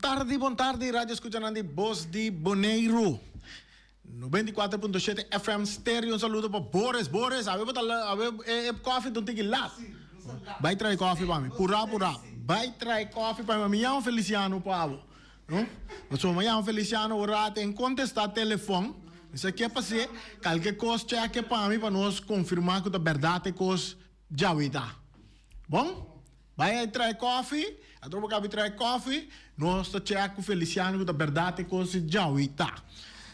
tardi, bon tardi radio escuchanan di Bos di Boneiru. 94.7 FM Stereo. Un saludo pa Boris. Boris, awe bo ta awe e koffie ta un tiki lat. Bai trae koffie pa mi. Purá purá. Bai trae koffie pa mi. Mi yama Feliciano pa abo. No? Pasobra mi yama Feliciano ora ta en contesta telefon. Mi sa ke pas'é. Kalke kos cheke pa mi pa nos konfirmá ku ta bèrdat e kos djawe ta. Bon? Bai a trae kofi, atrobe bo kabi trae kofi, nos ta chek ku Feliciano ku ta bèrdat e kos di djawi ta.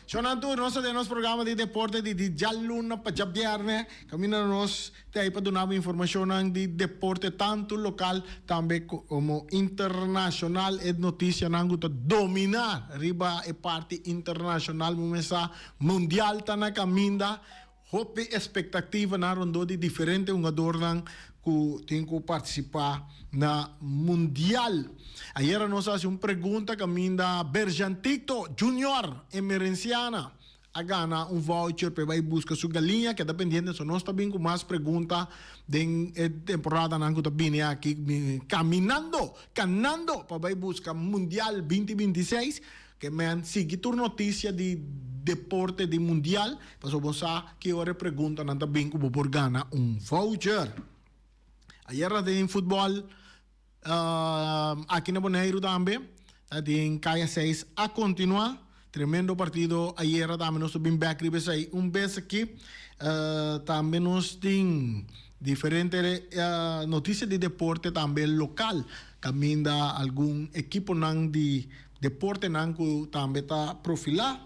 Shonnan tur, nos ta den nos programa di deporte di di djaluna pa djabièrnè, kaminda nos ta ei pa duna bo informashonnan di deporte tantu lokal tambe komo internashonal. E notisianan ku ta dominá riba e parti internashonal, bo mesa mundial ta na kaminda. Hopi espektativanan rondó di diferente hungadornan ku tin ku partisipá na Mundial. Ayera nos a hasi un pregunta kaminda Berjantito Junior Emerenciana a gana un voucher pa e bai buska su galiña. Keda pendiente so nos ta bin ku mas pregunta den e temporadanan ku ta bini aki kaminando, kanando pa bai buska Mundial binti 26. Ke men sigui tur notisia di deporte di mundial, pasobra bo sa ki ora e preguntanan ta bin ku bo por gana un voucher. Ayera den futbòl aki na Boneiru tambe, den Kaya seis a kontinuá. Tremendo partido ayera tambe nos ta bin bèk riba esei un bes aki. Tambe nos tin diferente notisia di deporte tambe lokal, kaminda algun ekiponan di Deportenan ku tambe ta profilá.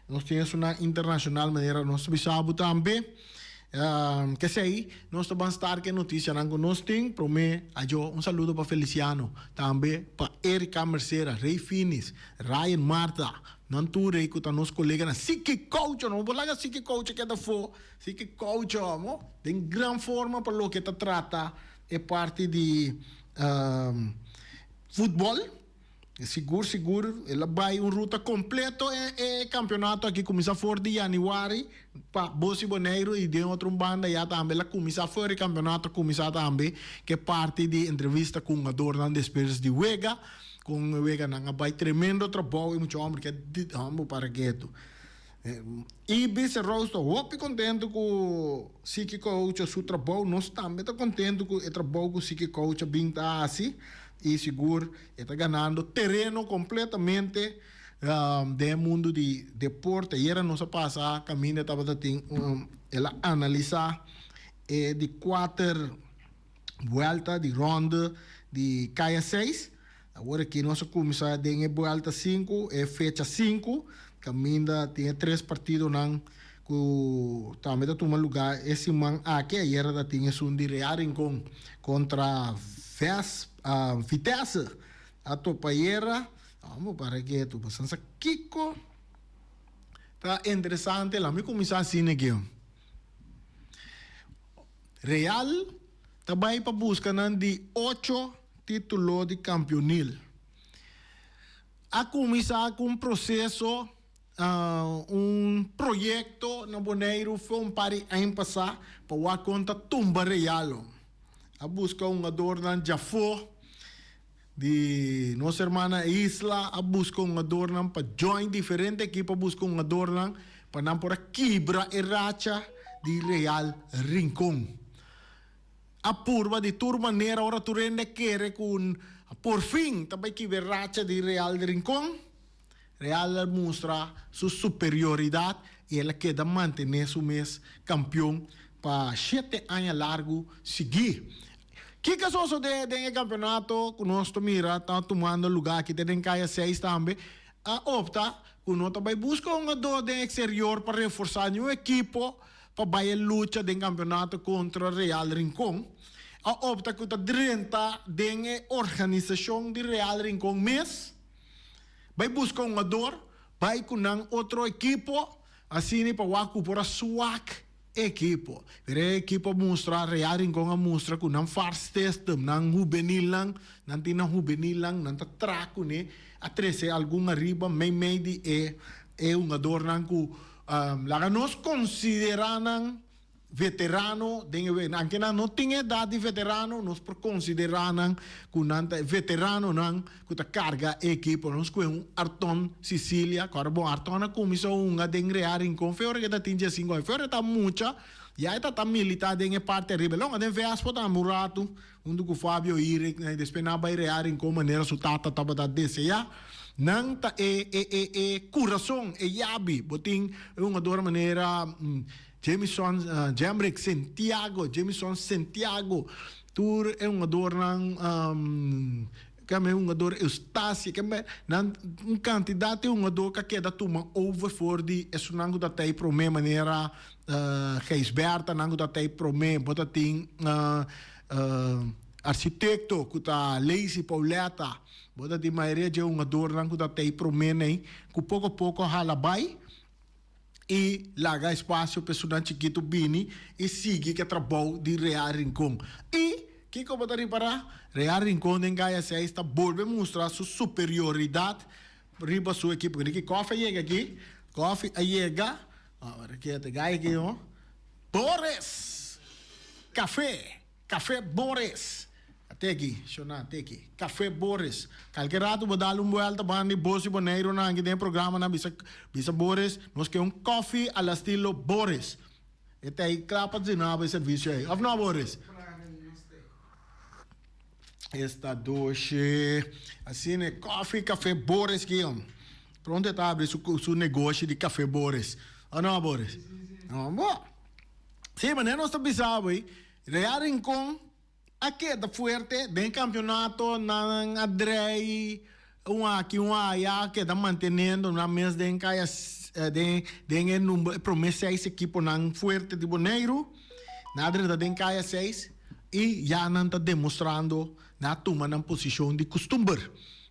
Nos tin esunnan internashonal manera nos ta bisa bo tambe. Kesei nos ta ban start ku e notisianan ku nos tin. Promé ajo un saludo pa Feliciano, tambe pa Erika Mercera, Rey Finis, Ryan Martha, nan tur ei ku ta nos koleganan. Siki Koucho, no bo laga Siki Koucho keda afó. Siki Koucho amo den gran forma pa loke ta trata e parti di futbòl. Sigur sigur el a bai un ruta completo e e campeonato aki cuminsa for di januari pa Bosi Boneiru y den otro un banda ya tambe el a cuminsa for e campeonato a cuminsa tambe ke parti di entrevista cu hungadornan despues di wega con e weganan a bai tremendo trabou e mucha homber ke homber para ketu. Ibis Rose ta hopi contento cu Siki Coach su trabou. Nos tambe ta contento cu e trabou cu Siki Coach a bin ta haci y sigur e ta ganando tereno completamente den e mundo di deporte. Ayera nos a pasa caminda tabata tin el a analisa e di cuater buelta di ronde di Kaya seis. Awor aki nos a kuminsá den e buelta sinku, e fecha sinku, kaminda tin e tres partidonan ku tambe ta tuma lugá e siman aki. Ayera ta tin esun di Real Rincon kontra Ves Vitesse a topa ayera. Amo para ketu pasobra sa kiko ta interesante. Lami kuminsá asina aki. Real ta bai pa buska nan di ocho titulo di kampionil. A kuminsá ku un proseso, un proyekto na Boneiru for un par di aña pasá pa wak kon ta tumba Real. A buska hungadornan djafó di nos hermana isla, a buska hungadornan pa join diferente ekipo, a buska hungadornan pa nan por a kibra e racha di Real Rincon. A purba di tur manera ora tur hende a kere ku porfin ta bai kiba e racha di Real di Rincon. Real a mustra su superioridat i el a keda mantené su mes kampion pa shete aña largu sigui. Kiko a sosodé den e kampeonato ku nos ta mira ta tumando lugá aki te den Kaya seis tambe? A opta ku no ta bai buska un hungadó den eksterior pa reforsá niun ekipo pa bai e lucha den kampeonato kontra Real Rincon, a opta ku ta drenta den e organisashon di Real Rincon mes, bai buska un hungador, bai ku nan otro ekipo, asina pa wak ku por a swak e ekipo. Pero e ekipo a mustra, Real Rincon a mustra ku nan far system, nan hubenilnan, nan tin nan hubenilnan, nan ta traha kuné, a trese algun ariba meimei di e e hungadornan ku Laga nos konsiderá nan veterano den e wega. Anke nan no tin edat di veterano, nos por konsiderá nan ku nan ta e veteranonan ku ta karga e ekipo. Nos kohe un Arton Cicilia, ku ora bon Arton a kuminsá hunga den Real Rincon fe ora ku e ta tin diesinku aña. Fe ora e ta mucha, ya e ta ta militá den e parti ariba. El a hunga den Vespo tambe un ratu, huntu ku Fabio Irik, i despues nan a bai Real Rincon manera su tata tabata deseá. Nan ta e e e e kurason, e yabi. Bo tin e hungador manera Jamison, Jamrick Sentiago, Jamison Sentiago, tur e hungadornan, keme e hungador Eustacia, keme nan un kantidat di hungador ku a keda tuma over for di esunnan ku ta tei promé manera Gijsbertha nan ku ta tei promé, bo ta tin architekto ku ta Lacy Pauletta, bo ta tin mayoria dje hungadornan ku ta tei promé nei ku poko poko a hala bai. i laga espasio pa esunnan chikitu bini i sigui ku e trabou di Real Rincon. I kiko bo ta ripará? Real Rincon den Gaya seis ta bolbe mustra su superioridat riba su ekipo. Ricky Koffie a yega aki. Koffie a yega. Awor aki ta gaya aki no. Boris! Café! Café Boris. Ate aki, shona, ate aki. Café Boris. Kalke rato bo dal un buelta banda di Bos di Boneiru nan aki den e programanan bisa bisa Boris nos ke un koffie a la stilo Boris. E ta ei kla pa duna bo e servisio ei. Of no Boris? Esta doshi. Asina e koffie Café Boris ki yom. Pronto e ta abri su su negoshi di Café Boris. Of no Boris? Bo. Sí, manera nos ta bisa bo ei, Real Rincon a keda fuerte den campeonato, nan a drei un aki un aya, a keda manteniendo nan mes den kaya den den e number e prome seis ekiponan fuerte di Boneiru. Nan a drenta den kaya seis i ya nan ta demostrando nan a tuma nan posishon di kustumber,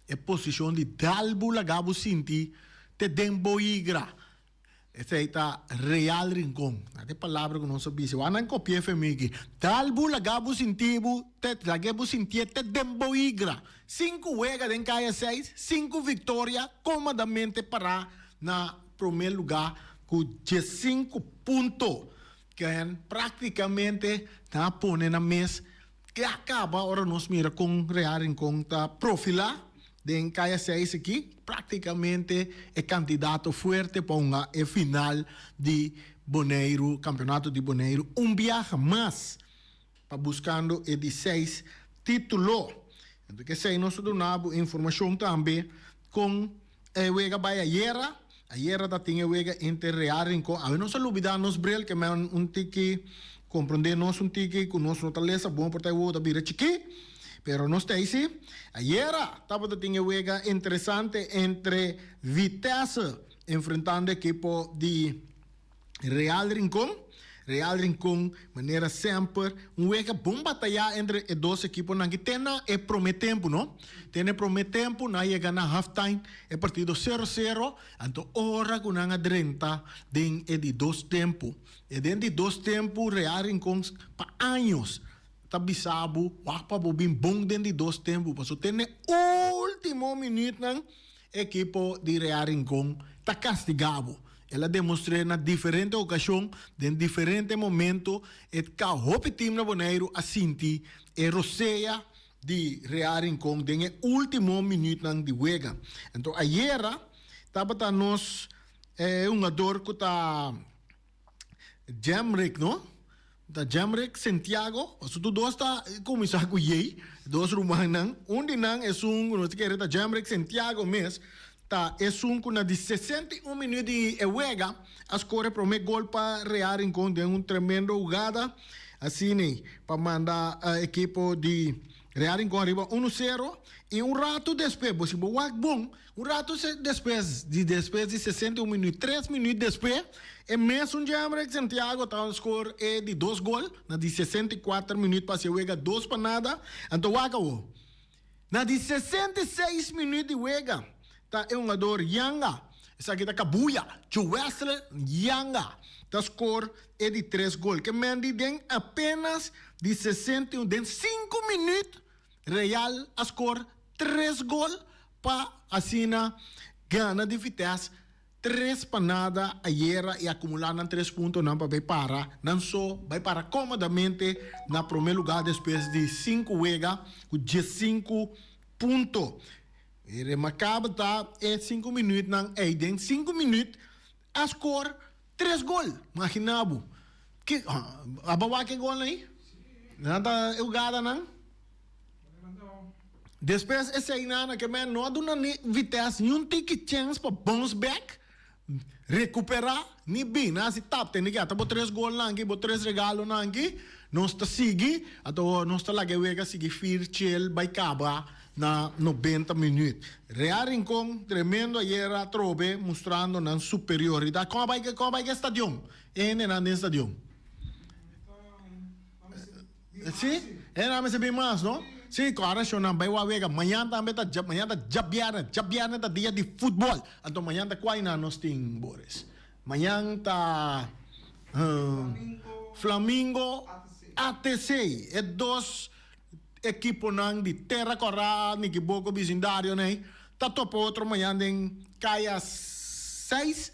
e posishon di dal bo laga bo sinti te den bo igra. Esei ta Real Rincon. Na e palabra ku nos a bisa. Wak nan kopi'é fe mi aki. Dal bo laga bo sinti bo te lag'é bo sintié te den bo igra. Sinku wega den kaya seis, sinku viktoria kómodamente pará na promé lugá ku diesinku punto. Ken práktikamente nan a pone nan mes ke a kaba ora nos mira kon Real Rincon ta profilá Den Kaya seis aki praktikamente e kandidato fuerte pa hunga e final di Boneiru, Kampeonato di Boneiru un biaha mas pa buskando e di seis titulo. Enton kesei nos ta duna bo informashon tambe kon e wega bai ayera. Ayera ta tin e wega entre Real Rincon. Awe nos a lubida nos bril ke men un tiki komprende nos un tiki ku nos no ta lesa bon por ta e wowo ta bira chikí. Pero nos ta ei si. Ayera tabata tin e wega interesante entre Vitesse enfrentando ekipo di Real Rincon. Real Rincon, manera semper, un wega bon batayá entre e dos ekiponan ki te na e promé tempu, no? Te na e promé tempu, nan a yega na half time, e partido sero sero, anto ora ku nan a drenta den e di dos tempu. E den di dos tempu Real Rincon pa años ta bisa bo wak pa bo bin bon den di dos tempu, pasobra te na e último minütnan E ekipo di Real Rincon ta kastigá bo. El a demostr'é na diferente okashon, den diferente momento, e ka hopi tim na Boneiru a sinti e rosea di Real Rincon den e último minütnan di wega. Anto ayera tabata nos e hungador ku ta Jamrick no? Ta Jamrick Sentiago, pasobra tur dos ta kuminsá ku J, dos rumannan. Un di nan esun ku nos ta kere ta Jamrick Sentiago mes, ta esun ku na di 61 minüt di e wega a skor e promé gol pa Real Rincon den un tremendo hugada asina pa manda ekipo di Real Rincon ariba uno sero. I un ratu despues, bo si bo wak bon, Un ratu despues di despues di 61 minuut, tres minuut despues, e mesun Jamrick Santiago ta score e di dos gol na di 64 minuut pa haci e wega dos pa nada. Anto wak awo, na di 66 minuut di wega ta e hungador Yanga, esaki ta Kabuya, Jowesley Yanga ta score e di tres gol. Ke men di den apenas di 61, den sinku minuut Real a score tres gol pa asina gana di Vitesse. Tres pa nada ayera y acumula nan tres puntonan pa bay para nan so bay para comodamente na prome lugar despues di sinku wega cu diesinku punto. E remarcabel ta e sinku minuutnan ey den sinku minuut a score tres gol. Magina bo. Ke aba wak e golnan ey? Nan ta e hugadanan. Despues esei nan a ke men no a duna ni Vitesse ni un tiki chens pa bounce back, recupera, ni bin. Nan a hasi tap tende ke ata bo tres golnan aki, bo tres regalonan aki, nos ta sigui, ato nos ta laga e wega sigui fir chel bai kaba na nobenta minuut. Real Rincon tremendo ayer atrobe mustrando nan superioridad. Kon a bai kon a bai ke stadion? E hendenan den stadion. Si, e nan mester bin mas, no? Si, ku ora shownan bai wak wega. Mañan tambe ta dja, mañan ta djabièrnè. Djabièrnè ta dia di futbòl. Anto mañan ta kua nan nos tin, Boris? Mañan ta Flamingo ATC. E dos ekiponan di Tera Kòrá, Nikiboko, bisindario nei, ta topa otro mañan den Kaya seis.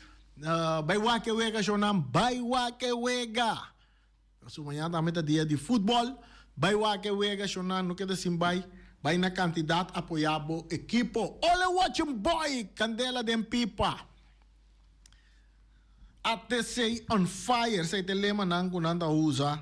Bai wak e wega, shownan, bai wak e wega! Paso mañana tambe ta dia di futbol. Bai wak e wega shona no keda sin bai. Bai na kantidat apoya bo ekipo. Ole watching boy! Kandela den pipa. ATC on fire esei ta e lemanan ku nan ta usa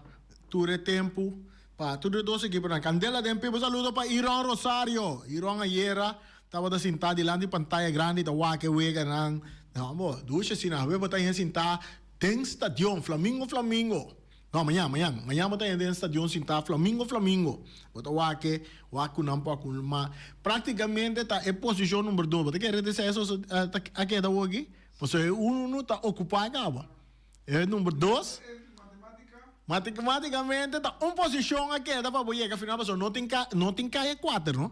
tur e tempu pa tur e dos ekiponan. Kandela den pipa. Un saludo pa Iron Rosario. Iron ayera tabata sintá dilanti pantaya grandi ta wak e weganan. No bo, dushi asina. Awe bo ta hende sintá Den stadion, Flamingo Flamingo. No, mañan, mañan. Mañan bo ta hende den stadion sintá Flamingo Flamingo. Bo ta wak e, wak ku nan por a kulma. Práktikamente ta e posishon number dos. Bo ta kere di sa eso ta a keda awor aki? Pasobra e uno ta okupá kaba. E number dos, matematikamente ta un posishon a keda pa bo yega final pasobra no tin ka, no tin kaya kuater no.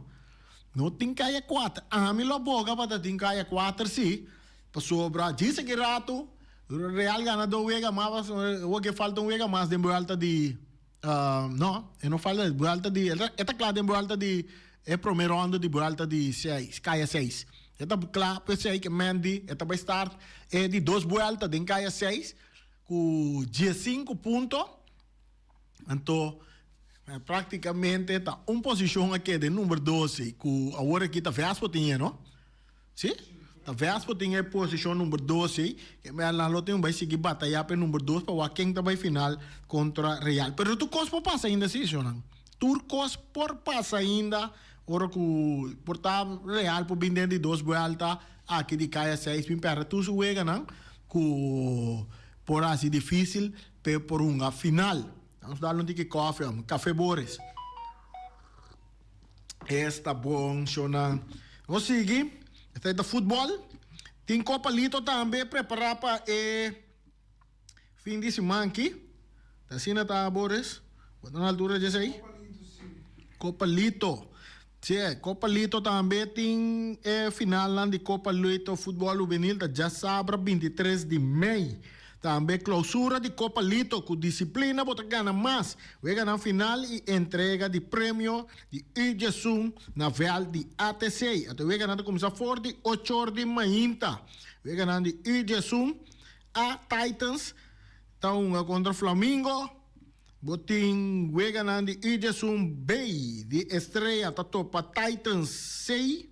No tin kaya kuater. Ami lo boga pa ta tin kaya kuater si. Pasobra djis aki rato Real gana dos wega mas awor ke falta un wega mas den buelta di no e no falta buelta di e ta kla den buelta di e prome ronda di buelta di seis kaya seis e ta kla p'esei ke Mendy e ta bai start e di dos buelta den kaya seis ku diesinku punto anto praktikamente ta un posishon a keda e number doce ku awor aki ta Vespo tin e no. Sí, ta Vespo tin e posishon number dos ei, ke mel nan lo tin bai sigui batayá pa e number dos pa wak ken ta bai final kontra Real. Pero tur kos por pasa ainda sí, shownan. Tur kos por pasa ainda ora ku por ta Real por bin den di dos buelta aki di kaya seis bin pèrdè tur su weganan ku por hasi difísil p'e por hunga final. Nos dal un tiki kòfi, Café Boris. Esta bon shownan. Nos sigui. Esta ta futbol. Tin Copa Lito tambe prepara pa e fin di siman aki. Ta asina ta Boris? Bo ta na altura dje esei? Copa Lito. Si, Copa Lito tambe tin e finalnan di Copa Lito Futbol Hubenil ta djasabra 23 di mei. Tambe clausura di Copa Lito cu disciplina bo ta gana mas. Weganan final y entrega di premio di Ujesun na veld di ATC. Ato weganan ta cuminsa for di ochor di mainta. Weganan di Ujesun A Titans ta hunga contra Flamingo. Bo tin weganan di Ujesun B di Estrella ta topa Titans C.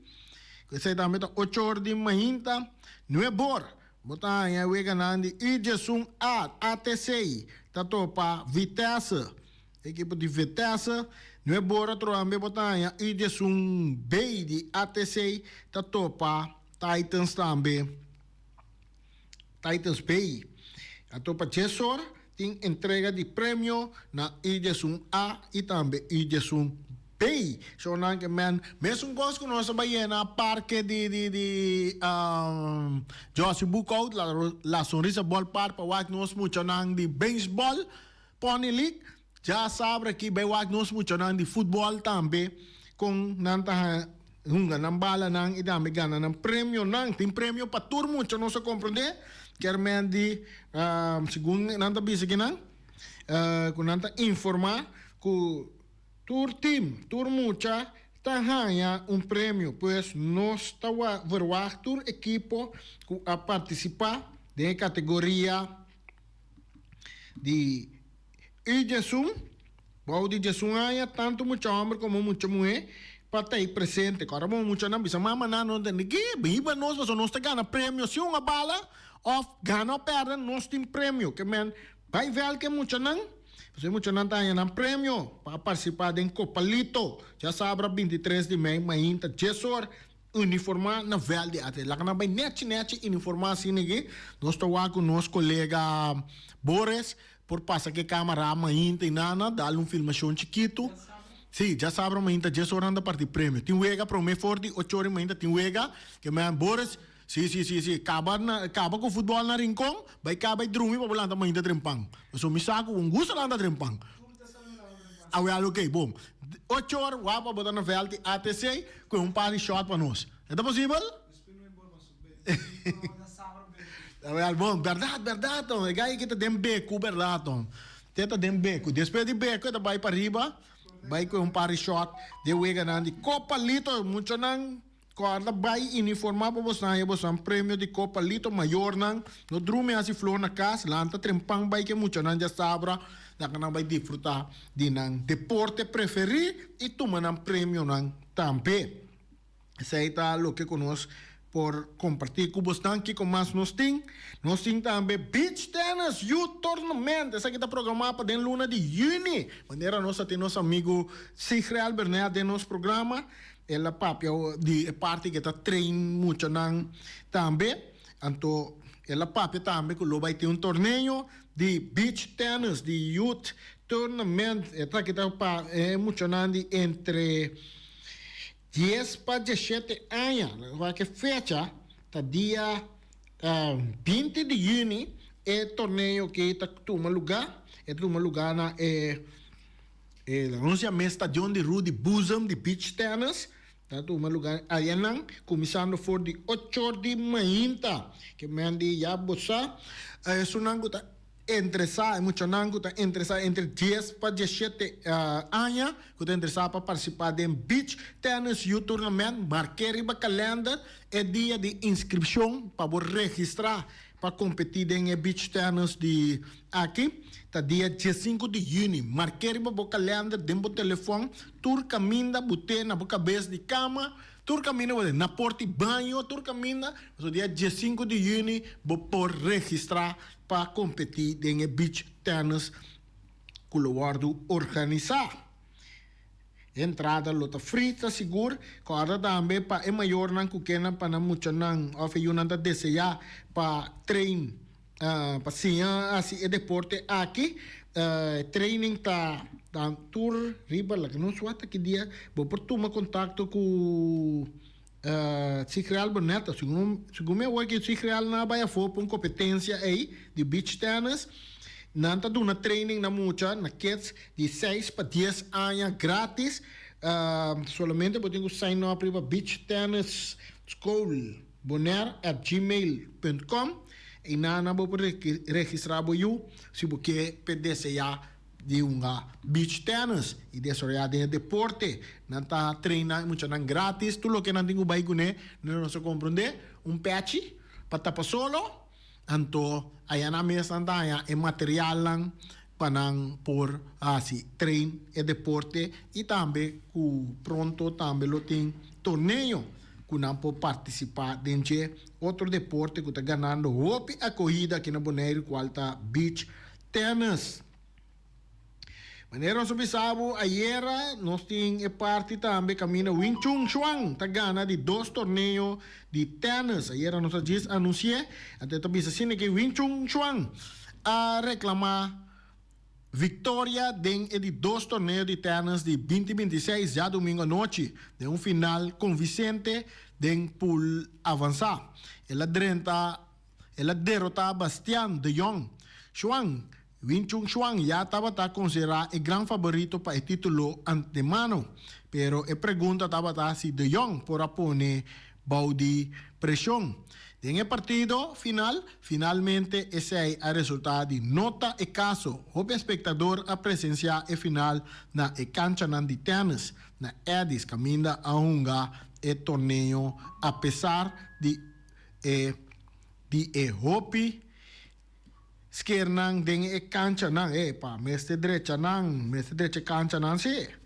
Esey tambe ta ochor di mainta. Nuebor Bo ta haña e weganan di Ujesun A, ATC, ta topa Vitesse. Ekipo di Vitesse, Nuebora Troambe bo ta haña Ujesun B di ATC ta topa Titans tambe. Titans B. A topa Jesor tin entrega di premio na Ujesun A i tambe Ujesun Bay, so nan ke men mesun kos ku nos a bai yena parke di di di Josie Boekhout, la La Sonrisa Ballpark pa wak nos muchanan di baseball, Pony League, dja sabra aki bai wak nos muchanan di futbol tambe kon nan ta hunga nan balanan i tambe gana nan premionan. Tin premio pa tur mucha nos a komprende, kier men di segun nan ta bisa kinan ku nan ta informa ku. Tur team, tur mucha ta haña un premio. Pues nos ta verwagt tur ekipo ku a partisipá den e kategoria di U 11, bou di 11 aña, tantu mucha hòmber komo mucha muhé pa ta ei presente. Kòrda bo muchanan bisa mama nan no tende ki biba nos pasobra nos ta gana premio si un a bala òf gana òf pèrdè nos tin premio. Ke men bai vèlt ku e muchanan. Pasobra e muchanan ta haña nan premio pa a partisipá den Kopalito djasabra 23 di mei mainta 10 or uniformá na vèlt di arte. Laga nan bai nèchi nèchi uniformá asina aki. Nos ta wak ku nos kolega Boris por pasa ku e kamara mainta i nana dal un filmashon chikitu. Sí, djasabra mainta 10 or nan ta parti premio. Tin wega promé for di ocho or i mainta tin wega. Ke men Boris. Sí, sí, sí, sí. Kaba na, kaba ku futbòl na Rincon, bai kaba i drumi pa bo lanta mainta trempan. Pasobra mi sa ku bo gusta lanta trempan. Awel, oké, bon. Ocho or, wak pa bo ta na vèlt di ATC ku un par di shòt pa nos. E ta posibel? Awel, bon, bèrdat, bèrdat, ton. E gai aki ta den beku, bèrdat, ton. Te ta den beku. Despues di beku e ta bai pariba, bai ku un par di shòt den weganan di Kopa Lito. Muchanan. Kòrda bai iniformá pa bosnan haña bosnan premio di Kopa Lito Mayornan no drumi hasi flor na kas, lanta trempan bai ke muchanan djasabra laga nan bai disfrutá di nan deporte preferí i tuma nan premionan tambe. Esei ta loke ku nos por kompartí ku bosnan. Kiko mas nos tin? Nos tin tambe Beach Tennis Youth Tournament. Esaki ta programá pa den luna di yüni. Manera nos a tin nos amigu Sigrel Bernet den nos programa. El a papia di e parti ke ta train muchanan tambe. Anto el a papia tambe ku lo bai tin un torneo di beach tennis, di youth tournament. E ta kita pa e muchanan di entre 10 pa 17 aña. Wak e fecha ta dia 20 di yüni e torneo aki ta tuma luga. E ta tuma luga na e. E anuncia mes stadion di Rudi Boezem di beach tennis ta tuma lugar ayanan cuminsando for di ocho or di mainta. Ke men di ya bo sa esunnan cu ta interesa, e muchanan cu ta interesa entre 10 pa 17 aña cu ta interesa pa participa den beach tennis youth tournament marke riba kalender e dia di inscripcion pa bo registra Pa kompetí den e beach tennis di aki ta dia 15 di yüni. Mark'é riba bo kalènder den bo telefòn. Tur kaminda bo te na bo kabes di kama, tur kaminda bo te na port'i baño, tur kaminda. Pasobra dia 15 di yüni bo por registrá pa kompetí den e beach tennis ku lo wòrdu organisá. E entrada lo ta free, ta sigur. Kòrda tambe pa e mayornan ku ke nan pa nan muchanan òf e yunan ta deseá pa train, pa siña hasi e deporte aki. E training ta ta tur riba laga nos wak ki dia bo por tuma kontakto ku Sigreal Boneta. Segun segun mi a wak e Sigreal nan a bai afó pa un kompetensia ei di beach tennis. Nan ta duna training na mucha, na kids di seis pa dies aña gratis. Solamente bo tin ku sign up riba Beach Tennis School Bonaire at gmail punt com. Einan nan bo por registra bo yu si bo ke p'e deseá di hunga beach tennis i desaroyá den e deporte. Nan ta traina e muchanan gratis. Tur loke nan tin ku bai kuné, nos a komprondé, un pèchi pa tapa solo. Anto aya nan mes nan ta haña e materialnan pa nan por hasi train e deporte y tambe cu pronto tambe lo tin torneo cu nan por participa den dje. Otro deporte cu ta ganando hopi acogida aki na Boneiru cual ta beach tennis. Manera nos a bisa bo ayera, nos tin e parti tambe kaminda Wing Chun Chuang ta gana di dos torneo di tennis. Ayera nos a djis anunsi'é, anto e ta bisa asina ke Wing Chun Chuang a reklamá viktoria den e di dos torneo di tennis di 2026 djadumingu anochi den un final konvisente den pool avansá. El a drenta, el a derotá Bastian de Jong. Chuang Wing Chun Chuang ya tabata konsiderá e gran faborito pa e título antemano, pero e pregunta tabata si De Jong por a pone bou di preshon. Den e partido final, finalmente esei a resultá di no ta e kaso. Hopi espektador a presensiá e final na e kanchanan di tènis na Eddy's kaminda a hunga e torneo apesar di e di e hopi skernan den e kanchanan. Epa, mester drecha nan, mester drecha e kanchanan si.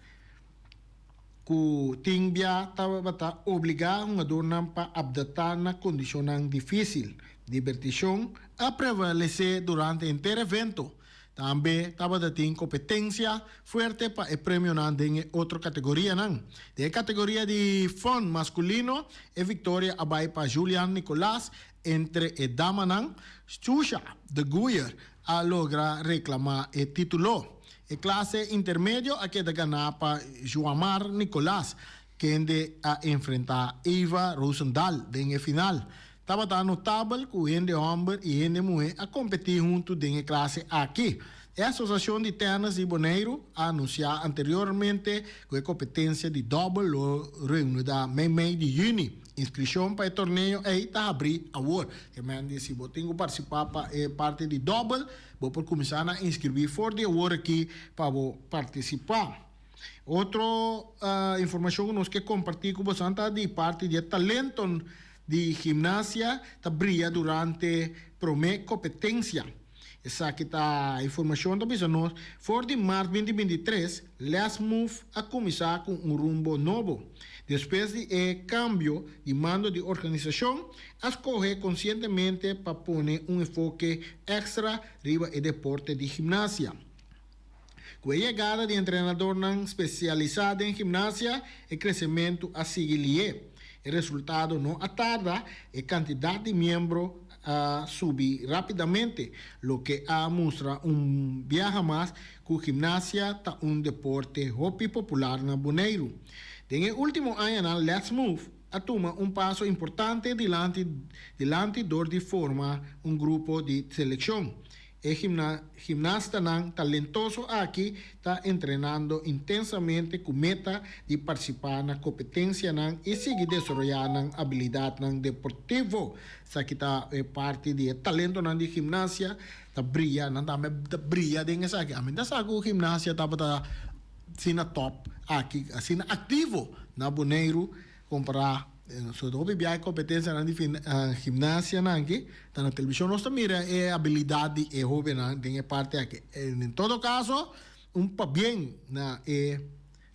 Ku tin bia tabata obligá hungadornan pa apdatá na kondishonnan difísil. Dibertishon a prevalesé durante henter evento. Tambe tabata tin kompetensia fuerte pa e premionan den e otro kategorianan. Den e kategoria di fun maskulino e viktoria a bai pa Julian Nicolaas, entre e damanan Shusha de Guyer a logra reklamá e título. E klase intermedio a keda ganá pa Joamar Nicolaas, kende a enfrentá Eva Roosendaal den e final. Tabata notabel ku hende hòmber i hende muhé a kompetí huntu den e klase aki. E Asosiashon di Tènis di Boneiru a anunsiá anteriormente ku e kompetensia di dòbel lo reunidá meimei di yüni. Inskripshon pa e torneo ei ta habrí awor. Ke men di si bo tin ku partisipá pa e parti di dòbel, bo por kuminsá na inskribí for di awor aki pa bo partisipá. Otro informashon ku nos ke kompartí ku boso ta di parti di e talento di gimnasia ta bria durante promé kompetensia. Esaki ta informashon ta bisa nos for di mart 2023 Let's Move a kuminsá ku un rumbo nobo. Despues di e kambio di mando di organisashon a skohe konsientemente pa pone un enfoke èkstra riba e deporte di gimnasia. Ku e yegada di entrenadornan spesialisá den gimnasia, e kresementu a sigui lié. E resultado no a tarda, e kantidat di miembro a subi rápidamente, loke a mustra un biaha mas ku gimnasia ta un deporte hopi popular na Boneiru. Den e último añanan Let's Move a tuma un paso importante dilanti dilanti dor di forma un grupo di selekshon. E gimnastanan talentoso aki ta entrenando intensamente ku meta di partisipá na kompetensianan i sigui desaroyá nan abilidatnan deportivo. Esaki ta e parti di e talentonan di gimnasia ta bria, nan tambe ta bria den esaki. Ami ta sa ku gimnasia tabata asina top aki, asina aktivo na Boneiru Kompará so hopi biaha e kompetensianan di gimnasianan aki ta na televishon nos ta mira e abilidat di e hobennan den e parti aki. En todo kaso un pabien na e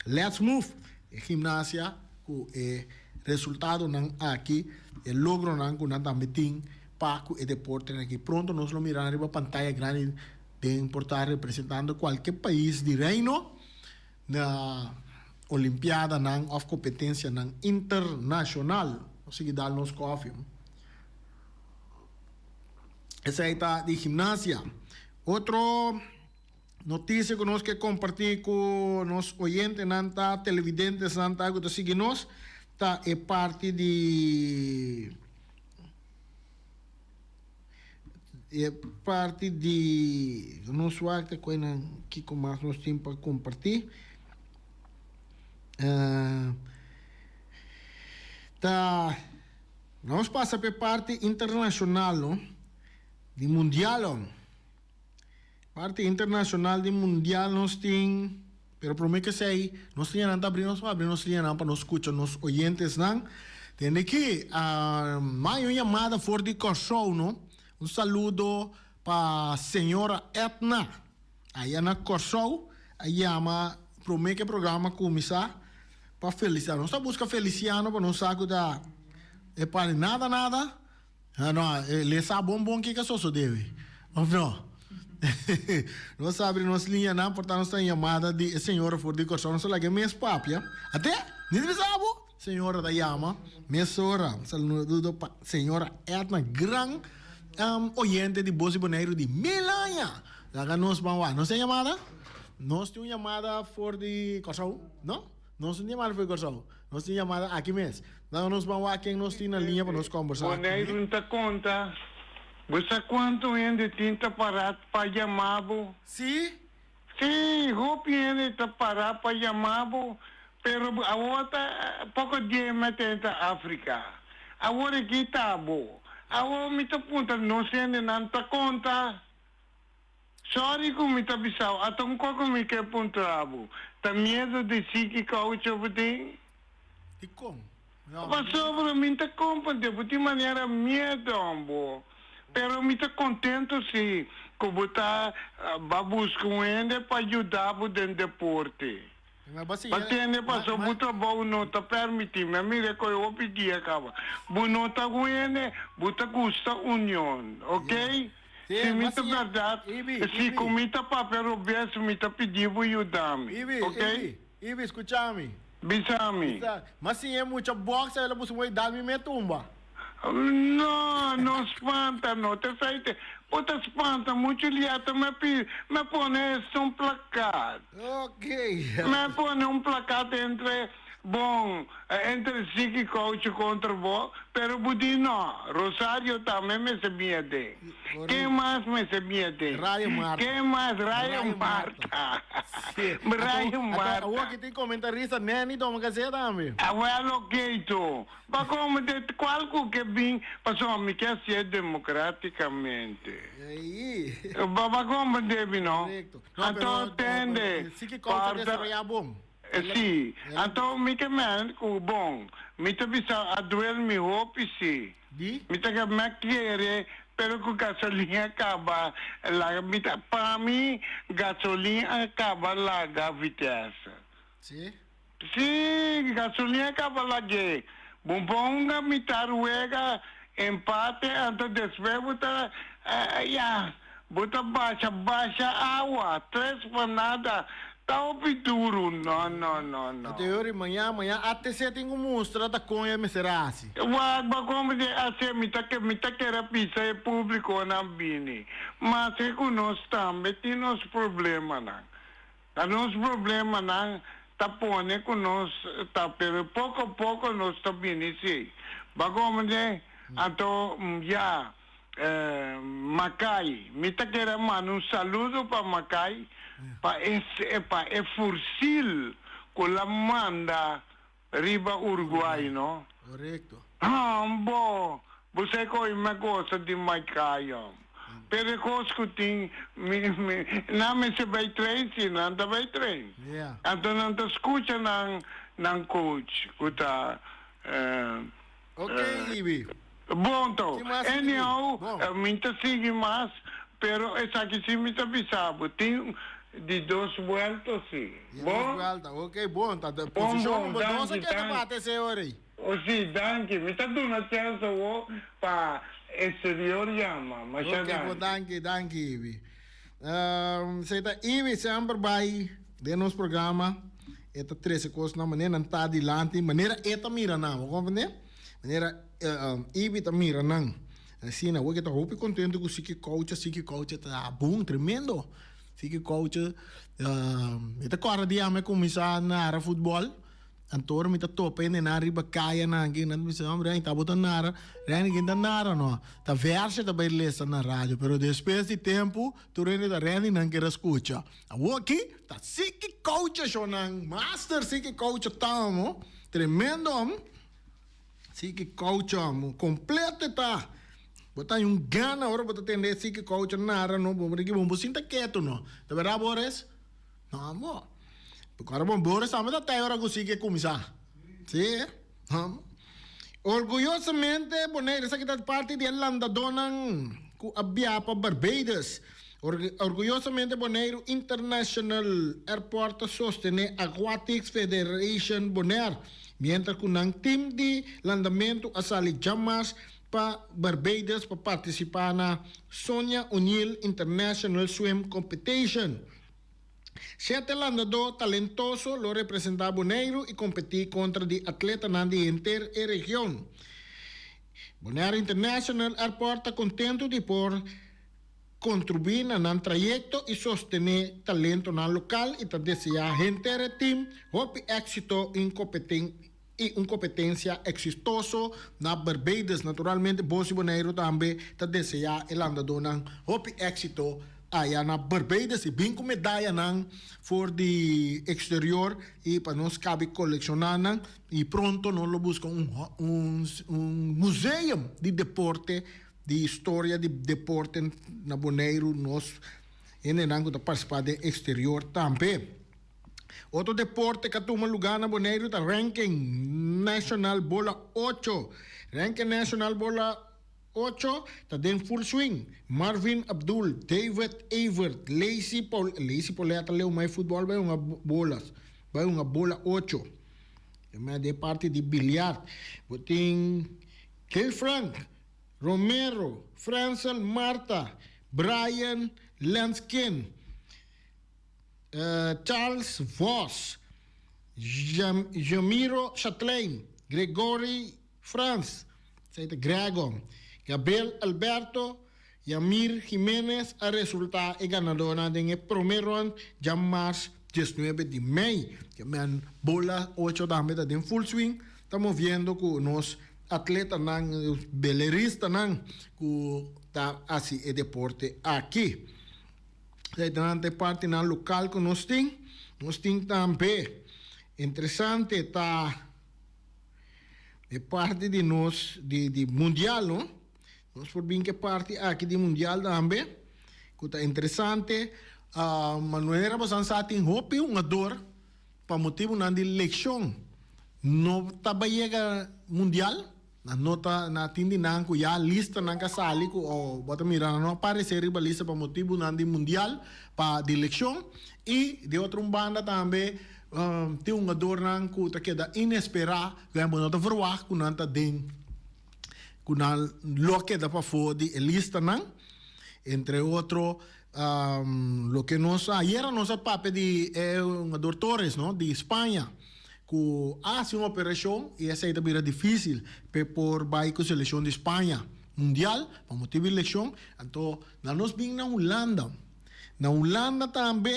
Let's Move e gimnasia ku e resultadonan aki e logronan ku nan tambe tin pa ku e deportenan aki. Pronto nos lo mira nan riba pantaya grandi den por ta representando kualke pais di reino. Na olimpiadanan òf kompetensianan internashonal. Nos sigui dal nos kòfi. Esei ta di gimnasia. Otro notisia ku nos ke kompartí ku nos oyentenan ta, televidentesnan ta ku ta sigui nos, ta e parti di. E parti di nos wak ta koe nan kiko mas nos tin pa kompartí. Ta nos pasa pa e parti internashonal no, di mundial. Parti internashonal di mundial nos tin, pero promé ke esei nos liñanan ta abrí, nos por abrí nos liñanan pa nos skucha nos oyentesnan. Tende ki mai un yamada for di Kòrsou no. Un saludo pa señora Edna aya na Kòrsou a yama promé ke programa kuminsá pa felisitá. Nos ta buska Feliciano pa nos sa ku ta e pari nada nada. Ah no, el sa bon bon kiko a sosode wi. Of no? Nos abri nos liñanan, por ta nos ta yamada di e señora for di Kòrsou, nos ta laga e mes papia. Ate? Ni ta bisa bo? Señora ta yama mesora. Un saludo pa señora Edna, gran oyente di Bos di Boneiru di mil aña. Laga nos ban wak. Nos tin yamada? Nos tin un yamada for di Kòrsou, no? Nos no tin yamada for di Kòrsou. Nos tin yamada aki mes. Laga nos ban wak ken nos tin na liña pa nos kombersá aki. Boneiru no ta konta. Bo sa kuantu hende tin ta pará pa yama bo? Sí. Sí, hopi hende ta pará pa yama bo, pero awor ta poko dia mete ta Afrika. Awor aki ta bo. Awor mi ta puntra nos hendenan ta konta? Sorry ku mi ta bisao, ata un koko mi ke puntra bo. Ta miedo di siki koucho bo tin? Dikon? Pasobra mi ta komprende bo tin manera miedo bo. Pero mi ta kontento si ku bo ta ba buska un hende pa yuda bo den deporte. Pa tende paso bo trabou no ta permiti. Mi a mira koe hopi dia kaba. Bo no ta un hende, bo ta gusta union, ok? Si mi ta berdad, si ku mi ta papia robes mi ta pidi bo yuda mi, ok? Ibi, skucha mi. Bisa mi. Ma si e mucha boxa el a buska moe dal mi me tumba. No, no spanta, no ta esai te. Bo ta spanta muchu liata mi a pidi, mi a pone esta un plakat. Ok. Mi a pone un plakat entre, bon, entre Ziki Kouchi kontra bo, pero bo di no, Rosario tambe mester bin aden. Ken mas mester bin aden? Rayo Marta. Ken mas? Rayo Marta. Sí. Rayo Marta. Awor aki tin comentarista Nenny Domagazé tambe. Awel ok to. Pa como de cual cu ke bin pasobra mi ke hacié democraticamente. Ey. Ba ba comprende mi no? Correcto. No, Anto pero, tende, si ki causa corta. desaroyá bon. Si. Anto mi ke men cu bon. Mi ta bisa a duel mi hopi si. Di? Mi ta ke me kere pero cu gasolin a caba laga mi ta pa mi gasolin a caba laga Vitesse. Si. Si, gasolin a caba lag'é. Bo ponga mitar wega empate anto despues bo ta ya bo ta basha basha awa tres pa nada ta hopi duru no no no no. Anto yori maña maña ATC tin cu mustra ta con e mester haci. Wak ba como di haci mi ta mi ta kere bisa e publiconan bini maske cu nos tambe tin nos problemanan. Ta nos problemanan ta pone cu nos ta pero poco poco nos ta bini si. Ba comprende? Anto ya Macay mi ta kere manda un saludo pa Macay pa e pa e fursil cu la manda riba Uruguay no. Correcto. Hambo! Bo sa koe mi a gosa di Macay hom. Pero e kos ku tin mi mi nan mester bai train si nan ta bai train. Yeah. Anto nan ta skucha nan nan coach ku ta Ok Ibi. Bon to. Tin mas Ibi. Anyhow Bon. mi ta sigui mas pero esaki si mi ta bisa bo tin di dos buelta si. Di dos Bon? buelta. Ok bon ta Bon posishon bon number dos a danki keda danki. bate ese ora ei. O si, danki. Mi ta duna chèns awo pa exterior yama. Masha Ok, bo danki. danki, danki Ibi. Esei ta Ibi semper bai den nos programa, e ta trese kosnan manera nan ta dilanti, manera e ta mira nan, bo komprende? Manera Ibi ta mira nan. Asina, awor ke ta hopi kontento ku Siki Koucha, Siki Koucha ta bon, tremendo. Siki Koucha, mi ta kòrda di ame kuminsá nara futbòl. Anto ora mi ta topa hende nan riba kaya nan aki, nan ta bisa, hombre, Reni, ta bo ta nara? Reni, kin ta nara no? Ta verse ta bai lesa na radio, pero despues di tempu, tur hende ta Reni nan kier a skucha. Awor aki, ta siki koucha shownan, master siki koucha ta amo, tremendo amo. Siki koucha amo, kompleto e ta. Bo ta haña un gana ora bo ta tende siki koucha nara no, bo bo sinta ketu no. Ta berdad Boris? No amo. Ora bon Boris tambe ta tei ora ku si ke kuminsá. Sí, amo. Orguyosamente Bonaire, esaki ta parti di e landadónan ku a biaha pa Barbados. Orguyosamente Boneiru International Airport ta sostené Aquatics Federation Bonaire, miéntras ku nan tim di landamentu a sali djamars pa Barbados pa partisipá na Sonia O'Neill International Swim Competition. Shete landadó talentoso lo representá Boneiru i kompetí kontra di atletanan di henter e region. Bonaire International Airport ta kontentu di por kontribuí na nan trayekto i sostené talentonan lokal i ta deseá henter e tim hopi éksito i un kompetensia eksitoso na Barbados. Naturalmente Bos di Boneiru tambe ta deseá e landadónan hopi éksito. aya na Barbados y bin cu medayanan for di exterior y pa nos cabe colecciona nan y pronto nos lo busca un un un museum di deporte di historia di deporte na Boneiru nos hendenan cu ta participa den exterior tambe. Otro deporte cu a tuma lugar na Boneiru ta Ranking National Bola ocho. Ranking National Bola ocho ta den full swing. Marvin Abdul, David Evert, Lacey Paul, Lacey Paulette ta leu mai futbol bai hunga bolas, bai hunga bola ocho. Mei den parti di biliard bo tin Gil Frank, Romero, Frensel Martha, Brian Lenskin. Charles Vos, Jamiro Chatlein, Gregory Frans, esei ta Grego, Gabriel Alberto, Yamir Jimenez a resulta e ganadornan den e prome rond djamars diesnuebe di mei. Ke men bola ocho tambe ta den full swing, ta moviendo ku nos atletanan, beleristanan ku ta hasi e deporte aki. Eseinan ta e partinan lokal ku nos tin. Nos tin tambe, interesante ta e parti di nos di di mundial no. Nos por bin ku e parti aki di mundial tambe ku ta interesante. Manera boso sa tin hopi hungador pa motibunan di lekshon no ta bai yega mundial. Nan no ta na tin di nan ku ya listanan ka sali ku o bo ta mira nan no a paresé riba lista pa motibunan di mundial pa di lekshon i di otro un banda tambe tin hungadornan ku ta keda inesperá ku bo no ta verwagt ku nan ta den ku nan lo keda pafó di e listanan entre otro loke nos ayera nos a papia di e hungador Torres no di Spaña. Ku a hasi un operashon i esei ta bira difísil p'e por bai ku selekshon di Spaña mundial pa motibu di lekshon. Anto nan nos bin na Hulanda. Na Hulanda tambe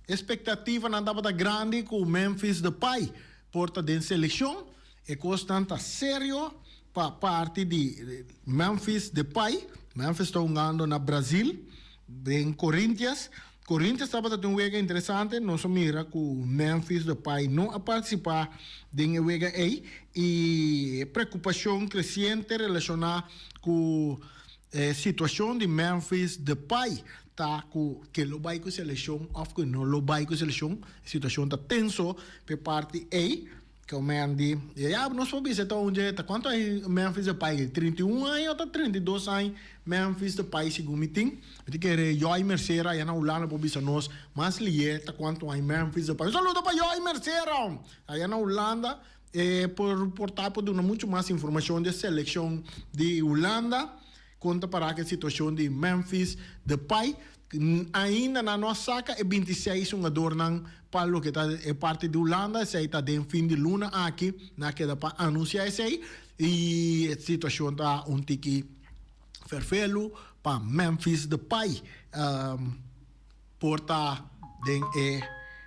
e spektativanan tabata grandi ku Memphis Depay por ta den selekshon. E kosnan ta serio pa parti di Memphis Depay. Memphis ta hungando na Brazil den Corinthians. Corinthians tabata tin un wega interesante, nos a mira cu Memphis Depay no a participa den e wega ey y e preocupacion creciente relaciona cu e situacion di Memphis Depay ta cu ke lo bay cu seleccion of cu no lo bay cu seleccion, e situacion ta tenso p'e parti ey. Ke men di, ya nos por bisa ta un dje, ta kuantu aña Memphis Depay? 31 aña o ta 32 aña Memphis Depay segun mi tin. Mi ta kere Joy Mercera allá na Hulanda por bisa nos mas lié ta kuantu aña Memphis Depay. Un saludo pa Joy Mercera allá na Hulanda. E por por ta por duna mucho mas informashon di e selekshon di Hulanda. Kon ta para ku e situashon di Memphis Depay. Ainda nan no a saka e 26 hungadornan pa loke ta e parti di Hulanda. Esei ta den fin di luna aki. Nan a keda pa anunsia esei. I e situashon ta un tiki ferfelu pa Memphis Depay por ta den e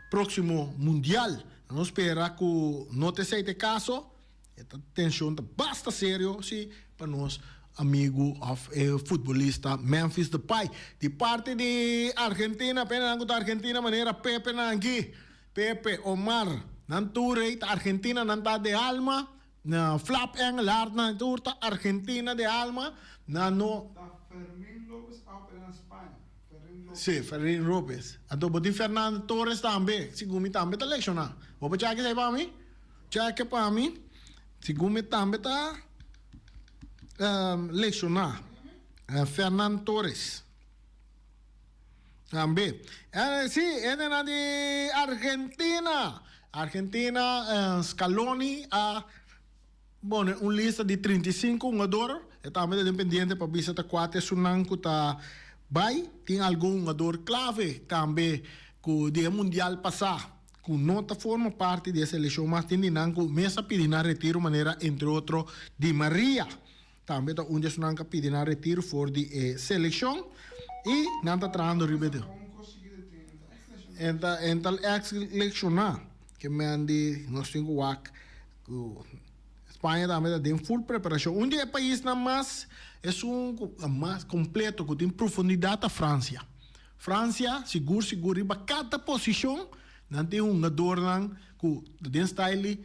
proksimo mundial. Nos spera ku no ta esei ta e kaso. E ta tension ta basta serio si pa nos amigu of e futbolista Memphis Depay. Di parti di Argentina, pena nan ku ta Argentina manera Pepe nan aki. Pepe, Omar, nan tur ei ta Argentina, nan ta de alma. Na Flap Engelhard nan tur ta Argentina de alma. Nan no. Ta Fermin Lopez a opera na Spaña. Ferrin Lopez. Si, Ferrin Lopez. Anto bo tin Fernando Torres tambe, segun mi tambe ta lekshoná. Bo por chèk esei pa mi? Chèke pa mi, segun mi tambe ta lesioná. Fernan Torres tambe. Sí, hendenan di Argentina. Argentina, Scaloni a pone un lista di 35 hungador. E tambe ta den pendiente pa bisa ta kua ta esunnan ku ta bai. Tin algun hungador klave tambe ku di e mundial pasá. Ku no ta forma parti di e selekshon mas tin di nan ku mes a pidi nan retiro manera entre otro Di Maria tambe ta un di esunnan ku a pidi nan retiro for di e selekshon i nan ta trahando riba e E ta e ta ex lekshoná ke men di nos tin ku wak ku Spaña tambe ta den full preparashon. Un di e paisnan mas esun ku mas kompleto ku tin profundidat ta Fransia. Francia sigur sigur riba kada posishon nan tin hungadornan ku ta den style di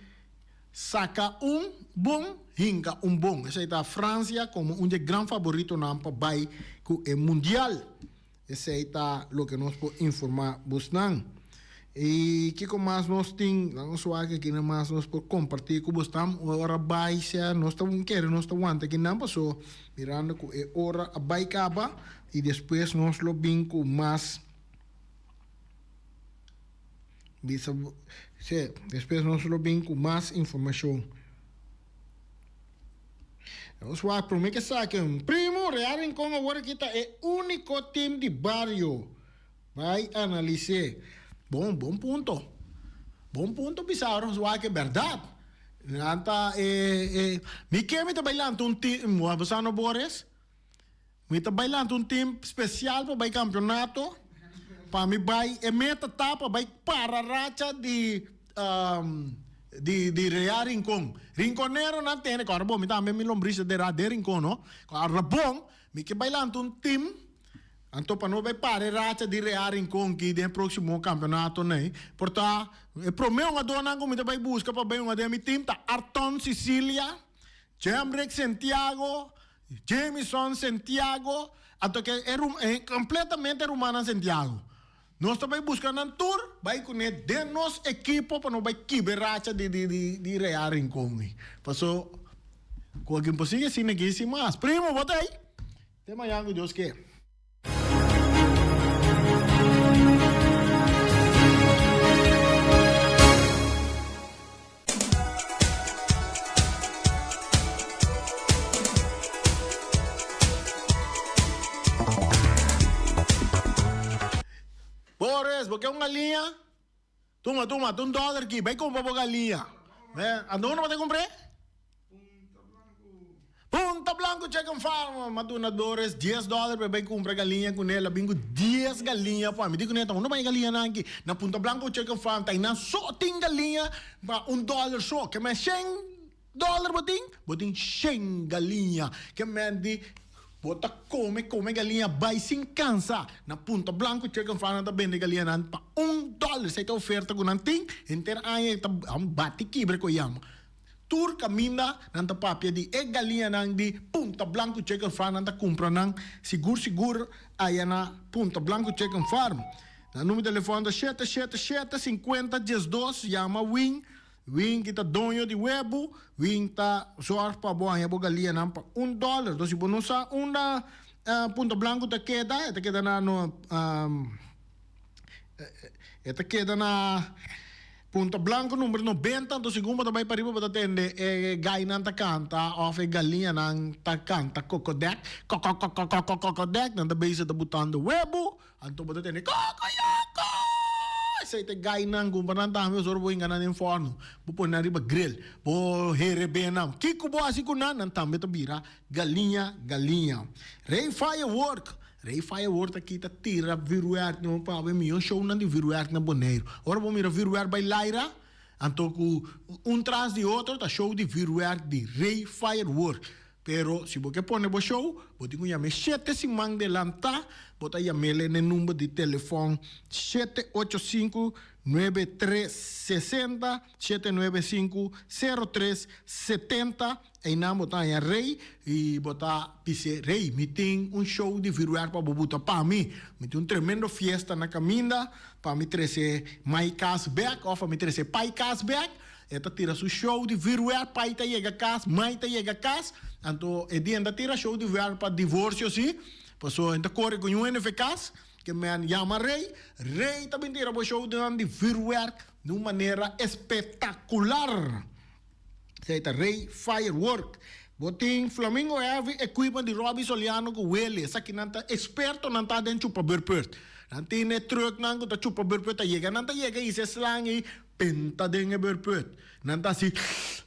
saka un bon hinka un bon. Esei ta Francia komo un dje gran faboritonan pa bai ku e mundial. Esei ta loke nos por informá bosnan. I kiko mas nos tin? Laga nos wak aki nan mas nos por kompartí ku bosnan. Ora bai sea nos ta kere nos ta wanta akinan paso mirando ku e ora a bai kaba i despues nos lo bin ku mas bisa se despues nos lo bin ku mas informashon. Nos wak prome ke saki un primo Real Rincon awor aki ta e uniko team di bario. Bai analis'é. Bon, bon punto. Bon punto Pizarro, nos wak e berdad. Nan ta e e mi ke mi ta bai lanta un team, bo sa no Boris? Mi ta bai lanta un team special pa bai campeonato, pa mi bai e meta ta pa bai para racha di di di Real Rincon. Rinconeronan tene, kòrda bon mi tambe mi lombris ta derá den Rincon no, kòrda bon mi ke bai lanta un team anto pa no bai para e racha di Real Rincon ki den e proximo campeonato nei. Por ta e prome hungadornan ku mi ta bai buska pa bai hunga den mi team ta Arton Cicilia, Jemrick Santiago, Jamison Santiago, anto ke e rum e completamente rumannan Santiago. Nos ta bai busca nan tur, bai cune den nos equipo pa no bai kibe racha di di di di Real Rincon ei. Paso cu algin por sigui asina aki sin mas. Primo, bo ta ei? Te mañan cu Dios ke. Boris, bo ke un galiña? Tuma, tuma, ta un dòler aki, bai kumpra bo galiña. Ando unda bo ta kumpr'é? Punta Blanco Chicken Farm! M'a duna Doris dies dòler pa e bai kumpra galiña kuné. El a bin ku dies galiña pa mi. Di kuné ta unda bai e galiñanan aki? Na Punta Blanco Chicken Farm ta einan so tin galiña pa un dòler so. Ke men shen dòler bo tin? Bo tin shen galiña. Ke men di bo ta kome kome galiña bai sin kansa. Na Punta Blanco Chicken Farm nan ta bende galiñanan pa un dòler. Esei ta oferta ku nan tin henter aña e ta bati kibra ku e yama. Tur kaminda nan ta papia di e galiñanan di Punta Blanco Chicken Farm, nan ta kumpra nan sigur sigur aya na Punta Blanco Chicken Farm. Nan numero di telefòn ta shete shete shete sinkuenta diesdos, yama Win, Win ki ta doño di webu, Win ta zòrg pa bo haña bo galiñanan pa un dòler. Entonces si bo no sa unda Punta Blanco ta keda, e ta keda na E ta keda na Punta Blanco number nobenta, anto segun bo ta bai pariba bo ta tende e gainan ta kanta of e galiñanan ta kanta kokodèk, kokokokokokokokòdèk, nan ta bezig ta butando webu, anto bo ta tende kokoyoko! Esei ta e gainan ku nan tambe ora bo hinga nan den fòrnu, bo pone nan riba grill, bo herebé nan. Kiko bo hasi ku nan? Nan tambe ta bira galiña galiña. Rei Firework Rei Firework ta kita tira vuurwerk no pa e miho shownan di vuurwerk na Boneiru. Ora bo mira vuurwerk bai laira, anto ku un tras di otro ta show di vuurwerk di Rei Firework. Pero si bo ke pone bo show, bo tin ku yam'é shete siman delantá, bo ta yam'é na e number di telefòn shete ocho sinku nuebe tres sesenta, shete nuebe sinku sero tres setenta. Einan bo ta haña rei i bo ta bis'é, Rei, mi tin un show di vuurwerk pa bo buta pa mi. Mi tin un tremendo fiesta na kaminda pa mi trese mai kas bèk òf pa mi trese pai kas bèk. E ta tira su show di vuurwerk, pai ta yega kas, mai ta yega kas. Anto e dia ta tira show di vuurwerk pa divorsio si, pasobra e ta kore ku ñun hende fe kas. Ke men yama rei, rei ta bin tira bo show di vuurwerk di un manera espetakular. Esei ta Rey Firework. Bo tin Flamingo Heavy Equipment di Robby Soliano ku Willy. Esakinan ta ekspertonan ta den chupa burpurt. Nan tin e trucknan ku ta chupa burpurt ta yega. Nan ta yega hisa e slang ei penta den e burpurt. Nan ta hasi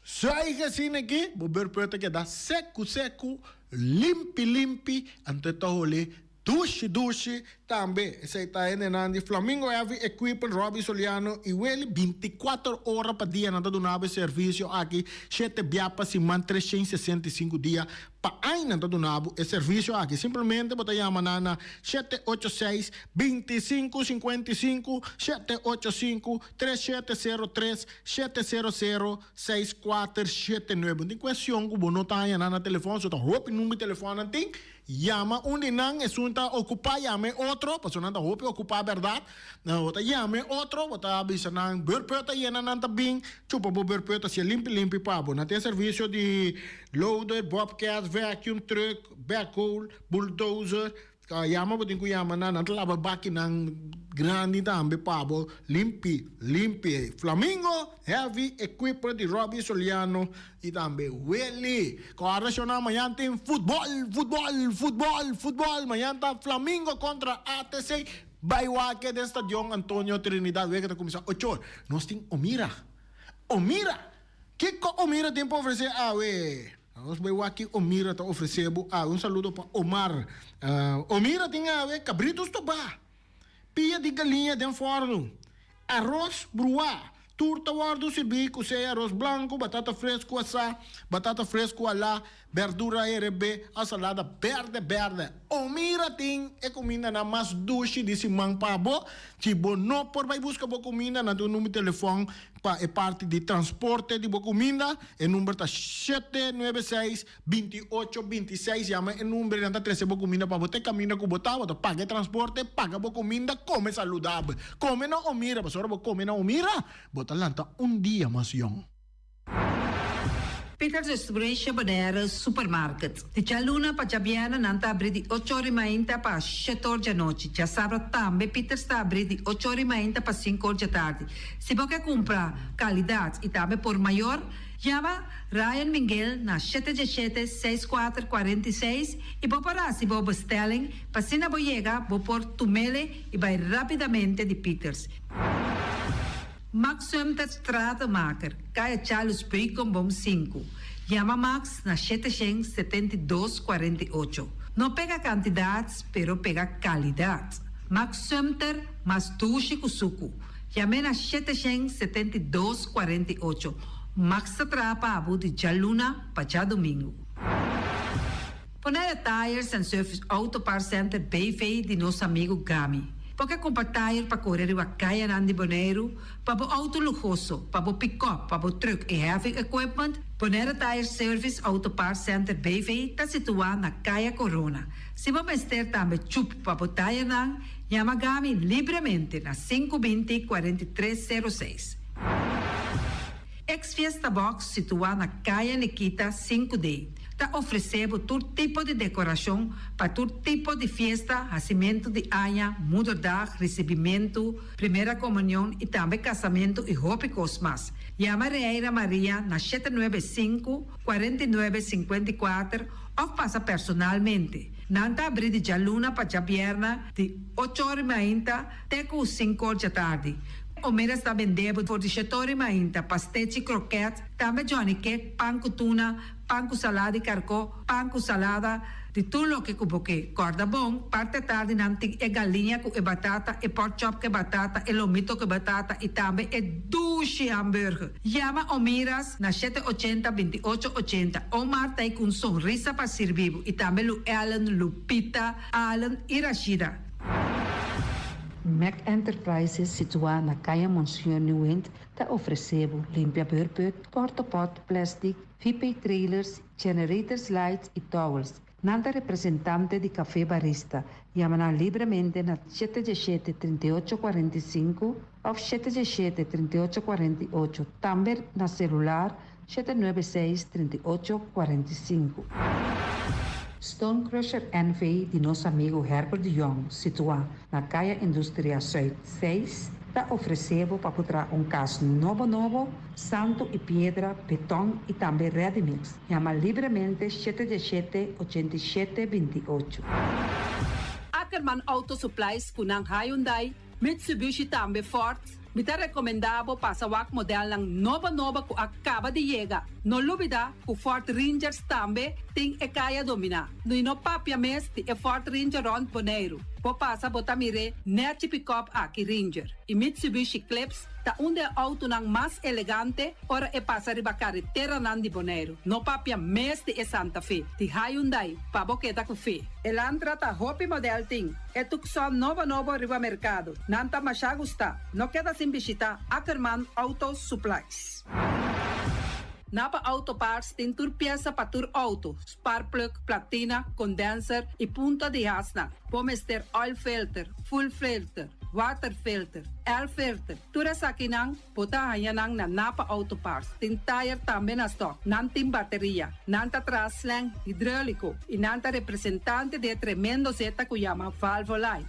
zuig asina aki, bo burpurt ta keda seku seku, limpi limpi, anto e ta hole Dushi dushi tambe. Esei ta hendenan di Flamingo Heavy Equipment, Robby Soliano y Willy. Binticuater ora pa dia nan ta duna bo e servicio aki, shete bia pa siman, 365 dia. Pa aña nan ta duna bo e servisio aki. Simplemente bo ta yama nan na 786 25 55, 785 3703, 700 6479. Bo tin kuestion ku bo no ta haña nan na telefòn, so ta hopi number di telefòn nan tin. Yama un di nan, esun ta okupá, yama e otro, pasobra nan ta hopi okupá bèrdat. Bo ta yama e otro, bo ta bisa nan beurput a yena, nan ta bin chupa bo beurput hacia limpi limpi pa bo. Nan tin e servisio di loader, bobcat, vacuum truck, backhoe, bulldozer. Yama bo tin ku yama nan, nan ta laba bakinan grandi tambe pa bo limpi limpi. Flamingo Heavy Equipment di Robby Soliano i tambe Willy. Kòrda shona mañan tin futbòl, futbòl, futbòl, futbòl. Mañan ta Flamingo kontra ATC. Bai wak den Stadion Antonio Trinidad wega ta kuminsá ocho or. Nos tin Omira. Omira! Kiko Omira tin pa ofresé awe? Nos bai wak ki Omira ta ofresé bo awe. Un saludo pa Omar. Omira tin awe kabritu stobá, pia di galiña den fòrnu, aros bruá. Tur ta wòrdu sirbí ku sea aros blanku, batata fresku asá, batata fresku alá, bèrdura herebé òf salada bèrdè bèrdè. Omira tin e kumindanan mas dushi di siman pa bo. Si bo no por bai buska bo kuminda, nan tin un number di telefòn pa e parti di transporte di bo kuminda. E number ta 796 28 26. Yama e number i nan ta trese bo kuminda pa bo te kaminda ku bo ta. Bo ta paga e transporte, paga bo kuminda, kome saludabel. Kome na Omira, pasobra ora bo kome na Omira, bo ta lanta un dia mas yòn. Peters Distribution Bonaire Supermarket. Di djaluna pa djabièrnè nan ta abrí di ocho or i mainta pa shete or djanochi. Djasabra tambe Peters ta abrí di ocho or i mainta pa sinku or djatardi. Si bo ke kumpra kalidat i tambe por mayor, yama Ryan Minguel na shete djeshete, seis kuater, 46 i bo por hasi bo bestelling pa asina bo yega bo por tumele i bai rápidamente di Peters. Max Sumter Stratenmaker, Kaya Charles Beukenboom sinku. Yama Max na 772 48. No pega kantidat, pero pega kalidat. Max Sumter mas dushi ku suku. Yam'é na 772 48. Max ta traha pa bo di djaluna pa djadumingu. Bonaire Tires and Service Auto Parts Center BV di nos amigu Gami. Bo ke kumpra tire pa kore riba kayanan di Boneiru, pa bo outo luhoso, pa bo pikòp, pa bo trùk i heavy equipment? Bonaire Tire Service Auto Parts Center BV ta situá na Kaya Korona. Si bo mester tambe chup pa bo tirenan, yama Gami libremente na 520 43 06. Ex Fiesta Box situá na Kaya Nikita 5D ta ofresé bo tur tipo di dekorashon pa tur tipo di fiesta, hasimentu di aña, moederdag, risibimentu, primera komunion i tambe kasamentu i hopi kos mas. Yama Reira Maria na 795, 49, 54 òf pasa personalmente. Nan ta abrí di djaluna pa djabièrnè di ocho or i mainta te ku sinku or djatardi. Omeras ta bende bo for di shetori mainta, pastechi, kroket, tambe Johnny cake, pan ku tuna, pan ku salada di karkó, pan ku salada, di tur loke ku bo ke. Kòrda bon, parti atardi nan tin e galiña ku e batata, e pork chop ku e batata, e lomito ku e batata i tambe e dushi hamburger. Yama Omiras na 780 28 80. Omar ta ei ku un sonrisa pa sirbi bo i tambe Lu Ellen, Lupita, Allen i Rashida. Mac Enterprises situá na Kaya Monseñor Nieuwind ta ofresé bo limpia beurput, portapot, plèstik, VP trailers, generators lights i towels. Nan ta representante di Café Barista. Yama nan libremente na 717 38 45 òf 717 38 48, tambe na selular 796 38 45. Stone Crusher NV di nos amigu Herbert de Jong, situá na Kaya Industria Zuid 6, ta ofresé bo pa por traha un kas nobo nobo, santu i piedra, beton i tambe ready mix. Yama libremente 717 87 28. Ackerman Auto Supplies ku nan Hyundai, Mitsubishi tambe Ford. Mi ta rekomendá bo pasa wak modelnan nobo nobo ku a kaba di yega. No lubidá ku Ford Rangers tambe tin e kaya dominá. I no papia mes di e Ford Ranger rònt Boneiru. Bo pasa bo ta mir'é nèchi pikòp aki Ranger. I Mitsubishi Eclipse ta un di e outonan mas elegante ora e pasa riba kareteranan di Boneiru. No papia mes di e Santa Fe, di Hyundai, pa bo keda ku fe. Elantra ta hopi model tin e Tucson nobo nobo riba merkado. Nan ta masha gusta. No keda sin bishita Ackerman Auto Supplies. Napa Auto Parts tin tur piesa pa tur outo, sparkplug, platina, condenser y punta di hasnan. Bo mester oil filter, fuel filter, water filter, air filter. Tur esakinan bo ta haña nan na Napa Auto Parts. Tin tire tambe na stock. Nan tin bateria. Nan ta traha slang hidrolico y nan ta representante di e tremendo zeta cu yama Valvoline.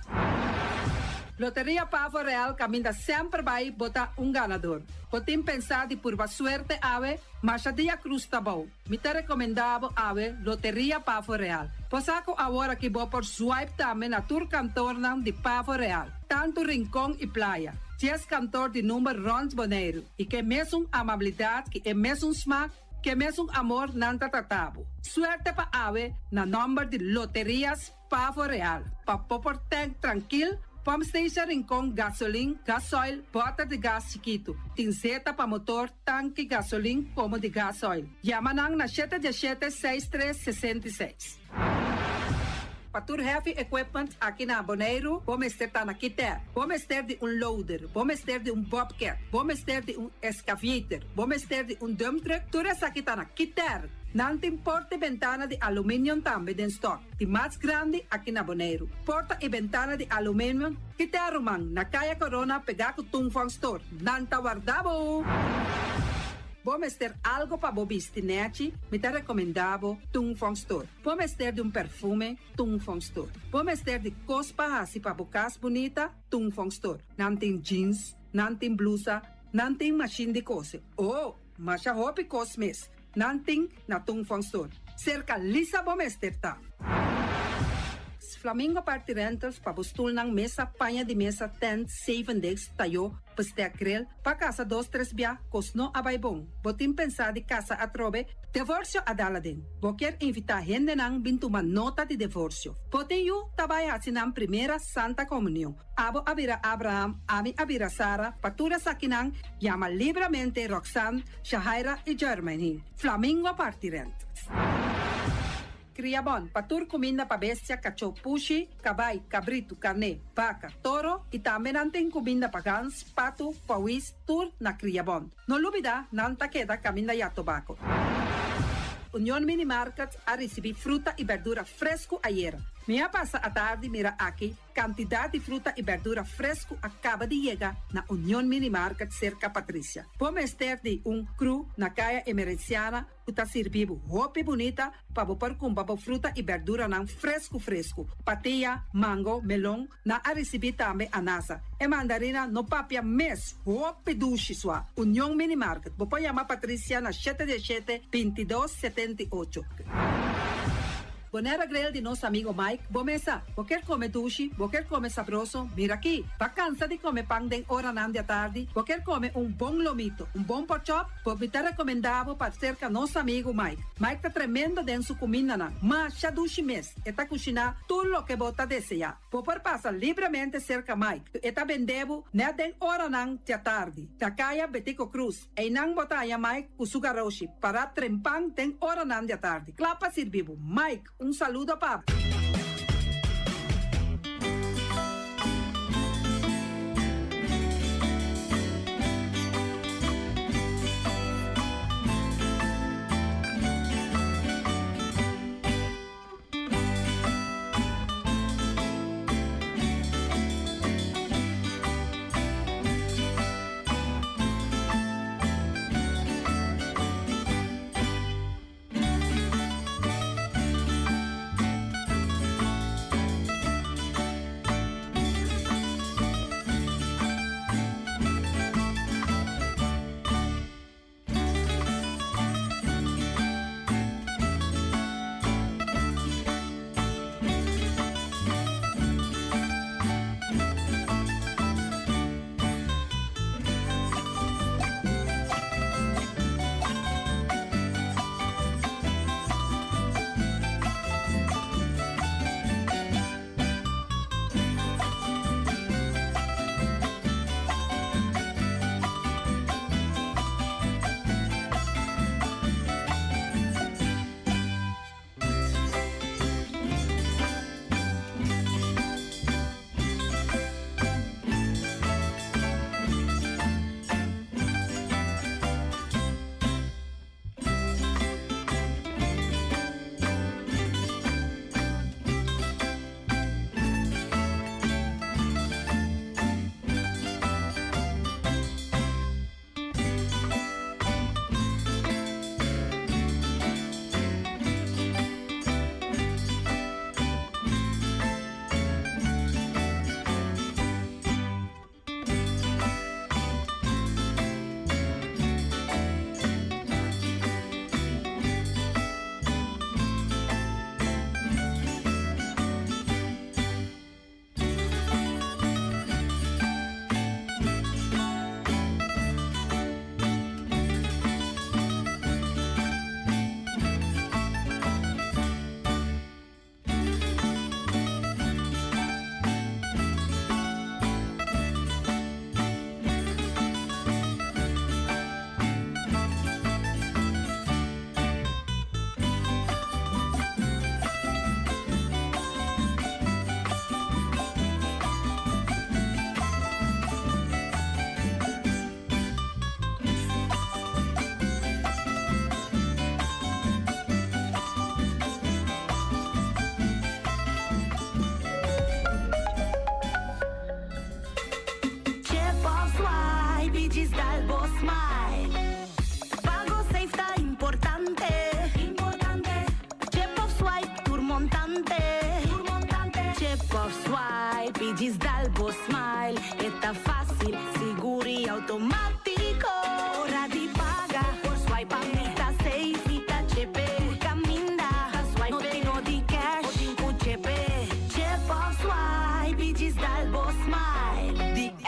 Loteria Pavo Real caminda semper bay bo ta un ganador. Bo tin pensá di purba suerte awe? Masha dia cruz ta bou. Mi ta recomendá bo awe Loteria Pavo Real. Bo sa cu awor aki bo por swipe tambe na tur kantornan di Pavo Real, tantu Rincon y Playa. Dies kantor di number rond Boneiru y ke mesun amabilidad ki e mesun smak, ke mesun amor nan ta trata bo. Suerte pa awe na nomber di Loterias Pavo Real, pa bo por tank trankil, pump station Rincon, gasolin, gasoil, bòter di gas chikitu. Tin zeta pa motor, tanki, gasolin komo di gasoil. Yama nan na shete diesshete seis tres 66. Pa tur heavy equipment aki na Boneiru bo mester ta na Kiter. Bo mester di un loader, bo mester di un bobcat, bo mester di un excavator, bo mester di un dump truck, tur esaki ta na Kiter. Nan tin porta i bentana di aluminium tambe den stock. Di mas grandi aki na Boneiru. Porta i bentana di aluminium Kita ruman na Kaya Corona pegá ku Tung Fong Store. Nan ta warda bo! Bo mester algo pa bo bisti nèchi? Mi ta rekomendá bo Tung Fong Store. Bo mester di un perfume? Tung Fong Store. Bo mester di kos pa hasi pa bo kas bunita? Tung Fong Store. Nan tin jeans, nan tin blusa, nan tin mashin di kose. Oh! Masha hopi kos mes. Nan tin na Tung Fong Store. Serka Lisa bo mester ta. Flamingo Party Rentals pa bo stulnan, mesa, paña di mesa, tent, zeven desk, tayó, bestek grill, pa kasa dos tres bia, kos no a bai bon. Bo tin pensá di kasa atrobe? Devorsio a dal aden. Bo kier invitá hendenan bin tuma nota di devorsio. Bo tin yu ta bai hasi nan primera Santa Komunion. Abo a bira Abraham, ami a bira Sara, pa tur esakinan yama libramente Roxanne, Shahaira i Jermaine. Flamingo parti rent. Kria bon pa tur kuminda pa bestia, kachó, pushi, kabai, kabritu, karné, baka, toro i tambe nan tin kuminda pa gans, patu, pawis, tur na Kria Bon. No lubida nan ta keda kaminda ya tobako. Union Mini Market a risibí fruta i berdura fresku ayera. Mi a pasa atardi mira aki Kantidat di fruta i bèrdura fresku a kaba di yega na Union Mini Market serka Patricia. Bo mester di un kru na Kaya Emerenciana ku ta sirbi bo hopi bunita pa bo por kumpra bo fruta i bèrduranan fresku fresku. Patia, mango, melon, nan a risibí tambe anasa. E mandarina no papia mes, hopi dushi sua. Union Mini Market, bo por yama Patricia na shete diesshete, 22, 78. Bonera Grill di nos amigo Mike, bo mesa. Bo kier come dushi, bo kier come sabroso, mira aki. Ba cansa di come pan den oranan di atardi, bo kier come un bon lomito, un bon porkchop, bo mi ta recomenda bo pa cerca nos amigo Mike. Mike ta tremendo den su cumindanan, masha dushi mes, e ta cushina tur loke bo ta desea. Bo por pasa libremente cerca Mike, e ta bende bo net den oranan di atardi, na caya Betico Cruz. Einan bo ta haña Mike ku su garoshi pará trempan den oranan di atardi, kla pa sirbi bo. Mike, un saludo pa bo.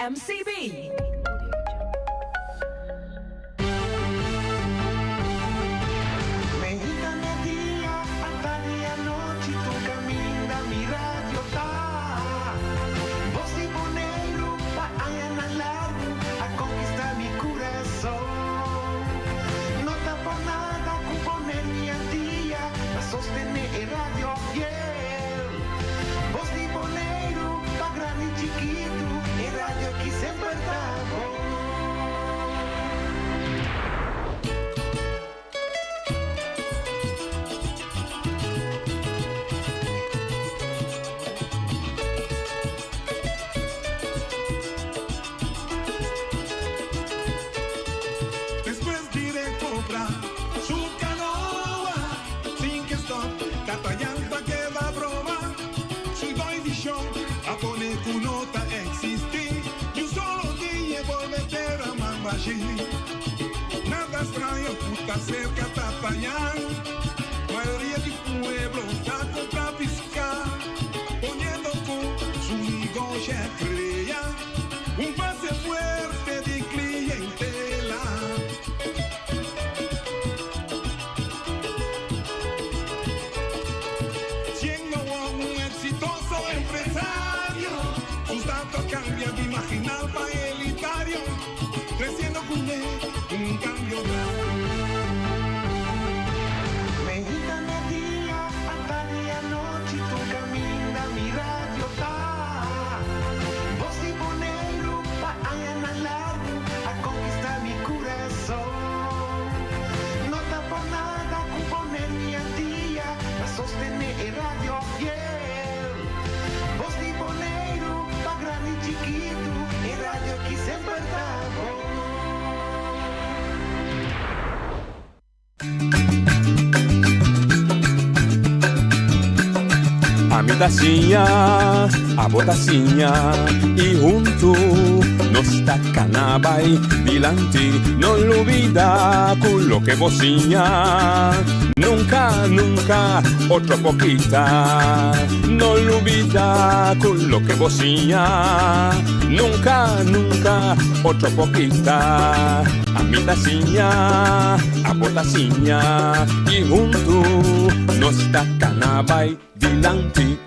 MCB. Meinta media, atardi anochi, tur caminda mi radio ta. Bos di Boneiru pa añanan largu a conquista mi curason. No ta por nada cu Boneiru y Antia ta sostene e radio fiel. Bos di Boneiru pa grandi y chikitu, e radio aki semper ta bon. Despues di recobra su canoa, sin ke stop, Tatayan ta keda broma. Su doy vision a pone cu no ta existi, di un solo dia e bolbe tera man bashi. Nada straño cu ta cerca Tatayan, mayoria di pueblo ta cumpra pisca, poniendo cu su negoshi a crea un base fuerte di clientela. Siendo un exitoso empresario, su status a cambia di marginal pa elitario, creciendo cu ne un cambio drástico. Meinta media, atardi anochi, tur caminda mi radio ta. Bos di Boneiru pa añanan largu a conquista mi curason. No ta por nada cu Boneiru y Antia ta sostene e radio fiel. Bos di Boneiru pa grandi y chikitu, e radio aki semper ta bon. Ami ta siña, abo ta siña y huntu nos ta cana bay dilanti. No lubida cu loke bo siña nunca, nunca otro por kita. No lubida cu loke bo siña nunca, nunca otro por kita. Ami ta siña, abo ta siña y huntu nos ta cana bay dilanti.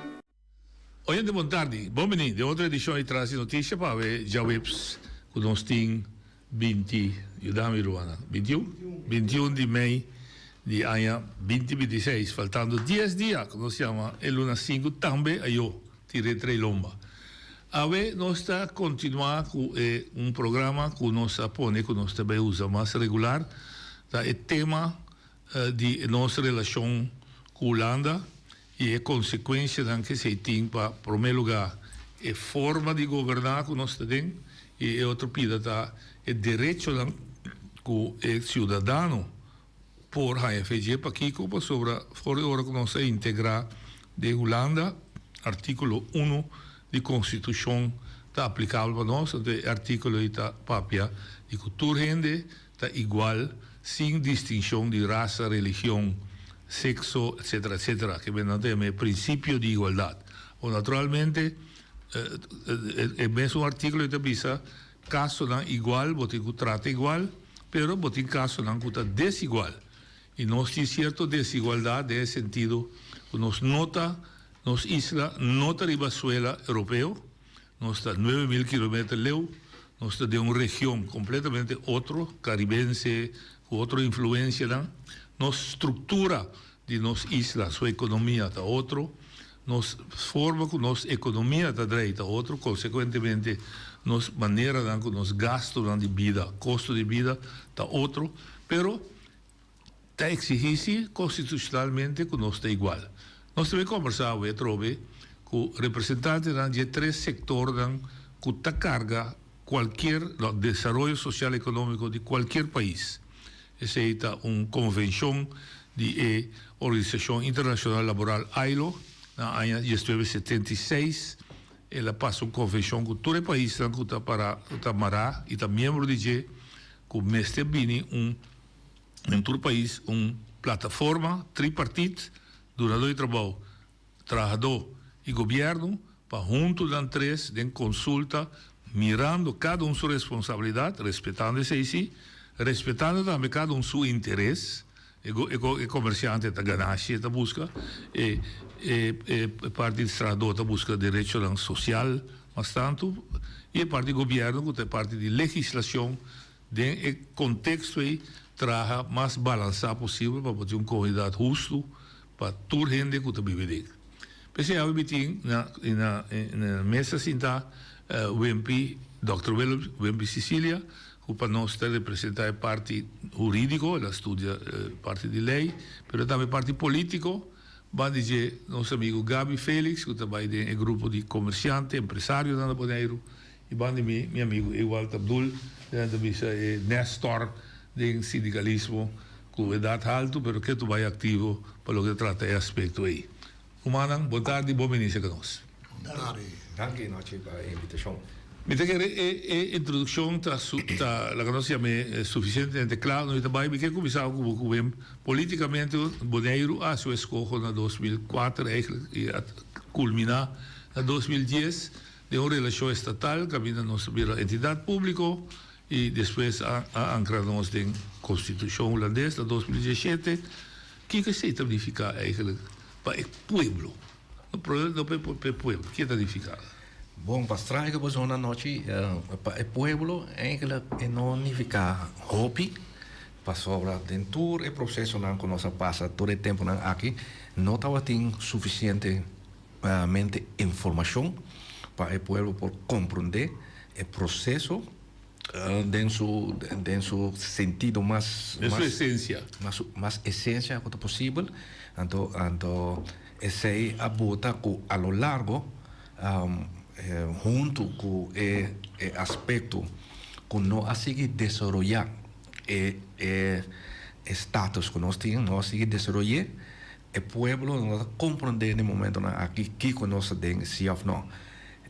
Oyente bon tardi, bon bini den otro edicion di Tras di Noticia pa awe djaweps cu nos tin binti, yuda mi Ruana, bintiun? Bintiun di mei di aña binti bintiseis, faltando dies dia cu nos yama e luna sinku tambe ayo tira e trei lomba. Awe nos ta continua cu e un programa cu nos a pone cu nos ta bay usa mas regular, ta e tema di nos relacion cu Hulanda y e consecuencianan cu esey tin pa prome lugar e forma di goberna cu nos ta den y e otro pida ta e derechonan cu e ciudadano por haya fe dje. Pakico? Pasobra for di ora cu nos a integra den Hulanda articulo uno di constitucion ta aplicabel pa nos, anto e articulo ey ta papia di cu tur hende ta igual sin distincion di rasa, religion, sexo, etcetera, etcetera, ke men nan ta yama e principio di igualdad. Bo naturalmente e mesun articulo ey ta bisa casonan igual bo tin cu trata igual, pero bo tin casonan cu ta desigual. Y nos tin cierto desigualdad den e sentido cu nos no ta, nos isla no ta riba suela europeo, Nos ta 9000 kilometer leu, nos ta den un region completamente otro, caribense, cu otro influencianan. Nos structura di nos isla, su economia ta otro, nos forma cu nos economia ta drei ta otro, consecuentemente nos maneranan cu nos gastonan di bida, costo di bida ta otro, pero Ta exigí si constitucionalmente cu nos ta igual. Nos ta bay combersa awe atrobe cu representantenan dje tres sectornan cu ta carga cualkier desaroyo social economico di cualkier pais. Esey ta un convencion di e Organisacion Internacional Laboral ILO na aña diesnuebe setenta i seis. El a pasa un convencion cu tur e paisnan cu ta para cu ta mara y ta miembro di dje cu mester bini un Den tur pais un plataforma tripartit, dunadó di trabou, trahadó i gobièrnu, pa huntu nan tres den konsulta Mirando kada un su responsabilidat, respetando esei si, respetando tambe kada un su interes, e e komersiante ta ganashi e ta buska, e e e parti di trahadó ta buska derechonan sosial mas tantu, i e parti di gobièrnu ku ta e parti di legislashon den e konteksto ei traha mas balansá posibel pa bo tin un komunidat hustu pa tur hende ku ta biba den. P'esei awe mi tin na na na mesa sintá Wimpy, Dòkter Willem Wimpy Cicilia, ku pa nos ta representá e parti hurídiko, el a studia e parti di lei, pero tambe e parti polítiko. Ban di dje nos amigu Gaby Felix ku ta bai den e grupo di komersiante, empresarionan na Boneiru, i ban di mi, mi amigu Ewald Abdul, nan ta bisa e Nestor den sindikalismo. Ku edat haltu pero ke tu bai aktivo pa loke ta trata e aspekto ei. Rumannan, bon tardi, bon bini serka nos. Bon tardi. Danki Nochi pa e invitashon. Mi ta kere e e introdukshon ta su ta laga nos yam'é sufisientemente kla. No ta bai mi ke kuminsá ku bo ku Wim. Politikamente Boneiru a hasi un eskoho na 2004 eigentlik i a kulminá na 2010 den un relashon estatal kaminda nos a bira entidat públiko. I despues a ankra nos den Konstitushon Hulandes na 2017. Kiko esei ta nifiká eigenlijk pa e pueblo? No pa e pueblo, ke ta nifiká? Bon, pa strike bo zona anochi, pa e pueblo eigenlijk e no nifiká hopi, pasobra den tur e prosesonan ku nos a pasa tur e tempunan aki no tabatin sufisientemente informashon pa e pueblo por komprondé e proseso den su den su sentido mas Den su esencia. Mas mas esencia ku ta posibel. Anto anto esei a bota ku a lo largo huntu ku e e aspekto ku no a sigui desaroyá e e e status ku nos tin, no a sigui desaroy'é, e pueblo no ta komprondé den momentonan aki kiko nos ta den si òf no.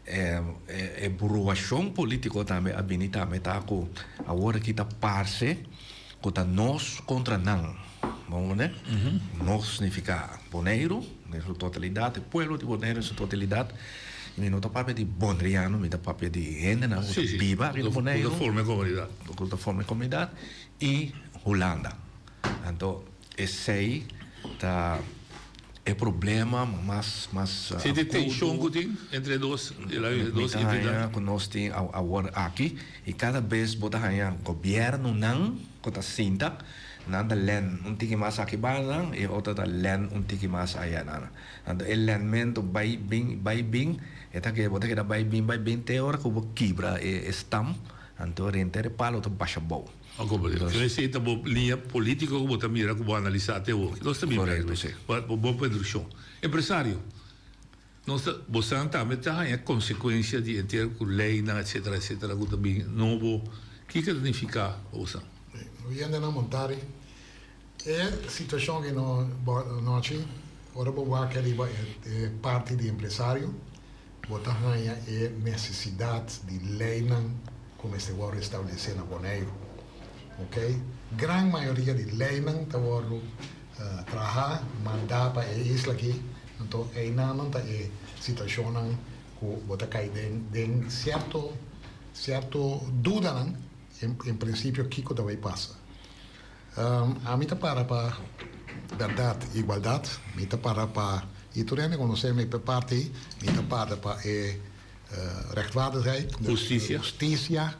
E bruashon politico tambe a bini tambe ta cu awor aki ta parce cu ta nos contra nan. Bo comprende? Nos significa Boneiru den su totalidad, e pueblo di Boneiru den su totalidad. Y mi no ta papia di Boneriano, mi ta papia di hendenan cu ta biba riba Boneiru. Cu ta forma e comunidad. Cu ta forma e comunidad y Hulanda. Anto esey ta e problema mas mas Si tin tenshon ku tin entre e dos Mi ta haña ku nos tin awor aki i kada bes bo ta haña gobièrnunan ku ta sinta nan ta lèn un tiki mas aki banda i otro ta lèn un tiki mas aya nan. Anto e lènmentu bai bin bai bin e ta ke bo ta keda bai bin bai bin te ora ku bo kibra e stam anto renter e palo ta basha bou. Oké, so esei ta bo liña polítiko ku bo ta mira ku bo analisá te awor. Nos ta bin Korekto, si. Bo bon introduccion. Empresario, nos ta, bosan tambe ta haña konsekuensia di henter ku leinan etsetera etsetera ku ta bin nobo. Kiko ta nifiká pa bosan? Oyente nan Montari, e situashon aki no nochi, ora bo wak riba e parti di empresario, Bo ta haña e nesesidat di leinan ku mester wòrdu establesé na Boneiru. Oké? Gran mayoria di leinan ta wòrdu trahá, mandá pa e isla akí, anto einanan ta e situashonnan ku bo ta kai den den sierto sierto dudanan en prinsipio kiko ta bai pasa. Ami ta para pa bèrdat, igualdat. Mi ta para pa, i tur hende konosé mi p'e parti ei, mi ta para pa e rechtvaardigheid, Hustisia. Hustisia,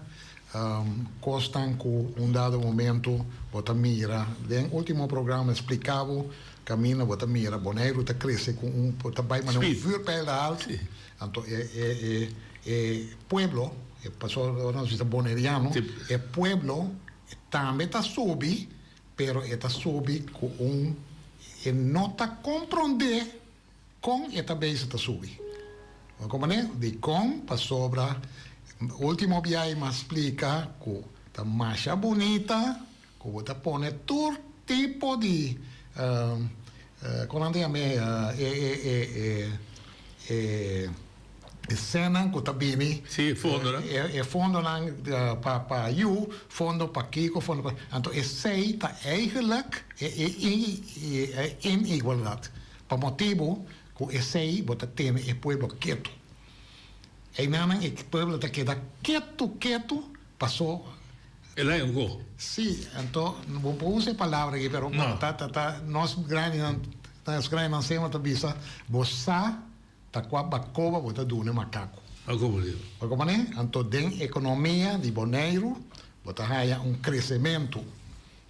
kosnan ku un dado momento bo ta mira. Den último programa splika bo kaminda bo ta mira Boneiru ta krese ku un, ta bai manera un vuurpijl ta haltu. Anto e e e e pueblo, pasobra ora nos bisa boneriano, e pueblo E tambe ta subi, pero e ta subi ku un e no ta komprondé kon e ta bezig ta subi. Bo a komprendé? Dikon? Pasobra último biaha mi a splika ku ta masha bunita ku bo ta pone tur tipo di kon nan ta yam'é e e e e E sennan ku ta bini. Sí, e fondonan. E fondonan pa pa yu, fondo pa kiko, fondo pa. Anto esei ta eigenlijk e e inigualdat. Pa motibu ku esei bo ta tene e pueblo ketu. Einanan e pueblo ta keda ketu ketu paso. El a un go. Sí, anto bo por usa e palabra aki pero no. Ta ta ta nos grandinan nos grandinan semper ta bisa bo sa ta kua bakoba bo ta duna e makaku. Bakoba di. Bo komprende? Anto den ekonomia di Boneiru bo ta haya un kresementu.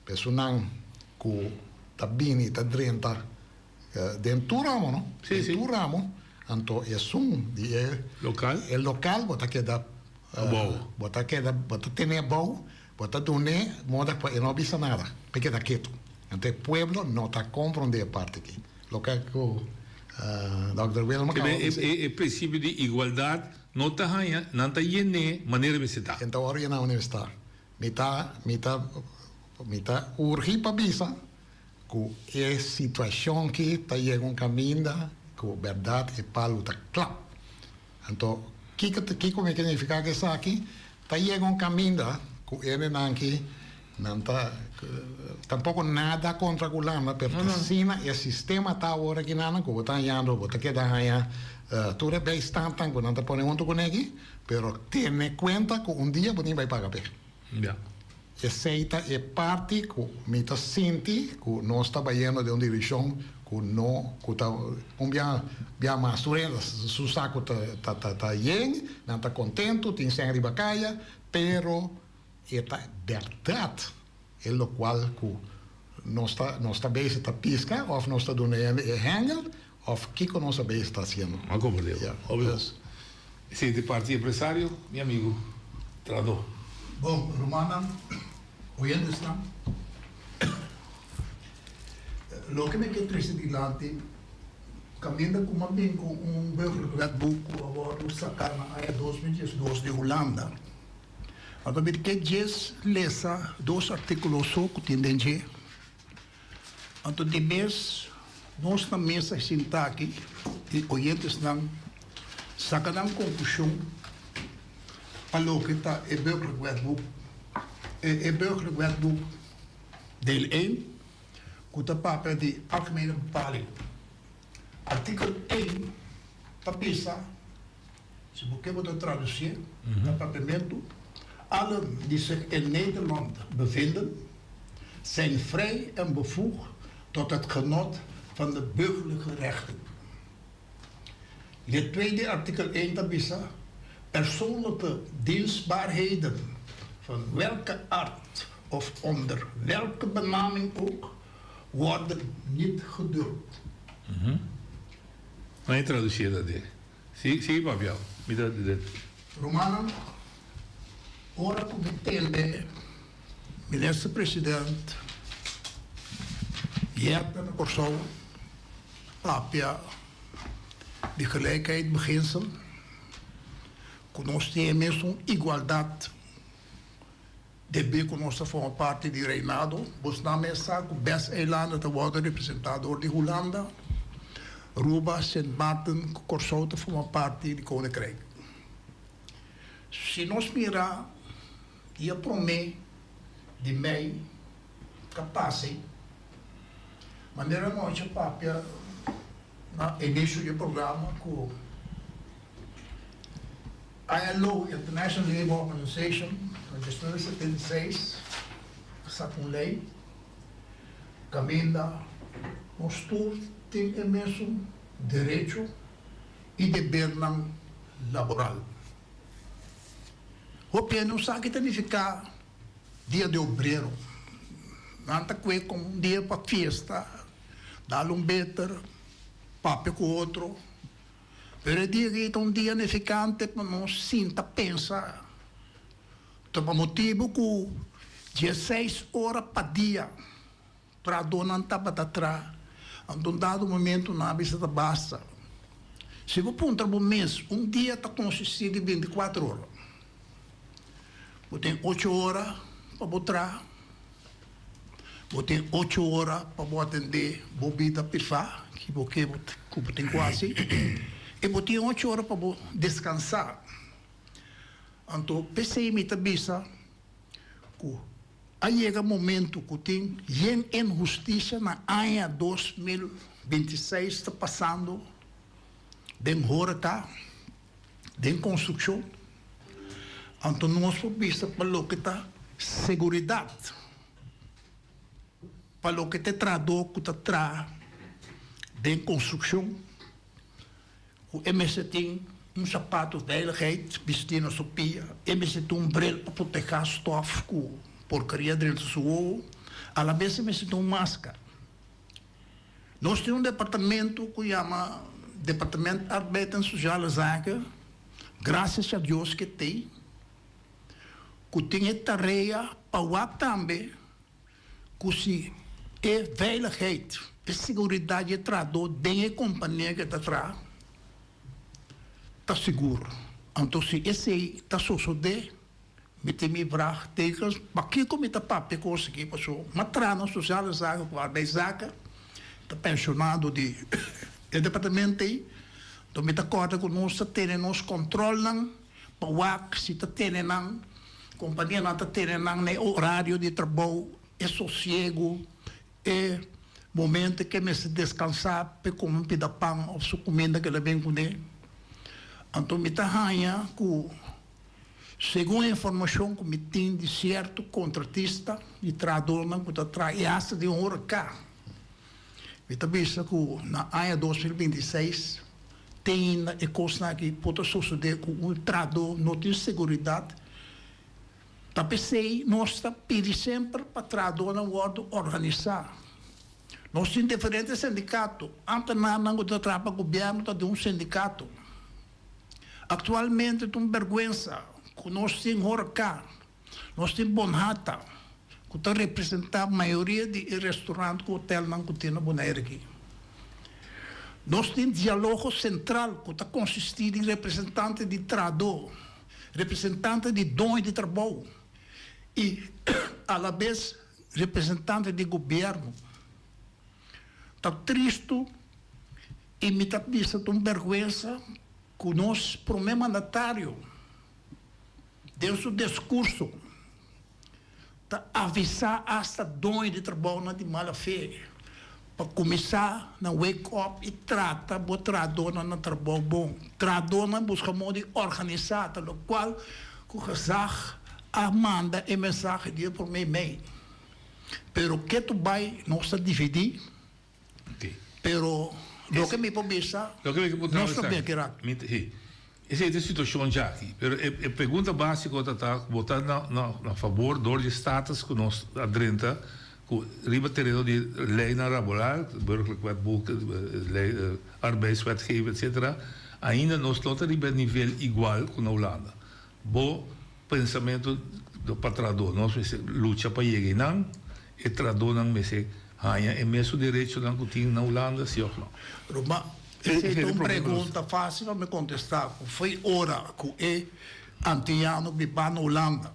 Personan ku ta bini ta drenta Den tur ramo no? Sí, sí. Den tur ramo, anto esun di e Local? e local bo ta keda Abou. Bo ta keda, bo ta tene abou, bo ta dun'é moda pa e no bisa nada, pa e keda ketu. Anto e pueblo no ta comprende e parti aki. Loke ku Dòkter Willem a kaba bisa. E principio di igualdad no ta haña, nan ta yen'é manera mester ta. E ta wòrdu yená manera mester ta. Mi ta, mi ta, mi ta urgi pa bisa Ku e situashon ki ta yega un kaminda ku bèrdat e palu ta klap. Anto, kiko ta kiko mi ke nifiká ku esaki? Ta yega un kaminda ku hendenan ki nan ta tampoko nada kontra ku Hulanda, pero ta asina e sistema ta awor aki nan ku bo ta hañando, bo ta keda haña tur e bijstandnan ku nan ta pone huntu kuné aki, pero tene kuenta ku un dia bo tin bai paga p'e. Ya. Esei ta e parti ku mi ta sinti ku nos ta bayendo den un direkshon ku no ku ta un bia bia mas tur hende su saku ta ta ta ta yen, nan ta kontentu, tin sèn riba kaya, pero e ta bèrdat e lokual ku nos ta nos ta bezig ta piska òf nos ta duna hende e hèngel òf kiko nos ta bezig ta hasiendo. A komprendé. Obvio. Esei ta e parti empresario, mi amigu trahadó. Bon, rumannan, oyentesnan, loke mi ke trese dilanti, kaminda ku mi a bin ku un burgerlijk wetboek ku a wòrdu saká na aña 2012 di Hulanda, anto mi ke djes lesa dos artíkulo so ku tin den dje. Anto di mes nos na mesa sinta aki i oyentesnan saka nan konklushon pa loke ta e Burgerlijk Wetboek, e Burgerlijk Wetboek deel één ku ta papia di algemene bepaling. Artikel één ta bisa, si bo ke bo ta tradusié na papiamentu, Allen die zich in Nederland bevinden zijn vrij en bevoegd tot het genot van de burgerlijke rechten. Lid 2 di artikel 1 ta bisa, Persoonlijke dienstbaarheden van welke aard of onder welke benaming ook worden niet geduld. Nan e traducié ta de. Sigui papia, mi ta de. Rumannan, ora ku mi tende Minister President Jette na Kòrsou papia di gelijkheidbeginsel, ku nos tin e mesun igualdat debí ku nos ta forma parti di Reinado. Bosnan mes sa ku bes eilanden ta wòrdu representá dor di Hulanda, Aruba, Sint Maarten ku Kòrsou ta forma parti di Koninkrijk. Si nos mira dia promé di mei ta pasa manera nochi a papia na inisio di e programa ku ILO, International Labour Organization, na 1976 a saka un lei kaminda nos tur tin e mesun derecho i debernan laboral. Hopi hende no sa ki ta nifiká Dia di Obrero. Nan ta kue komo un dia pa fiesta, dal un beter, papia ku otro. Pero e dia aki ta un dia nifikante pa nos sinta pensa. Ta pa motibu ku dieseis ora pa dia Trahadónan tabata traha. Anto un dado momento nan a bisa ta basta. Si bo puntra bo mes, un dia ta konsistí di bintikuater ora. Bo tin ocho ora pa bo traha, bo tin ocho ora pa bo atendé bo bida privá, ki bo ke ku bo tin ku hasi, i bo tin ocho ora pa bo deskansá. Anto p'esei mi ta bisa ku A yega momento cu tin yen inhusticia na aña 2026 ta pasando den horeca. Den konstrukshon. Anto nos por bisa pa loke ta seguridat, pa loke ta e trahadó ku ta traha den konstrukshon, ku e mester tin un sapato veiligheid bistí na su pia, e mester tin un bril pa protehá stòf ku porkeria drenta su wowo, alabes e mester tin un maskara. Nos tin un departamento ku yama Departement Arbeid en Sociale Zaken, gracias a Dios ke tei, ku tin e tarea pa wak tambe ku si e veiligheid, e seguridat di e trahadó den e kompania ke ta traha ta sigur. Anto si esei ta sosodé, Mi tin mi vraagtekens, pakiko mi ta papia kos aki? Paso m'a traha na Sociale Zaken ku Arbeidszaken, ta pensionado di e departamento ei, enton mi ta kòrda ku nos ta tene nos kòntròlnan pa wak si ta tene nan, kompanianan ta tene nan na e orario di trabou, e sosiego, e momento ke mester deskansá p'e kome un pida pan òf su kuminda ke el a bin kuné. Anto mi ta haña ku. Segun e informashon ku mi tin di sierto kontratista i trahadornan ku ta traha e asta den horeka, mi ta bisa ku na aña 2026 te ainda e kosnan aki por ta sosodé ku un trahadó no tin seguridat. Ta p'esei nos ta pidi semper pa trahadornan wòrdu organisá. Nos tin diferente sindikato, ámtenarnan ku ta traha pa gobièrnu ta den un sindikato. Aktualmente ta un bèrgwensa ku nos tin Horka, nos tin Bonhata, ku ta representá mayoria di e restorant ku hotelnan ku tin na Bonaire aki. Nos tin Dialogo Sentral ku ta konsistí di representante di trahadó, representante di doño di trabou i alabes representante di gobièrnu. Ta tristu. I mi ta bisa ta un bèrgwensa ku nos promé mandatario den su deskurso ta avisá asta doño di trabounan di mala fe pa kuminsá na wake up i trata bo trahadónan na trabou bon. Trahadónan buska moda di organisá ta lokual ku gezag a manda e mensahe di e promé mei. Pero ketu bai nos ta dividí. Pero loke mi por bisa, nos ta bien kera. Esei ta e situashon djaki. Pero e pregunta básiko ta ta, bo ta na fabor dor di e status ku nos a drenta ku riba tereno di leinan laboral, Burgerlijk Wetboek, lei arbeidswetgeving etcetera, ainda nos no ta riba e nivel igual ku na Hulanda. Bo pensamentu pa trahadó, nos mester lucha pa yega einan, e trahadónan mester haña e mesun derechonan ku tin na Hulanda, si òf no? Ruma, esei ta un pregunta fásil pa mi kontestá, ku foi ora ku e antiano biba na Hulanda,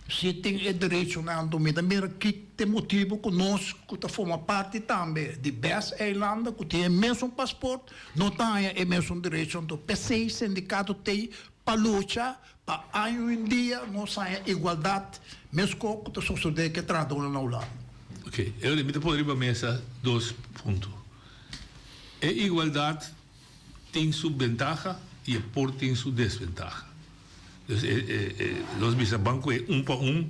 si tin e derechonan, anto mi ta mira ki ta e motibu ku nos ku ta forma parti tambe di bes eilanden ku tin e mesun pasport no ta haña e mesun derecho, anto p'esei sindikato t'ei pa lucha pa año un dia nos haña igualdat meskos ku ta sosodé ku e trahadónan na Hulanda. Oké, Eury, mi ta pone riba mesa dos punto. E igualdat tin su bentaha i e por tin su desbentaha. Dus e e nos bisa ban ku e un pa un,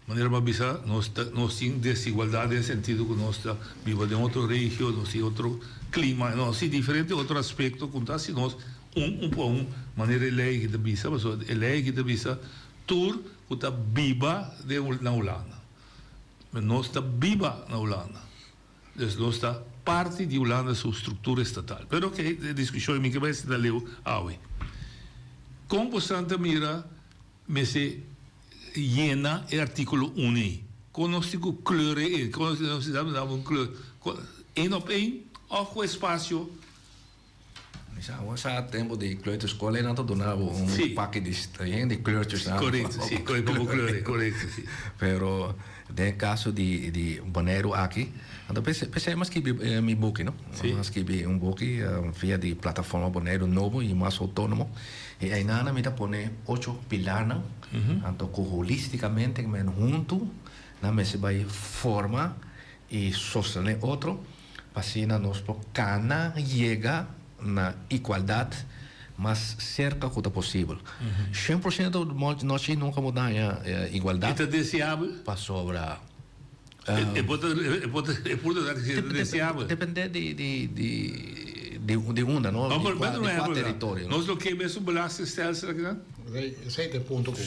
manera bo a bisa nos ta nos tin desigualdat den sentido ku nos ta biba den otro regio, nos tin otro klima, nos tin diferente otro aspekto ku ta hasi nos un un pa un manera e lei aki ta bisa, pasobra e lei aki ta bisa tur ku ta biba den na Hulanda. Nos ta biba na Hulanda. Dus nos ta parti di Hulanda su structura estatal. Pero ok, e discusion mi ke bai sinta leu awe. Con bosan ta mira mester yena e articulo un ei? Con nos tin cu kleur e? Con nos tin cu daba un kleur? Een op een of cu espacio? Mi sa awor sa tempo di kleuterschool nan ta duna bo un paki di yen di kleurtjes nan. Correcto, si, pa bo kleur, correcto, si. Pero den e caso di di Boneiru aki, anto p'esei mi a skibi mi buki no. Mi a skibi un buki via di plataforma Boneiru Nobo y Mas Autonomo y einan mi ta pone ocho pilarnan, anto cu holisticamente men hunto nan mester bay forma y sostene otro. Pa asina nos por kana yega na igualdat. mas serka ku ta posibel. 100% nochi nunka bo ta haña igualdat. E ta deseabel? Pasobra. E por ta e por ta e por ta si e ta deseabel. Depende di di di di unda no? Di kua di kua teritorio. Nos lo ke mesun belastingstelsel akinan? Esei ta e punto ku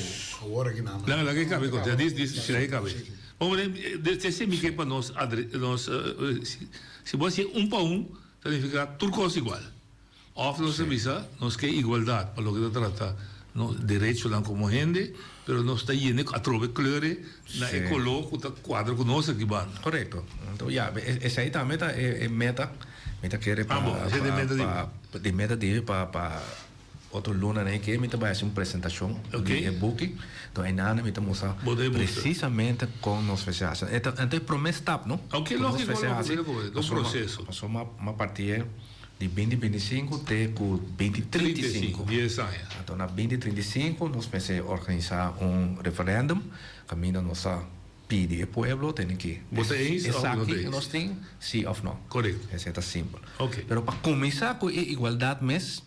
awor akinan. Laga laga e kabe konta. Dis dis si laga e kabe. Bon esei mi ke pa nos nos si bo hasi un pa un ta nifiká tur kos igual. Òf nos ta bisa, nos ke igualdat pa loke ta trata nos derechonan komo hende, pero nos ta yende atrobe kleure na e koló ku ta kuadra ku nos aki banda. Korekto. Anto ya, esei tambe ta e meta. Mi ta kere pa, Ah bo, esei ta e meta di bo. pa, e meta di mi pa, pa otro lunanan e ke mi ta bai hasi un presentashon di e buki. Anto einan mi ta mustra presisamente kon nos mester hasi. Anto e promé stap, no? Oke, Ku nos lógiko, mester hasi. lógiko, lógiko. Ta un proseso. Pasobra mi a partié. Di binti binti i sinku te ku binti 35. Dies aña. Anto na binti 35 nos mester organisá un referèndum kaminda nos ta pidi e pueblo tene ki Bo ta eens òf no ta esaki eens? nos tin, sí òf no. Korekto. Esei ta simpel. Oke. Pero pa kuminsá ku e igualdat mes,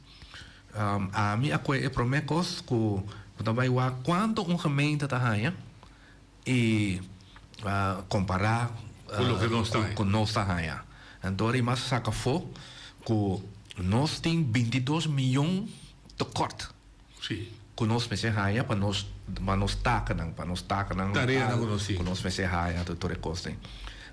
ami a kohe e promé kos ku bo ta bai wak kuantu un gemeente ta haña I kompará Ku loke nos ta haña. ku nos ta haña. Anto ora mas saka afó ku nos tin 22 miyon tekort. Sí. Ku nos mester haña pa nos pa nos takanan, pa nos takanan Tareanan ku nos tin. Ku nos mester haña anto tur e kosnan.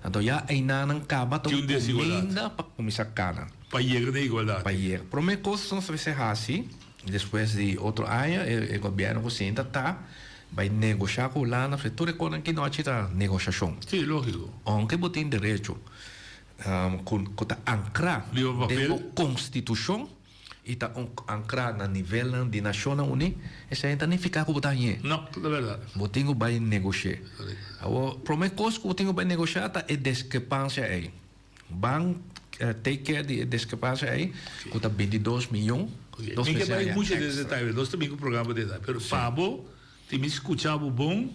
Anto ya einanan kaba ta Tin un un desigualdat. kuminda pa kuminsá kana. Pa yega na igualdat. Pa yega. Promé kos nos mester hasi Despues di otro aña e gobierno cu sinta ta bay negosha cu Hulanda pasobra tur e cosnan ki nochi ta negoshacion. Sí, logico. Aunke bo tin derecho cu ta ancra den bo constitucion y ta ancra na nivelnan di Nacionnan Uni, esey no ta nifica cu bo ta hañ'e. No, ta berdad. Bo tin cu bay negoshe. Awor, prome cos cu bo tin cu bay negosha ta e discrepancia ey. Ban take care di e discrepancia ey cu ta 22 miyon. Dos Mi ke bai mucho den detaye, nos ta bin cu programa den detaye, pero pa bo tin mi scucha bo bon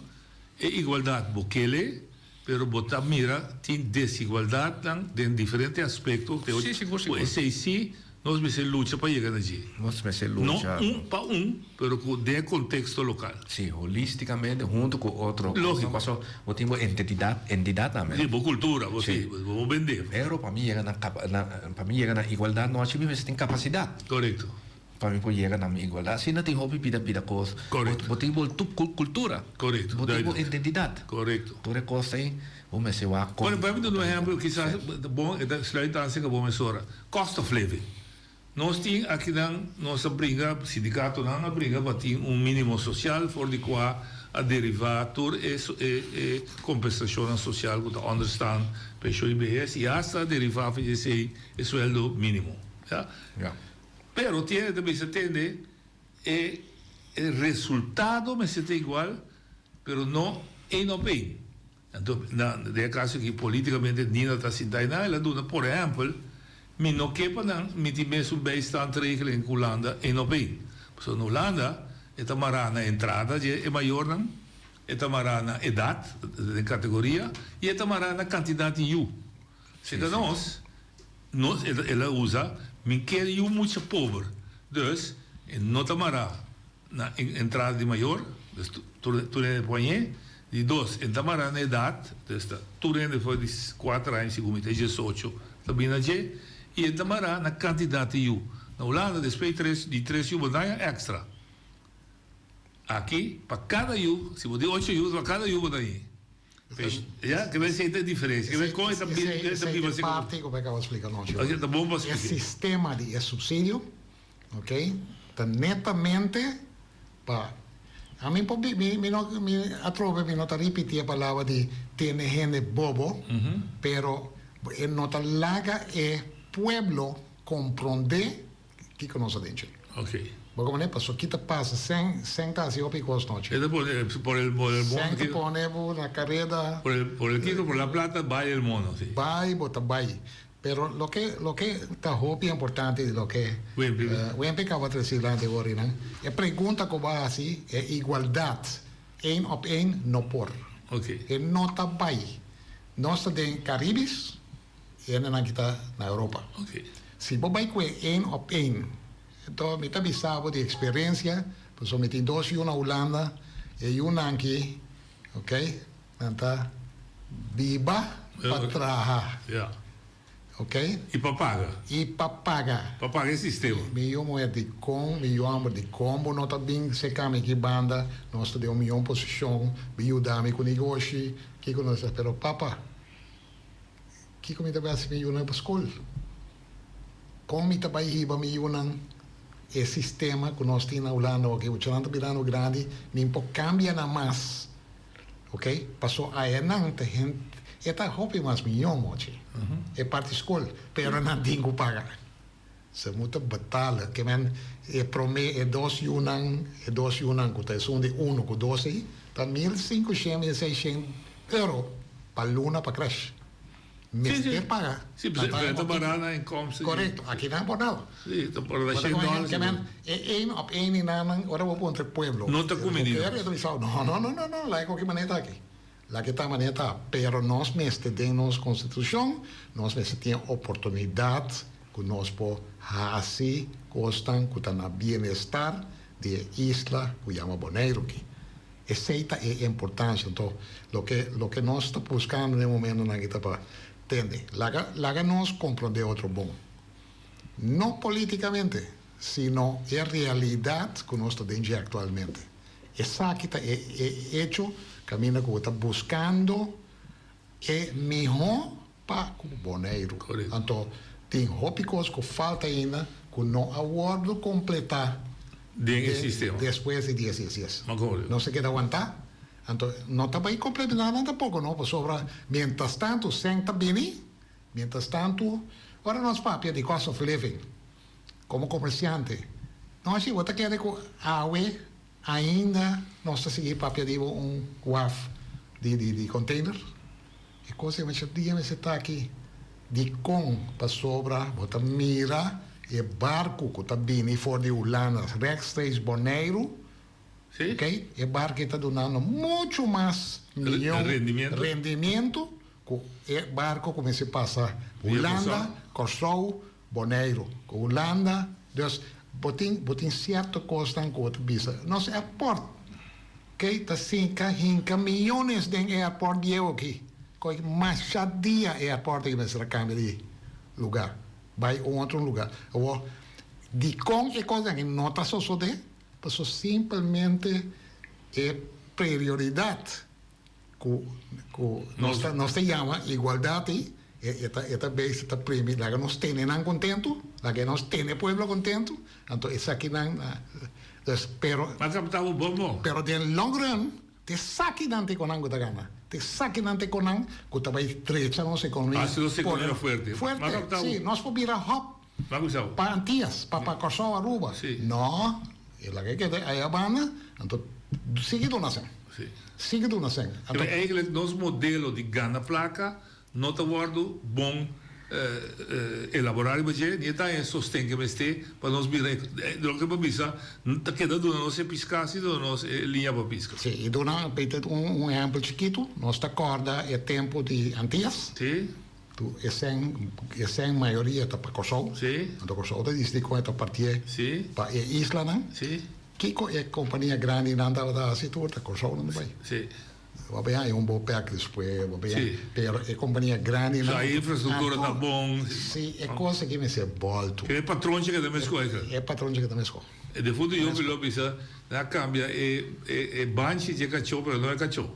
e igualdad bo kele, pero bo ta mira tin desigualdadnan den diferente aspecto Sí, sigur, cu sigur. esey si Nos mester lucha pa yega na dje. Nos mester lucha. No un pa un, pero ku den e konteksto lokal. Sí, holístikamente huntu ku otro. Lógiko. Paso bo tin bo entitidat, entidat tambe. Sí, bo kultura, bo sí, bo bende. Pero pa mi yega na kapa, na, pa mi yega na igualdat nochi mi mester tin kapasidat. Korekto. Pa mi por yega na mi igualdat. Asina tin hopi pida pida kos. Korekto. Bo tin bo kultura. Korekto. Bo tin bo identidat. Korekto. Tur e kos ei bo mester wak kon. Bueno, pa mi duna un ehempel, kisas bon, e ta sluit aan seka bo mesora. Cost of living. Nos tin akinan, nos a bringa, sindikatonan a bringa pa tin un minimo sosial for di kua a derivá tur e e kompensashonnan sosial ku ta onderstand, penshon i behes i asta a derivá for di esei e sueldo minimo. Ya. Pero tiene ta bisa tende e e resultado mester ta igual pero no één op één. Anto, na den e kaso aki politikamente Nina ta sinta einan, el a duna por ehèmpel, mi no ke pa nan miti mesun bijstandregeling ku Hulanda één op één. Pasobra na Hulanda e ta mará na entrada dje e mayornan, e ta mará na edat, den kategoria, i e ta mará na kantidat di yu. Si ta nos, nos, el a usa, mi ke yu mucha pober, dus e no ta mará. Na entrada di mayor, dus tur tur hende por hañ'é. Di dos, e ta mara na edat, dus ta tur hende for di kuater aña segun mi ta diesocho ta bini na dje. I e ta mara na kantidat di yu. Na Hulanda despues di tres di tres yu bo no haña èkstra. Aki pa kada yu, si bo tin ocho yu, pa kada yu bo ta hañ'é. Ya, ke bai esei ta e diferensia. Ke bai kon e ta biba Esei ta e parti ku bo a kaba splika nochi. Oke, ta bon pa splika. E sistema di e supsidio, oke, ta netamente pa, ami por bi, mi no, mi atrobe mi no ta ripiti e palabra di tene hende bobo, pero e no ta laga e pueblo komprondé Kiko nos a den dje? Ok. Bo komo ne? Paso ki ta pasa sen sen ta hasi hopi kos nochi. E ta pone por el por el mono. Sen ta pone bo na kareda. Por el por el kiko por la plata bai el mono si. Bai bo ta bai. Pero loke loke ta hopi importante di loke Wempi. Wempi kaba tresi lanti wori nan. E pregunta ku bo a hasi e igualdat een op een no por. Ok. E no ta bai. Nos ta den Caribis. Hendenan ki ta na Europa. Ok. Si bo bai ku e één op één. Anto mi ta bisa bo di experiencia, pasobra mi tin dos yu na Hulanda, e yunan aki, ok, nan ta biba pa traha. Ok. I pa paga. I pa paga. Pa paga e sistema. Mi yu muher di kon, mi yu homber di kon bo no ta bin seca mi aki banda, nos ta den un mion posicion, bin yuda mi cu negoshi, kico nos ta, pero papa, kico mi ta bay haci mi yunan pa scol? Kon mi ta bay hiba mi yunan e sistema cu nos tin na Hulanda oki, ochanan ta birando grandi, mi por cambia nan mas. Ok, paso aenan ta hende, e ta hopi mas miyon mochi, e parti skol, pero nan tin ku paga. Ze moeten betalen. Ke men e prome, e dos yunan, e dos yunan ku ta esun di uno ku dos ei, ta mil sinkushen, mil seishen euro pa luna pa krèsh. Mester paga. Sí, pero ta bará na inkomsten. Korekto, aki nan por nada. Sí, ta por da shen dòler. Ke men, e één op één di nan, ora bo puntra e pueblo. No ta kuminido. E ta bisa, no, no, no, no, no, laga koki manera ta aki. Laga ta manera ta. Pero nos mester den nos konstitushon, nos mester tin oportunidat ku nos por hasi kosnan ku ta na bienestar di e isla ku yama Boneiru aki. Esei ta e importancia. Anto, loke, loke nos ta buscando den e momentonan aki ta pa tende. Laga, laga nos comprende otro bon. No politicamente, sino e realidad cu nos ta den dje actualmente. Esaki ta e, e hecho caminda cu bo ta buscando e miho pa cu Boneiru. Anto, tin hopi cos cu falta ainda cu no a wordo completa Den e sistema. Despues di dies dies dies. Magorio. No se keda wantá. Anto, no ta bai complementa nan tampoco, no, pasobra mientras tanto sèn ta bini, mientras tanto, ora nos papia di cost of living, como comerciante, no haci, bo ta kere cu awe ainda nos ta sigui papia di un waf di di container? E kos ei masha dia mester ta aki. Dikon? Pasobra bo ta mira e barku ku ta bini for di Hulanda rechtstreeks Boneiru, ok, e barku ei ta dunando muchu mas mion rendimiento ku e barku ku mester pasa Hulanda, Kòrsou, Boneiru, ku Hulanda. Dus bo tin bo tin sierto kosnan ku bo ta bisa nos airport. Key ta sinka hinka miyones den e airport bieu aki. Koe masha dia e airport aki mester a kambia di lugar, bai un otro lugar. Awor, dikon e kosnan aki no ta sosode? Pasobra simpelmente e prioridat ku ku nos ta nos ta yama igualdat ei, e ta e ta bezig ta primi laga nos tene nan kontentu, laga nos tene e pueblo kontentu, anto esakinan Dus, pero. Mas a ta bo bon. Pero den long run, te sakinan te konan ku ta gana. Te sakinan te konan ku ta bai trecha nos ekonomia. Hasi nos ekonomia fuerte. Fuerte, si. Nos por bira hub. Pa Antias, pa pa Kòrsou, Aruba. No, e laga e keda aya banda, anto sigui duna sèn. Sigui duna sèn. Anto. Eigenlijk nos modelo di gana plaka No ta wòrdu bon elaborá riba dje, ni e ta haña e sosten ke mester pa nos bira e loke bo bisa ta keda duna nos e piská si duna nos e liña pa piska. Sí, i duna Peter un ehèmpel chikitu, nos ta kòrda e tempu di Antias, Sí. tu e sèn e sèn mayoria ta pa Kòrsou, Sí. anto Kòrsou ta disidí kon e ta partié Sí. pa e islanan, Sí. kiko e kompania grandinan tabata hasi tur ta Kòrsou nan ta bai. Sí. Bo a bay un bo pek despues, bo bay Sí. pero e compania grandi So e infrastructura ta bon. Sí, e cosa aki mester bolto. E patronchi ke ta mesco eigenlijk. E patronchi ke ta mesco. E defunto Jopi lo bisa, nan a cambia e e banchi dje cachó pero no e cachó.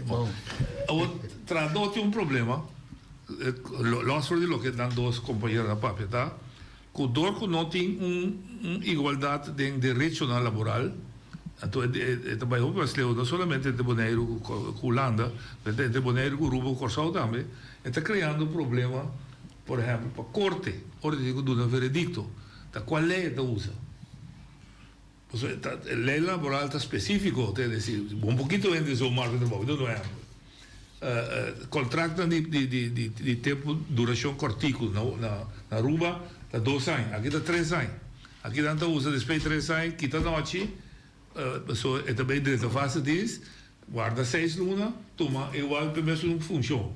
Bon. Awor trahador tin un problema, los for di loke nan dos compañeronan a papia ta, Cu dor cu no tin un igualdad den derechonan laboral, anto e ta bay hopi mas leu, no solamente entre Boneiru cu Hulanda, pero entre Boneiru cu Aruba cu Corsou tambe, e ta creando problema, por ehempel, pa corte, ora tin cu duna veredicto, ta cual ley e ta usa? Pasobra e ley laboral ta specifico, te deci, un pokito hende zo marca trabou, mi ta duna un ehempel. Contractnan di tempo duracion cortico na Aruba ta dos aña, aki ta tres aña. Aki nan ta usa despues di tres aña kita nochi, pasobra e ta bay drenta vaste dienst, warda seis luna, tuma igual p'e mesun funcion.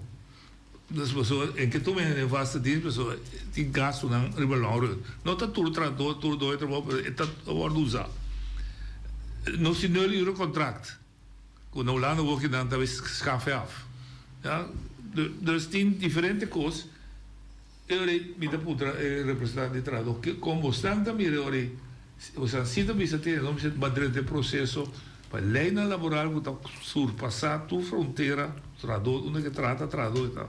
Dus pasobra en ke tur mende den vaste dienst pasobra tin gastunan riba long run. No ta tur trahador, tur doño trabou pero e ta wordo usa. Nos tin nul uren contract ku na Hulanda wor kinan ta schafe af. Ya, dus tin diferente kos. E ora ei mi ta puntra e representante di trahador kon bosnan ta mira e ora ei. Bosnan si ta bisa tene no mester drenta e proseso pa leynan laboral ku ta surpasá tur frontera, trahador unda ke traha ta trahador e ta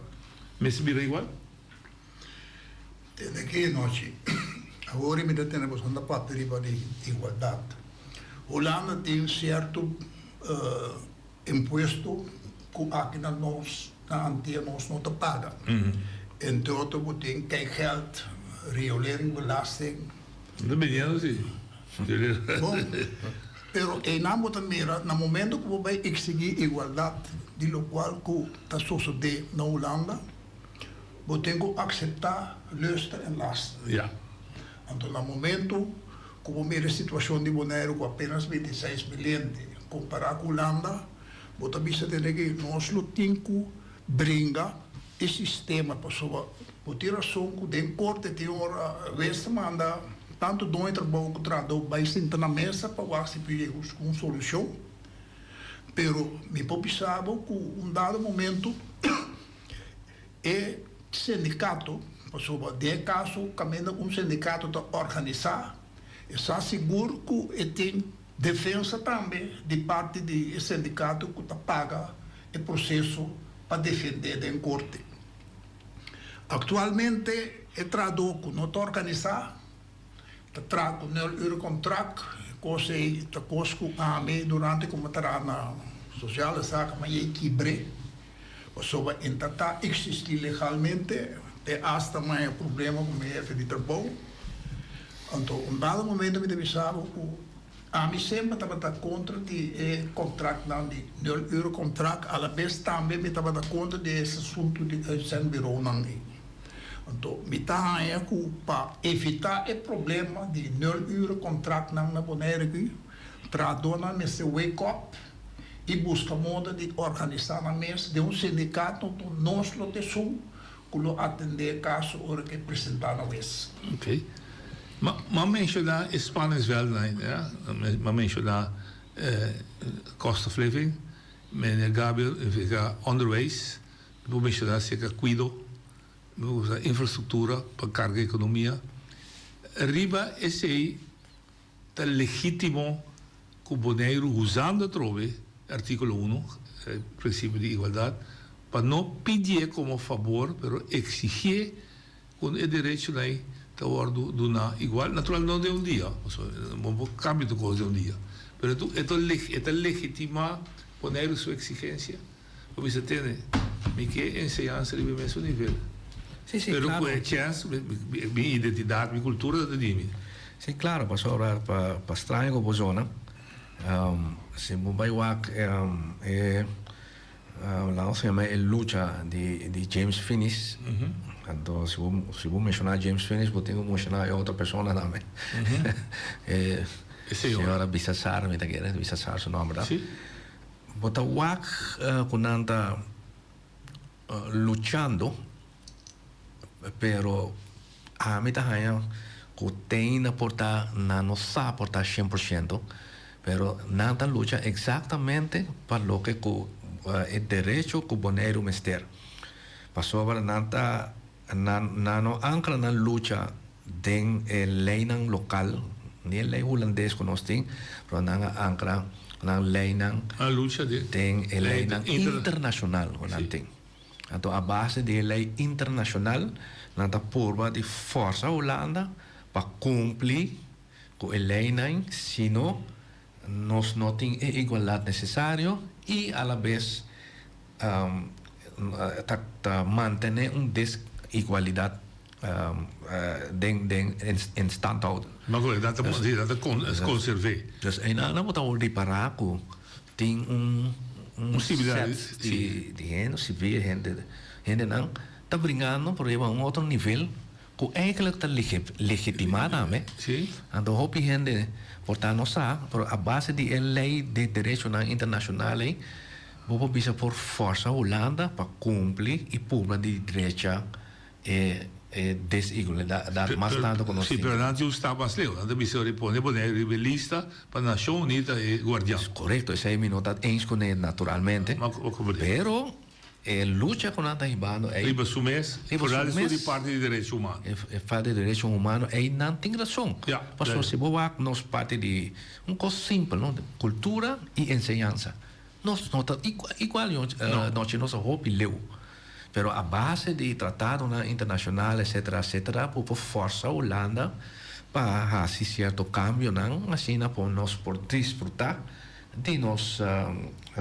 mester bira igual. Tende aki anochi, awor mi ta tene bosnan ta papia riba di igualdat. Hulanda tin sierto impuesto ku aki na nos na Antia nos no ta paga. Entre otro bo tin kijkgeld, rioleringsbelasting. No ta biniendo si. Bon, pero einan bo ta mira na momento ku bo bai eksigí igualdat di lokual ku ta sosodé na Hulanda, bo tin ku akseptá luster en laster. Anto na momento ku bo mira e situashon di Boneiru ku apenas 26 mil hende kompará ku Hulanda, bo ta bisa tene ke nos lo tin ku bringa e sistema pasobra bo tin rason ku den korte tin ora wes ta manda tantu doño trabou ku trahadó bai sinta na mesa pa wak si por yega ku un solushon. Pero mi por bisa bo ku un dado momento E sindikato, pasobra den e kaso kaminda un sindikato ta organisá, e sa sigur ku e tin defensa tambe di parti di e sindikato ku ta paga e proseso pa defendé den korte. Aktualmente e trahadó ku no ta organisá ta traha ku nul uur kontrakt, e kos ei ta kos ku ami durante ku mi a traha na Sociale Zaken mi a yei kibr'é. Pasobra e ta ta existi legalmente, te hasta maya problema cu mi hefe di trabou. Anto un dado momento mi ta bisa bo cu ami semper tabata contra di e contractnan di nul uur contract, alabes tambe mi tabata contra di es asunto di uitzendbureaunan ey. Anto mi ta haya cu pa evita e problema di nul uur contractnan na Bonaire aki, trahadornan mester wake up. i buska moda di organisá nan mes den un sindikato ku nos lo ta esun ku lo atendé e kaso ora ku e presentá na wes. Ok. M'a menshoná e spanningsveld nan, m'a menshoná cost of living, meneer Gabriel a onderwijs, mi por menshoná aserka kuido, mi por menshoná infrastruktura pa karga ekonomia. Riba esei Ta legítimo ku Boneiru usando atrobe artíkulo uno, e prinsipio di igualdat, pa no pidié komo fabor pero eksigié ku e derechonan ei ta wòrdu duná igual. Natural no den un dia, pasobra bo no por kambia tur kos den un dia, pero e ta e ta legitimá Boneiru su eksigensia pa bisa tene mi ke enseñansa riba e mesun nivel. Sí, sí, Pero claro. ku e chèns, mi identidat, mi kultura ta di mi. Sí, claro, pasobra pa pa straño ku bo zona, si bo bai wak e laat nos yama e lucha di di James Finies, anto si bo si bo menshoná James Finies bo tin ku menshoná e otro persona tambe, e señora Bisasar mi ta kere, Bisasar su nòmber ta. Bo ta wak ku nan ta luchando, pero ami ta haña ku teina por ta nan no sa por ta 100%, pero nan ta lucha eksaktamente pa loke ku e derecho ku Boneiru mester. Pasobra nan ta nan nan no ankra nan lucha den e leynan lokal, ni e ley hulandes ku nos tin, pero nan a ankra nan leynan den e leynan internashonal ku nan tin. Anto a base di e ley internashonal nan ta purba di forsa Hulanda pa kumpli ku e leynan, sino nos no tin e igualdat nesesario i alabes ta mantené un desigualidat den den in stand houden. Maar goed, dat ta conservé. Dus einan nan bo ta ripará ku tin un un set di di hende, sivil, hende hendenan ta bringando por riba un otro nivel ku eigenlijk ta legitimá tambe. Anto hopi hende por ta no sa, pero a base di e lei di derechonan internashonal ei. Bo por bisa por forsa Hulanda pa cumpli y publa di drecha e e desigualidad mas tanto cu nos Sí, tin. pero nan tin un stap mas leu. Nan ta bisa ora pone Boneiru riba e lista pa Nacion Uní ta e guardian. Corecto, esey mi no ta eens cu ne naturalmente. Pero e lucha cu nan ta hibando ey. Riba su mes, Riba su vooral esun mes. di parti di derecho humano. E e falta di derecho humano ey nan tin razon. Ja, Pasobra si bo wak nos parti di un cos simpel no, cultura y enseñansa. Nos no ta igual nochi nos a hopi leu. Pero a base di tratadonan internacional etcetera etcetera bo por forsa Hulanda pa haci cierto cambionan asina por nos por disfruta di nos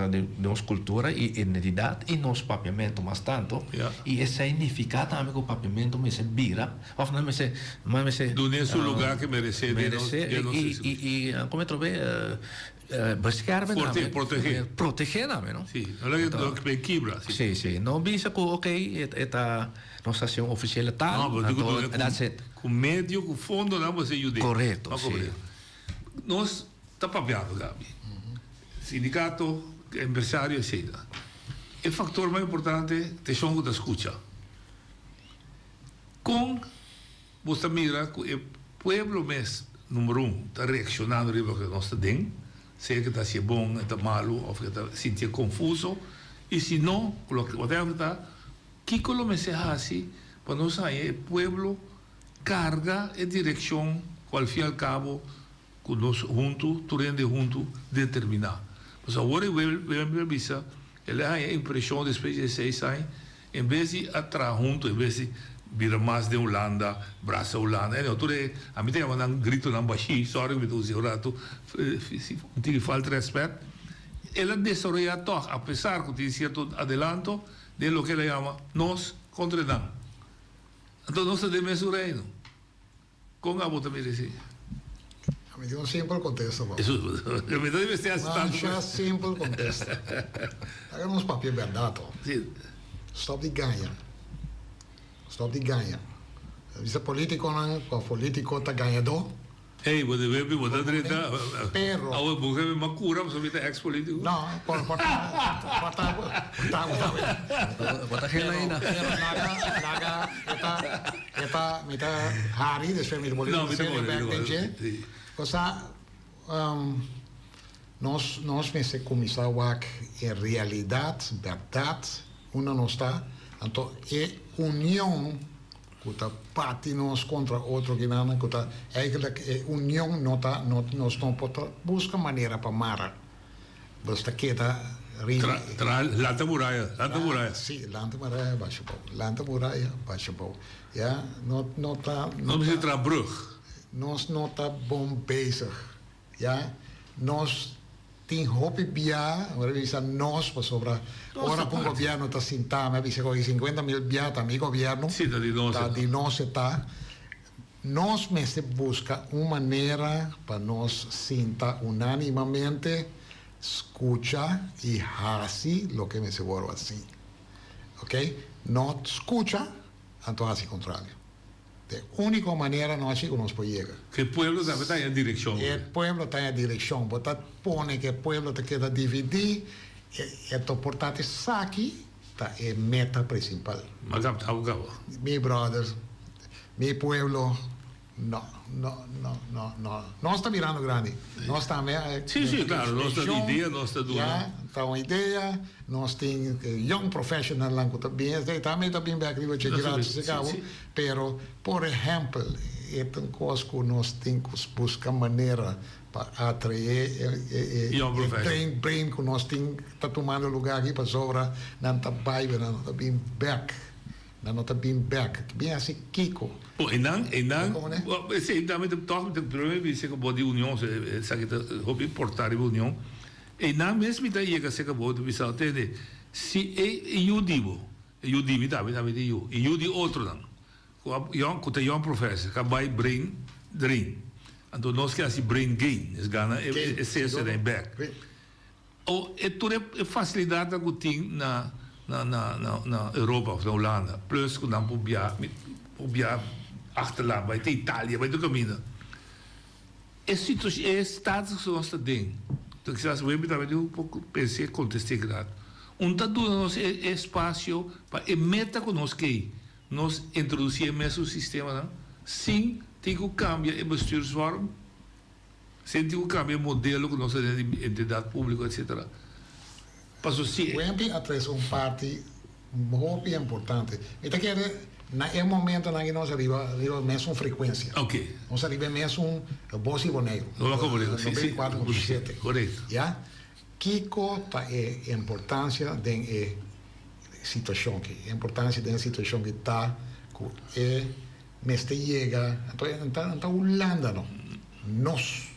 di nos cultura y identidad y nos papiamento mas tanto y esey nifica tambe cu papiamento mester bira of nan mester nan mester Dun'e su lugar que merece den nos merece den nos y y y como e trobe Beschermen Forte, name. proteger. Proteger name, no? Sí, no la no ben kibra. Sí, sí, sí. No bisa ku ok, e ta nos ta hasi un ofisiele taal. No, pero digo, anto, that's it. Ku medio, ku fondo nan bo se yude. Korekto, No sí. Nos ta papiando, Gaby. Sindikato, empresario, etcetera. E faktor mas importante ta esun ku ta skucha. Kon Bo ta mira ku e pueblo mes, number un, ta reakshonando riba loke nos ta den, sea ke ta hasié bon, e ta malu òf ke ta sintié konfuso, i si no, ku loke whatever ta, kiko lo mester hasi pa nos haña e pueblo karga e direkshon ku al fin al kabo ku nos huntu, tur hende huntu, determiná. Pasobra awor e web a bisa, el a haña e impreshon despues di e seis aña, en bes di a traha huntu, en bes di bira mas den Hulanda, brasa Hulanda, anyhow, tur e, ami ta yama nan gritonan bashí, sorry ku mi ta usa e un ratu, si un tiki falta rèspèt, el a desaroyá tòg, apesar ku tin sierto adelanto, den loke el a yama nos kontra nan. Anto nos ta den mesun reino. Kon abo ta mira esei? Mi tin un simpel kontesta pa bo. Mi ta debe ser asistante. Masha simpel kontesta. Laga nos papia bèrdat ho. Si. Stòp di gaña. Stòp di gaña. Bisa politikonan ku politiko ta gañadó. Ey, bo debe bo ta drenta. Pero. Awe bo ke mi makura pasobra mi ta ex politico. No, por por ta por ta por ta por ta. Bo ta gel ainda. Pero laga laga e ta e ta mi ta hari despues mi ta bolbe No, mi ta serio bolbe, bek mi ta den bolbe. dje. Si. Cosa nos nos mester cuminsa wak e realidad, berdad unda nos ta, anto e union Ku ta parti nos kontra otro kinanan ku ta eigenlijk e union no ta no nos no por ta buska manera pa mara. Nos ta keda riba Tra tra lanta muraya lanta muraya. Si lanta muraya basha bou lanta muraya basha bou ya no no ta No mester traha brug. Nos no ta bon bezig. Ya, nos tin hopi bia, ora mi bisa nos pasobra ora ku un gobierno ta sinta, mi a bisa ku 50 mil bia ta mi gobierno, Sí, ta di nos e ta ta. di nos e ta. Nos mester buska un manera pa nos sinta unanimamente, skucha i hasi loke mester wòrdu hasi. Ok, no skucha anto hasi kontrario. E úniko manera nochi ku nos por yega. Ku e pueblo tambe ta haña direkshon. E pueblo ta haña direkshon. Bo ta pone ku e pueblo ta keda dividí, e ta por ta esaki ta e meta prinsipal. Ma kapta bo kaba. Mi brothers, mi pueblo, no, no, no, no, no. Nos ta mirando grandi. Nos tambe a. Sí, sí, klaro. Nos ta di idea, nos ta duna. Ya, ta un idea. Nos tin young professionalnan ku ta bin, esei tambe ta bin bek riba dje gratis e kabo, pero por ehèmpel e ta un kos ku nos tin ku buska manera pa atraé e train brain ku nos tin ta tumando lugá aki pasobra nan ta bai pero nan no ta bin bek, nan no ta bin bek, bin hasi kiko? Bo einan, einan, esei tambe ta tòg promé bisa ku bo di union, esaki ta hopi importá riba union. Einan mes mi ta yega serka bo ta bisa, Tende, si e yu di bo, e yu di mi tambe, tambe tin yu, e yu di otronan ku a yòn, ku ta yòn professor, ku a bai brain drain, anto nos ke hasi brain gain, nos gana e sesenan bèk. O e tur e fasilidatnan ku tin na na na na Europa òf na Hulanda, plus ku nan por bia, por bia achterland, bai te Italia, bai tur kaminda. E situacion, e status cu nos ta den, enton kisas Wemby tambe tin un poco pens'e contest'e grato. Un ta duna nos e espasio pa e meta ku nos ke, nos introdusí e mesun sistemanan sin tin ku kambia e bestuursvorm, sin tin ku kambia e modelo ku nos ta tene di entidat públiko etsetera. Paso si e. Wempi a trese un parti hopi importante. Mi ta kere na e momentonan aki nos a riba riba mesun frekuensia. Ok. Nos a riba e mesun Bos i Boneiru. Nos a komprende, si, si. 94.7. Korekto. Ya. Kiko ta e importansia den e situashon aki? E importansia den e situashon aki ta ku e mester yega, anto e ta ta Hulanda no, nos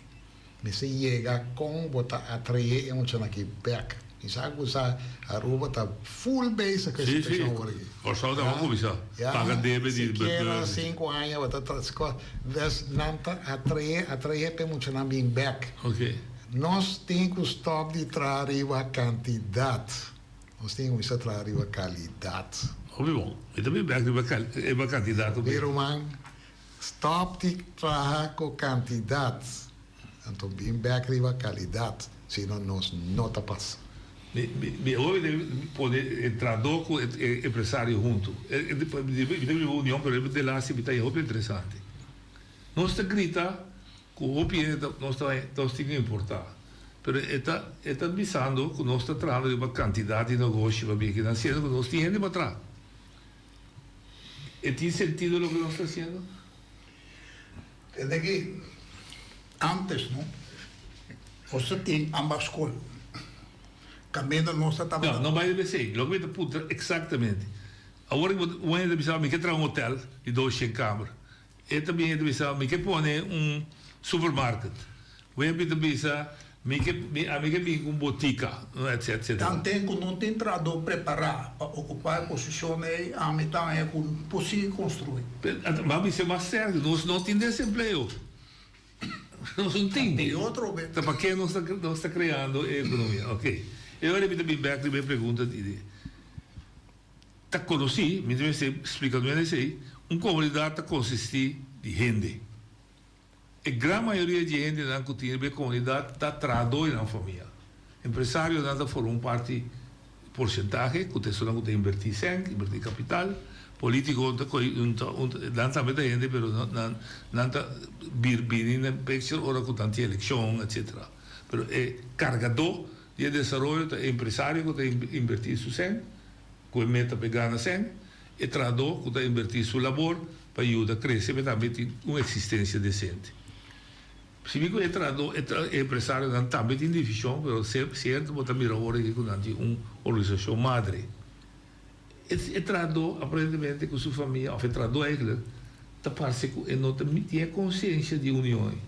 mester yega kon bo ta atraé e muchanan aki bèk. Mi sa ku sa Aruba ta full bezig ku e situashon awor aki. Kòrsou ta bon kuminsá paga debe di Sikiera sinku aña bo ta tra, des nan ta atraé atraé pa e muchanan bin bèk. Nos tin ku stòp di traha riba kantidat. Nos tin ku kuminsá traha riba kalidat. Hopi bon. Mi ta bin bèk riba riba kantidat Mi ruman, stòp di traha ku kantidat, anto bin bèk riba kalidat, sino nos no ta pas. Mi mi hopi debe pone e trahadó ku e empresario huntu. Mi ta biba union, pero riba delaste mi ta haña hopi interesante. Nos ta grita Ku hopi hende ta nos ta nos tin ku importá. Pero e ta e ta bisando ku nos ta trahando riba kantidat di negoshi pa bin akinan siendo ku nos tin hende pa traha. E tin sentido loke nos ta hasiendo? Tende ki antes no nos ta tin ambas skol kaminda nos ta tabata. No, no bai riba esei. Loke mi ta puntra eksaktamente. Awor ku un hende ta bisa mi ke traha un hotel di doshen kamer. E ta bin e ta bisa, Mi ke pone un supermarket. Wempi ta bisa, Mi ke, mi, ami ke bin ku un botika, etc. Etc. Tanten ku no tin trahadó prepará pa okupá e posishon ei, ami ta haña ku por sigui konstruí. Bo a bisa mas sèrtu, nos no tin desempleo. Nos no tin. Di otro be. Ta pa ke nos ta, nos ta kreando e ekonomia? Oke. E ora mi ta bin bèk riba e pregunta di. Ta konosí, mi ta mester splika nuel esei, un komunidat ta konsistí di hende. E gran mayoria di e hendenan ku tin riba e komunidat ta trahadó di nan famia. Empresarionan ta forma un parti porsentahe ku ta esunnan ku ta inbertí sèn, inbertí kapital. Polítiko ta kohe un ta un nan tambe ta hende pero nan nan ta bini na picture ora ku nan tin elekshon etsetera. Pero e kargadó di e desaroyo ta e empresario ku ta inbertí su sèn. Ku e meta pa e gana sèn, e trahadó ku ta inbertí su labor pa yuda krese pa e tambe tin un eksistensia desente. Si mi ku e trahadó, e empresarionan tambe tin divishon, pero sierto bo ta mira ora aki ku nan tin un organisashon madre. E trahadó aparentemente ku su famia, òf e trahadó eigentlik, ta parse ku e no ta tin e konsiensia di union ei.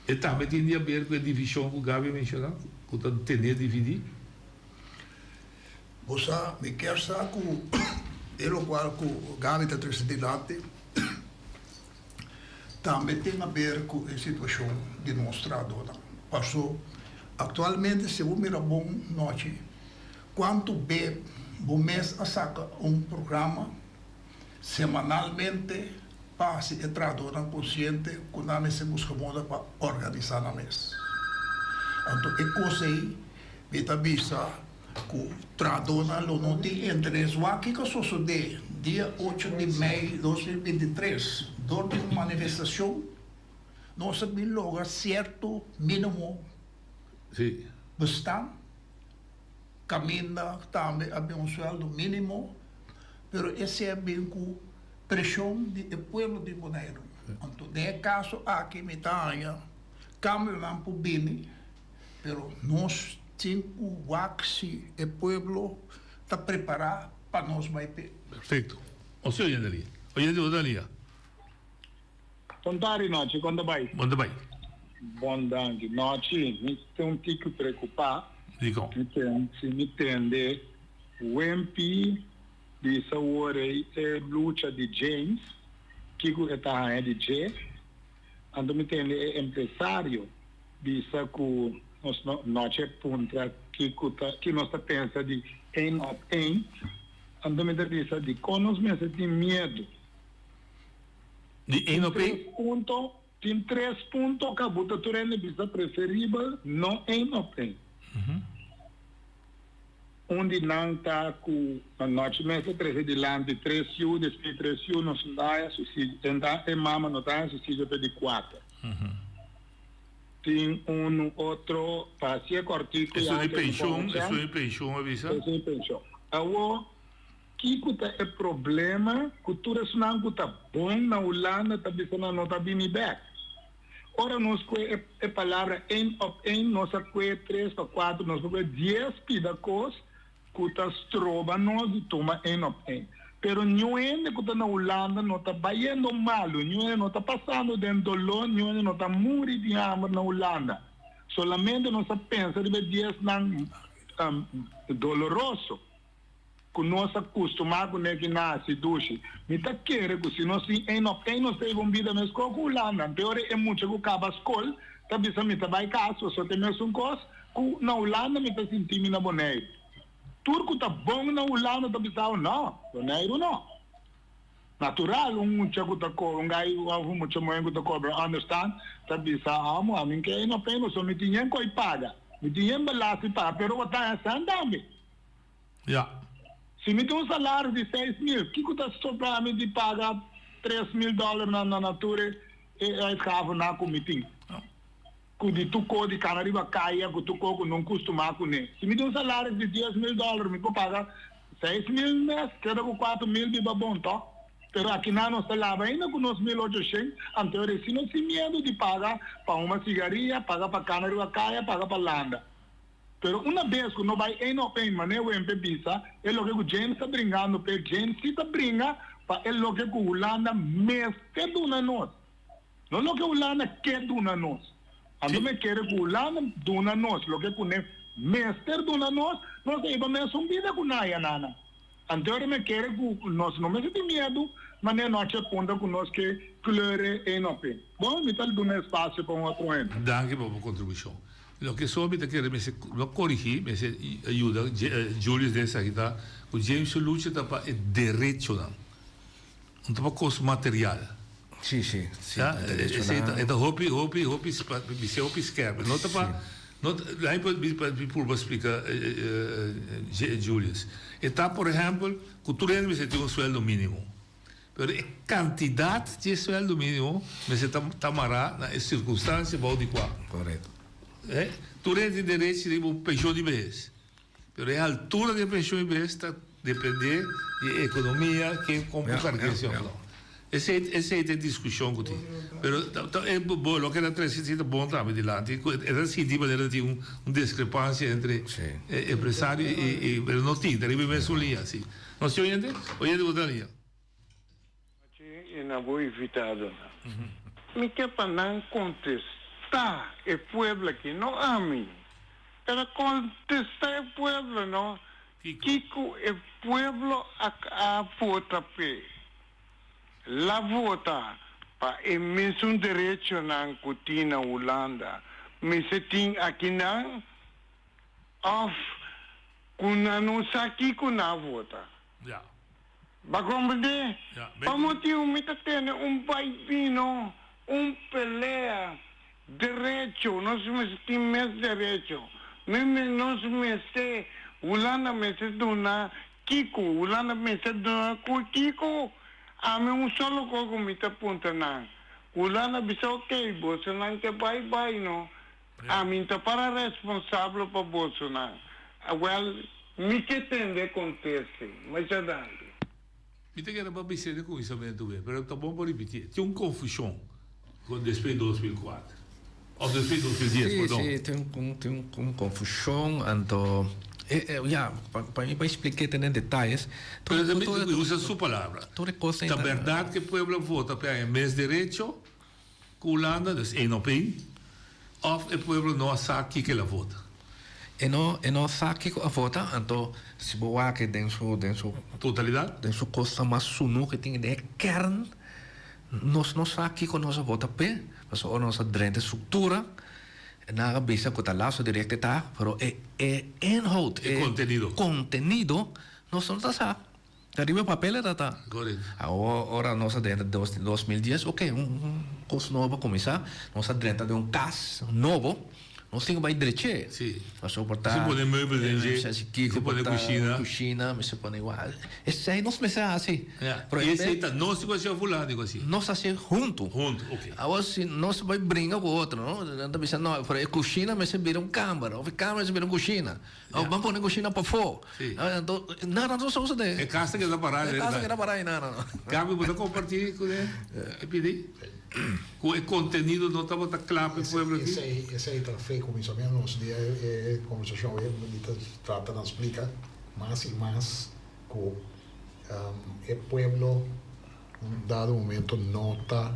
E tambe tin di haber ku e divishon ku Gaby a menshoná, ku ta tene dividí. Bo sa, mi kier sa ku e lokual ku Gaby ta trese dilanti tambe tin haber ku e situashon di nos trahadónan. Paso aktualmente si bo mira bon nochi kuantu be bo mes a saka un programa semanalmente pa hasi e trahadónan konsiente ku nan mester buska moda pa organisá nan mes. Anto e kos ei mi ta bisa ku trahadónan lo no tin interes. Wak kiko a sosodé dia ocho di mei 2023 dor di un manifestashon nos a bin logra sierto mínimo bestaan. Kaminda tambe a bin un suèldo mínimo, pero esei a bin ku preshon di e pueblo di Boneiru. Anto den e kaso aki mi ta haña kambionan por bini, pero nos tin ku wak si e pueblo ta prepará pa nos bai p'e. Perfecto. Nos oye Dalia. Oye di Dalia. Bon tardi Nochi, kon ta bai? Bon ta bai. Bon danki. Nochi, mi ta un tiki preokupá. Dikon? Mi ten, si mi tende Wempi bisa wor ei e lucha di James, kiko e ta haña di dje. Anto mi tende e empresario bisa ku nos no, Nochi a puntra kiko ta, ki nos ta pensa di één op één. Anto mi ta bisa dikon nos mester tin miedu? Di één op één? Punto, tin tres punto ka bo ta tur hende bisa preferibel no één op één. Un di nan ta ku anochi mes a trese dilanti tres yu, despues di tres yu nos no ta haña susidio, e mama no ta haña susidio pa e di kuater. Tin unu otro pa hasié kòrtiku ya. Esun di penshon, esun di penshon a bisa. Esun di penshon. Awor, kiko ta e problema ku tur esunnan ku ta bon na Hulanda ta bisa nan no ta bini bèk? Ora nos kue e palabra één op één, nos a kue tres pa kuater, nos por kue dies pida kos ku ta stroba nos di tuma één op één. Pero niun hende ku ta na Hulanda no ta bayendo malu, niun hende no ta pasando den doló, niun hende no ta muri di hamber na Hulanda. Solamente nos a pensa riba e diesnan doloroso. Ku nos a kustumá kuné ki nasi dushi. Mi ta kere ku si nos tin ein òf ein nos ta hiba un bida meskos ku Hulanda. Anto ora e mucha ku kaba skol ta bisa mi ta bai kas pasobra ta e mesun kos ku na Hulanda mi ta sinti mi na Boneiru. Tur ku ta bon na Hulanda ta bisa bo no, Boneiru no. Natural un mucha ku ta kobra un gai òf un mucha muhé ku ta kobra understand ta bisa amo ami n'ke ein òf ein pasobra mi tin yen ku a paga, mi tin yen belasting paga pero bo ta haña sèn tambe. Ja. Si mi tin un salario di 6000, kiko ta stopá mi di paga 3000 dòler na na tur e uitgavennan ku mi tin? Ku di tur ko di kana riba kaya, ku tur ko ku no kustumá kuné. Si mi tin un salario di 10,000 dòler, mi por paga 6000 mes, keda ku 4000 biba bon, tòg? Pero akinan nos ta laba ainda ku nos 1800, anto e si nos tin miedu di paga pa huma sigaria, paga pa kana riba kaya, paga pa landa. Pero una bes ku no bai ein op ein, manera Wempe bisa, e loke ku James ta bringando p'e, James si ta bringa pa e loke ku Hulanda mester duna nos, no loke Hulanda ke duna nos. Anto mi kere ku Hulanda duna nos loke ku ne mester duna nos, nos ta hiba mesun bida ku nan ayanana. Anto ora mi kere ku nos no mester tin miedu, manera no a che punta ku nos ke kleure ein op ein. Bon, mi ta duna espasio pa un otro hende. Danki pa bo kontribushon. Loke so mi ta kere mester no korigí, mester yuda Julius den esaki ta ku James su lucha ta pa e derechonan, no ta pa kos material. Sí, sí, sí, Ya, e derechonan. esei ta, e ta hopi, hopi, hopi, bis'é hopi skerp. No ta pa, no ta, laat mi pa mi purba splika Julius. E ta por ehèmpel ku tur hende mester tin un sueldo mínimo. Pero e kantidat di e sueldo mínimo mester ta ta mará na e sirkunstansia bou di kua. Korekto. E, tur hende tin derechi riba un penshon di behes. Pero e altura di e penshon di behes ta dependé di e ekonomia, ken kon por karg'é si òf no. Esei, esei ta e diskushon ku tin. Pero ta ta e bo loke ta trese si ta bon tambe dilanti ku e ta sinti manera tin un un diskrepansia entre e empresario i i pero no tin, ta riba e mesun liña si. Nos tin oyente? Oyente bo ta liña. Machi i na bo invitadonan. Mi ke pa nan kontestá e pueblo aki, no ami, pero kontestá e pueblo, no? Kiko e pueblo a a vota p'e? La vota pa e mesun derechonan ku tin na Hulanda mester tin akinan? Òf Ku nan no sa kiko nan a vota. Ja. Ba komprendé? Ja. Pa motibu mi ta tene un baibino, un pelea, derecho, nos mester tin mes derecho. Mi nos mester, Hulanda mester duna kiko, Hulanda mester duna ku kiko? Ami un solo kos ku mi ta puntra nan. Hulanda bisa ok, bosonan ke bai, bai no. Ami ta para responsablo pa bosonan. Awel, mi ke tende konteste. Masha danki. Mi ta kere pa bis'é di kuminsamentu be, pero ta bon pa ripitié. Tin un konfushon kon despues di 2004, òf despues di 2010, Sí, perdon. sí, tin un, tin un konfushon, anto, ya, pa mi pa expliké te den detayes. Pero ta mi usa su palabra. Tur e kos Ta bèrdat ku e pueblo a vota pa e haña mes derecho? Ku Hulanda, dus één op één, òf e pueblo no a sa kiko el a vota? E no, e no sa kiko a vota, anto si bo wak den su, den su. Totalidat? Den su kosnan mas sunu ku e tin den e kern, nos no sa kiko nos a vota p'e, pasobra ora nos a drenta e struktura, nan a bisa ku ta lazo direct e ta, pero e e inhoud, E kontenido. kontenido, nos no ta sa. Ta riba e papel e ta ta. Correcto. Awor ora nos a drenta dos 2010 ok un un cos nobo a cuminsa nos a drenta den un cas nobo. Nos tin ku bai drech'é. Sí. Pasobra por ta. Mester pone meubel den dje. Mester hasi kiko. Mester pone kushina. Kushina, mester pone igual. Esei nos mester hasi. Ya. I esei ta nos ku hasi òf fulano ku hasi? Nos hasi huntu. Huntu, oke. Awor si nos bai bringa ku otro, no? Nan ta bisa no, pero e kushina mester bira un kamber òf e kamber mester bira un kushina. Òf ban pone kushina pafó. Sí. Anto nada no sosodé. E kas ta keda pará. E kas ta keda pará i nada no. Gaby bo ta kompartí ku e pidi? Ku e kontenido no tabata kla pa e pueblo aki? Esei, esei ta fe kuminsamentu nos di e kombersashon awe mi ta trata na splika mas i mas ku e pueblo un dado momento no ta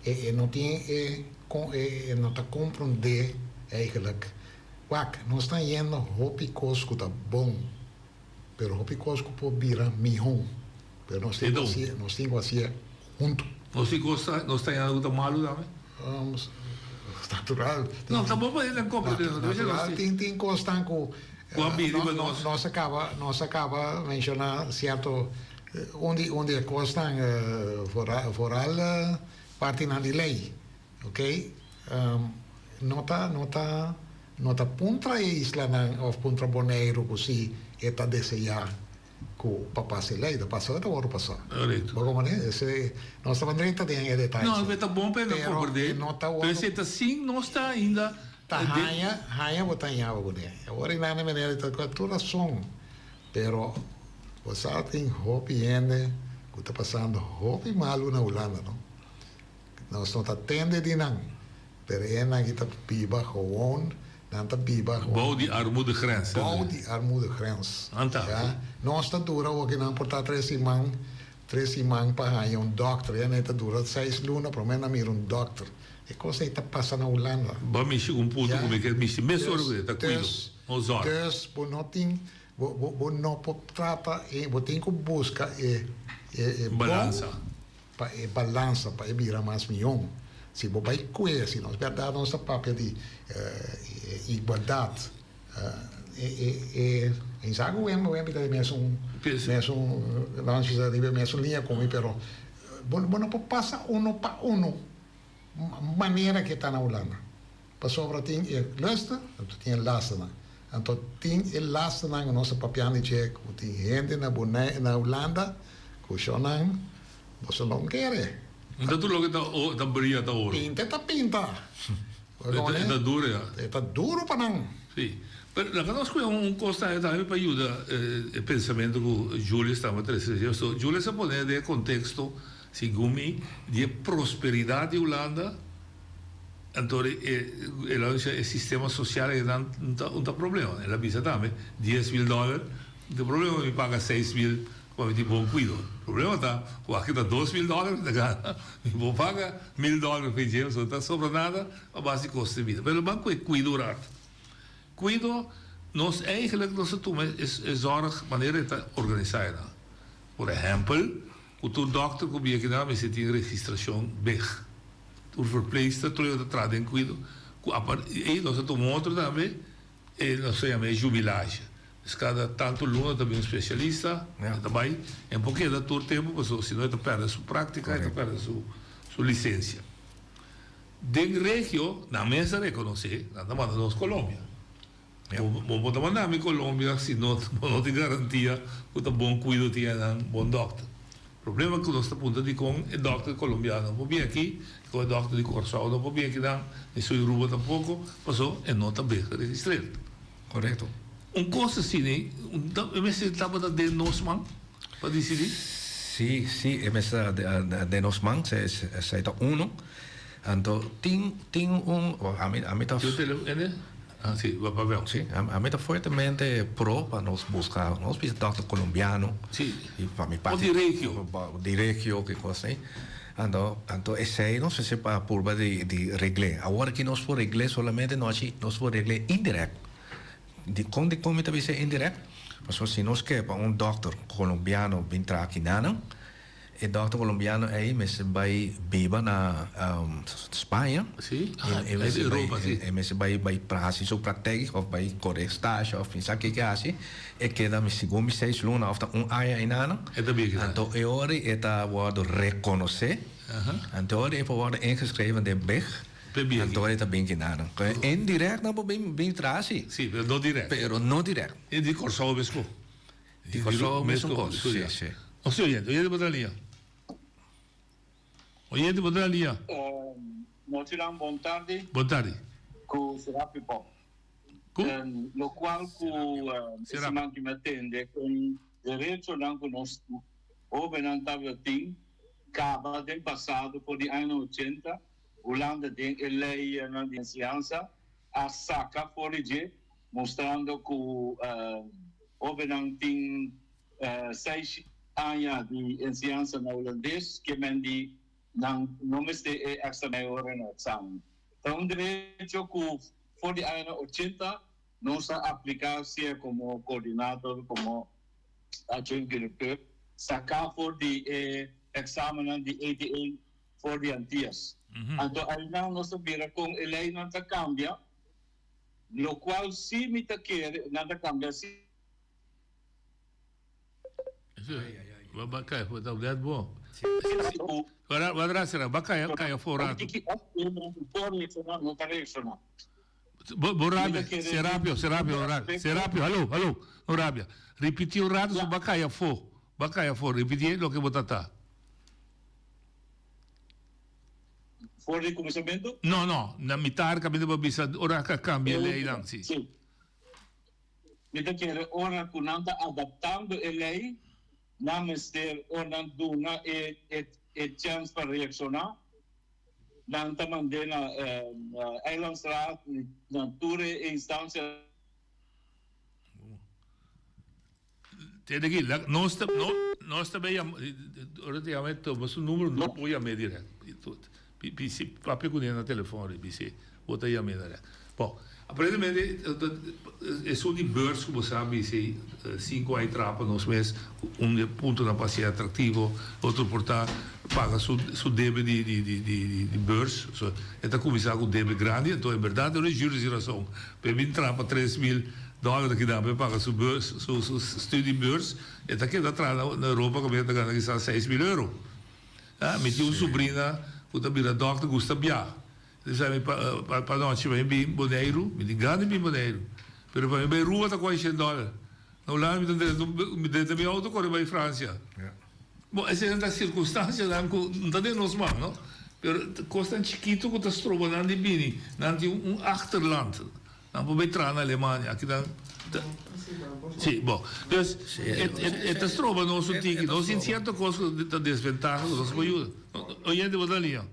e no tin e e no ta komprondé eigenlijk wak nos ta yendo hopi kos ku ta bon pero hopi kos ku por bira mihó pero nos tin ku hasié nos tin ku hasié huntu. Nos tin kos ta nos ta haña algu ta malu tambe? Natural. No, ta bon pa hende komprendé. Natural tin tin kosnan ku Ku a bini pa nos. Nos a kaba nos a kaba menshoná sierto un di un di e kosnan vooral vooral partinan di lei ok no ta no ta no ta puntra e islanan òf puntra Boneiru ku si e ta deseá Ku pa pasa e lei ta pasa ora ta wòrdu pasá. Korekto. Bo komprendé? Ese nos ta drenta den e detaye. No, ta bon pa e no komprendé. Pero si e ta sin nos ta ainda. Ta haña, haña bo ta hañaba kuné. Awor e nana manera ta ku tur rason. Pero bo sa tin hopi hende ku ta pasando hopi malu na Hulanda no. Nos no ta tende di nan, pero e nan ki ta biba gewoon, nan ta biba gewoon. Bou di armoedegrens. Bou di armoedegrens. Anta. Ya. Nos ta dura oki nan por ta tres siman, tres siman pa haña un dòkter. Ya nan ta dura seis luna promé nan mira un dòkter. E kos ei ta pasa na Hulanda. Bo a mishi un punto ku mi ke mishi mesora ku ta kuido, no zòrg. Dus bo no tin Bo bo bo no por trata e bo tin ku buska e e e bon Balansa. pa e balansa pa e bira mas mion. Si bo bai kue si nos bèrdat nos ta papia di igualdat e e e mi sa ku wembe wembe ta di mesun mesun laat nos bisa riba e mesun liña ku mi pero bo bo no por pasa uno pa uno manera ke ta na Hulanda. Pasobra tin e luster, anto tin e lasternan. Anto tin e lasternan ku nos ta papiando di dje ku tin hende na Bonei, na Hulanda ku shonnan boso no kere. Anto tur loke ta ta bria ta oro. Pinta ta pinta. E ta duro ya. E ta duro pa nan. Si. Pero laga nos kohe un kos tambe tambe pa yuda e pensamentu ku Julius tabata trese. So Julius a pone den e konteksto, segun mi, di e prosperidat di Hulanda. Anto el a bisa e sistema social einan un ta problema. El a bisa tambe 10.000 dollar no ta problema mi paga 6.000 pa mi tin bon cuido. Problema ta cu aki ta 2.000 dollar mi ta gana mi por paga 1.000 dollar pa dje pasobra no ta sobra nada a base di costo di bida. Pero ban cu e cuido un rato. Cuido nos eigenlijk nos ta tuma e zorg manera e ta organisa einan. Por ehempel cu tur dokter cu bia akinan mester tin registracion big. Tur verpleegster tur yo ta traha den kuido ku apart ei nos a tuma otro tambe e nos ta yama e jubilage dus kada tantu luna ta bin un spesialista e ta bai en por keda tur tempu pasobra si no e ta pèrdè su práktika e ta pèrdè su su lisensia den regio nan mes a rekonosé nan ta manda nos Colombia bo bo ta manda mi Colombia si no bo no tin garantia ku ta bon kuido tin einan bon dòkter. Problema ku nos ta puntra dikon e dòkter kolombiano no por bin aki, dikon e dòkter di Kòrsou no por bin akinan, ni su Aruba tampoko, paso e no ta bin geregistreerd. Korekto. Un kos asina e mester tabata den nos man pa disidí? Sí, sí, e mester ta den nos man, esei ta uno. Anto tin tin un, ami ami ta. Yo tele, ene? Ah, sí, pa Pavel. Sí, ami ta fuertemente pro pa nos busca, nos bisa dokter colombiano. Sí. Y pa mi parti. O di regio. Di regio, ki cos así. Anto, anto esey nos mester pa purba di di regl'é. Awor aki nos por regl'é solamente no haci, nos por regl'é indirect. Dicon dicon mi ta bisa indirect? Pasobra si nos ke pa un dokter colombiano bin traha aki nanan, E dokter colombiano ey mester bay biba na Spaña. Sí, ah, es Europa, sí. E mester bay bay haci su praktijk of bay core stage of mi sa kiko e haci. E keda mi segun mi seis luna of ta un aña eynan. E ta biba kinan. Anto e ora e ta wordo reconoce. Anto e ora e por wordo ingeschreven den big. Anto e ta bin kina. Indirect nan por bin bin traha si. Si, pero no direct. Pero no direct. E di Kòrsou mes ko. Di Kòrsou mesun kos, si, si. Nos tin oyente, oyente por traha liña. Oyente por traha liña. Nochinan bon tardi. Bon tardi. Ku Serapi Pop. Ku? Lokual ku e siman ki mi a tende kon derechonan ku nos hobennan tabata tin kaba den pasado for di añanan ochenta, Hulanda den e leynan di enseñansa a saka for di dje mustrando ku hobennan tin seis aña di enseñansa na hulandes ke men di nan no mester e extra mei ora na examen. Ta un derecho ku for di añanan ochenta nos a apliká sea komo koordinator komo adjunct directeur saká for di e eksamennan di ATA for di Antias. Anto ainan nos ta mira kon e leinan ta kambia, lokual si mi ta kere nan ta kambia si. Ba kai for ta net bon. Wadra sera ba kai kai for rato. Bo rabia, Serapio, Serapio, no rabia. Serapio, hallo, hallo, no rabia. Ripiti un rato so ba kai afo. Ba kai afo, ripiti loke bo ta ta. For di kuminsamentu? No, no, na mitar kaminda bo bisa ora ka kambia leynan, si. Si. Mi ta kere ora ku nan ta adaptando e lei, nan mester ora nan duna e e chèns pa reakshoná, nan ta mand'é na Eilandsraad, na tur e instansia. Tende aki, nos ta nos ta bay yama, ora ta yama e tuma su numero no por yam'é direct. Bisi papia kuné na telefòn ri bisi bo ta yam'é direct. Bon, aparentemente esun di beurs ku bo sa bisi sinku ai traha pa nos mes un di e puntonan pa hasié atraktivo, otro por ta paga su su debe di di di di beurs. So e ta kuminsá ku debe grandi, anto en bèrdat e Jules tin rason, pa e bin traha pa 3000 dòler ta keda pa e paga su beurs su su studiebeurs, e ta keda traha na Europa kaminda e ta gana kisas 6000 euro. Ah, mi tin un subrina ku ta bira dòkter, gusta bia. E ta bisa mi pa pa nochi pa mi bin Boneiru, mi tin gana di bin Boneiru, pero pa mi bai Aruba ta kuai shen dòler. Na Hulanda mi ta drenta mi drenta mi outo kore bai Fransia. Bon, eseinan ta sirkunstansianan ku no ta den nos man, no? Pero kosnan chikitu ku ta stroba nan di bini, nan tin un achterland. Nan por bay traha na Alemania, aki nan ta Sí, bon. Dus, e ta stroba nos un tiki. Nos tin cierto cos cu ta desventaha cu nos por yuda. Oyente, bo ta liña?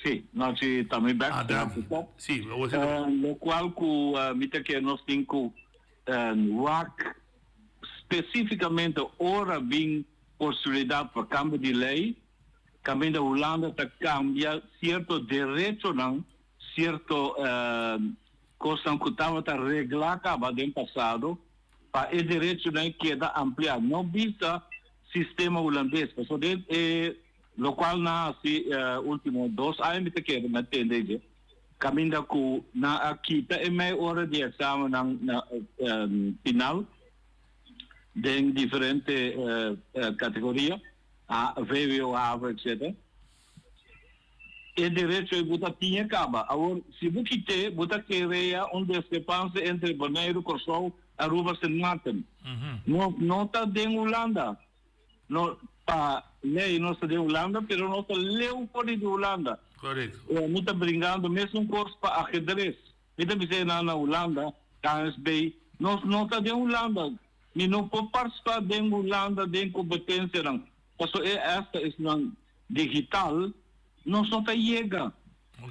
Sí, nochi ta mi bek. Ah, danki. Sí, bo ta. Locual cu mi ta kere nos tin cu wak specificamente ora bin posibilidad pa cambio di ley, caminda Hulanda ta cambia cierto derechonan Cierto cosnan cu tabata regla caba den pasado pa e derechonan keda amplia. No bisa sistema Hulandes, pasobra den e locual nan a haci ultimo dos aña mi ta kere mi a tende dje, caminda cu nan a kita e mei ora di examennan na final den diferente categoria, vwo, havo, etc. E derecho ei bo ta tin e kaba. Awor, si bo kit'é, bo ta kerea un diskrepansia entre Boneiru, Kòrsou, Aruba, Sint Maarten. Nos no ta den Hulanda. No, pa lei nos ta den Hulanda, pero nos ta leu for di Hulanda. Korekto. Mi ta bringando mesun kos pa ahedres. Mi ta bisa esnan na Hulanda, KNSB, nos no ta den Hulanda. Mi no por partisipá den Hulanda den kompetensianan, pasobra e esta esnan Digital nos no ta yega.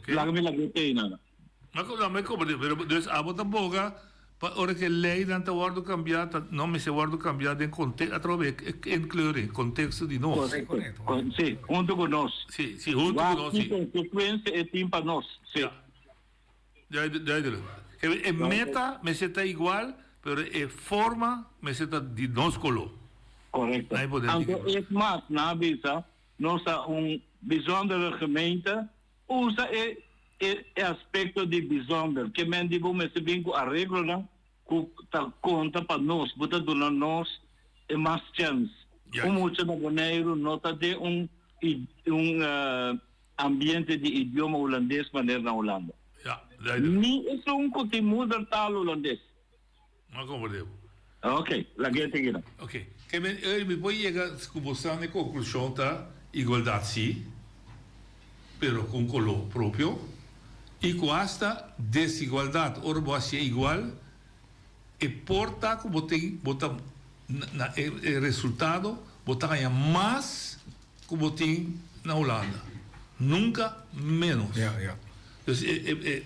Laga mi laga e tei nada. Ma no mi comprende pero dus abo ta boga pa ora ke leynan ta wordo cambia ta no mester wordo cambia den conte atrobe e inkleuring contexto di nos. Correcto si hunto cu nos. Si si hunto cu nos si. Wak ki consecuencia e tin pa nos si. Ya duidelijk. E meta mester ta igual pero e forma mester ta di nos color. Correcto. Anto es mas, nan a bisa, nos ta un bijzondere gemeente, usa e e aspecto di bijzonder, ke men di bo mester bin ku areglonan ku ta konta pa nos, bo ta duna nos e mas chens. Un mucha na Boneiru no ta den un un. ambiente di idioma hulandes manera na Hulanda. Ja, duidelijk. Ni esun ku tin moedertaal hulandes. M'a komprendé bo. Ok, lag'é te keda. Ok. Ke men ey mi por yega ku bo sa na e konklushon ta igualdat si, pero ku un koló propio, i ku asta desigualdat ora bo hasié igual e por ta ku bo tin bo ta na e resultado bo ta haña mas ku bo tin na Hulanda. Nunka ménos. Dus e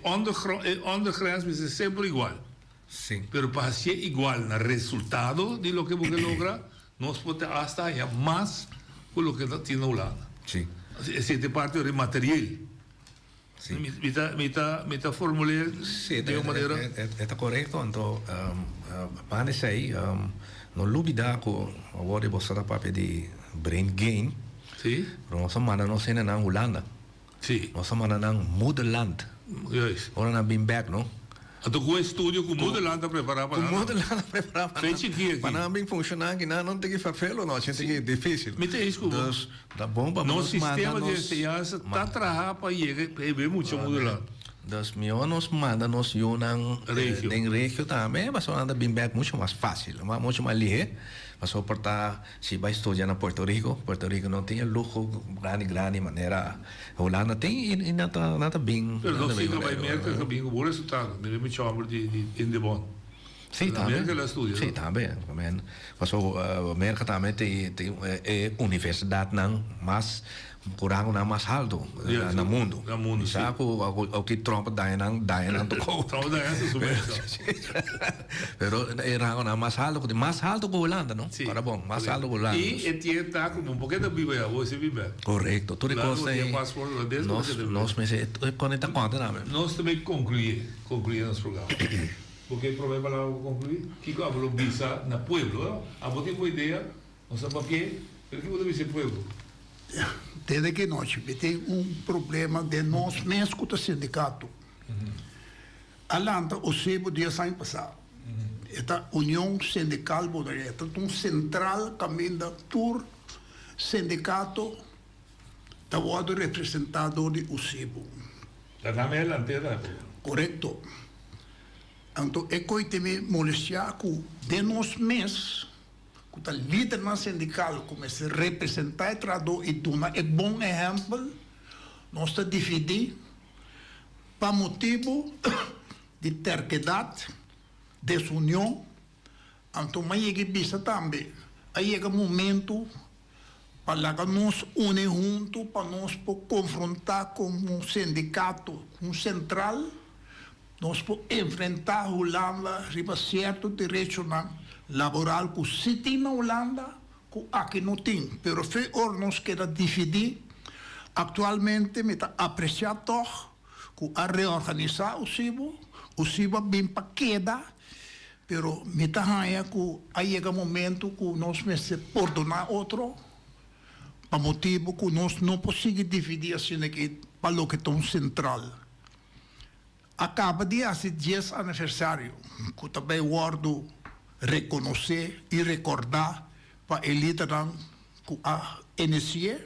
ondergrens mester semper igual. Sí. Pero pa hacié igual na resultado di loke bo ke logra, nos por ta hasta haña mas ku loke ta tin na Hulanda. Sí. Esei ta e parti ora e materieel. Sí. Mi ta, mi ta, mi ta formul'é Sí, den un manera. E ta korekto. Anto, banda esei, no lubidá ku awor di bo sa ta papia di brain gain. Sí. Pero nos a manda nos hendenan Hulanda. Sí. Nos a manda nan moederland. Juist. Ora nan bin bek, no? Anto ku estudio ku moederland a prepara pa Ku nan. moederland a prepara pa nan. Fechi ki aki. Pa nan bin funciona aki nan no tin ki fervelo no, asina tin ki dificil. Mi ta eens ku bo. Dus ta bon pa Nos nos manda sistema di nos enseñansa ta traha pa yega pa e bin mucha moederland. Dus mihor nos manda nos yunan Regio. den regio tambe pasobra nan ta bin bek mucho mas facil, mucho mas lihe. Pasobra por ta Si bai studia na Puerto Rico, Puerto Rico no tin e luho grandi grandi manera Hulanda tin y nan ta nan ta bin. Pero no si ta bai Merca ta bin cu bon resultado. Mira mi chomber di di Indebon. Si Na tambe. Merca el a studia Si no? tambe. Paso Merca tambe tin tin e universidadnan mas Ku rangonan mas haltu na mundu. Na mundu, si. Sa ku oki Trump a daña nan, daña nan tokó. Trump a daña su mesa. Pero e rangonan mas haltu ku tin, mas haltu ku Hulanda, no? Si. Ora bon, mas haltu ku Hulanda. I e tie ta ku bo por keda biba ya, bo si biba. Korekto. Tur e kos ei, nos, nos mester konekta konta tambe. Nos ta bay konkluye, konkluye nos programa. Bo ke prome palabra pa konkluye? Kiko abo lo bisa na pueblo? Abo tin bo idea? Nos a papia, pero ki bo ta bisa e pueblo? Desde ki nochi mi tin un problema den nos mes ku ta sindikato. A lanta Osebo dies aña pasá. E ta Union Sindikal Bonaire. E ta un sentral kaminda tur sindikato ta wòrdu representá dor di Osebo. Ta nan e lant'é ta. Korekto. Anto e koe tin mi molestiá ku den nos mes. ku ta lidernan sindikal ku mester representá e trahadó i duna e bon ehèmpel, nos ta dividí pa motibu di terkedat, desunion. Anto m'a yega i bisa tambe, a yega momentu pa laga nos uni huntu pa nos por konfrontá komo sindikato, un sentral. Nos por enfrentá Hulanda riba sierto derechonan laboral ku sí tin na Hulanda ku aki no tin, pero fe ora nos keda dividí. Aktualmente mi ta apresiá tòg ku a reorganisá USIBO, USIBO a bin pa keda, pero mi ta haña ku a yega momento ku nos mester pordoná otro pa motibu ku nos no por sigui dividí asina aki pa loke ta un sentral. A kaba di hasi dies aniversario ku ta bai wòrdu rekonosé i rekordá pa e lidernan ku a inisi'é.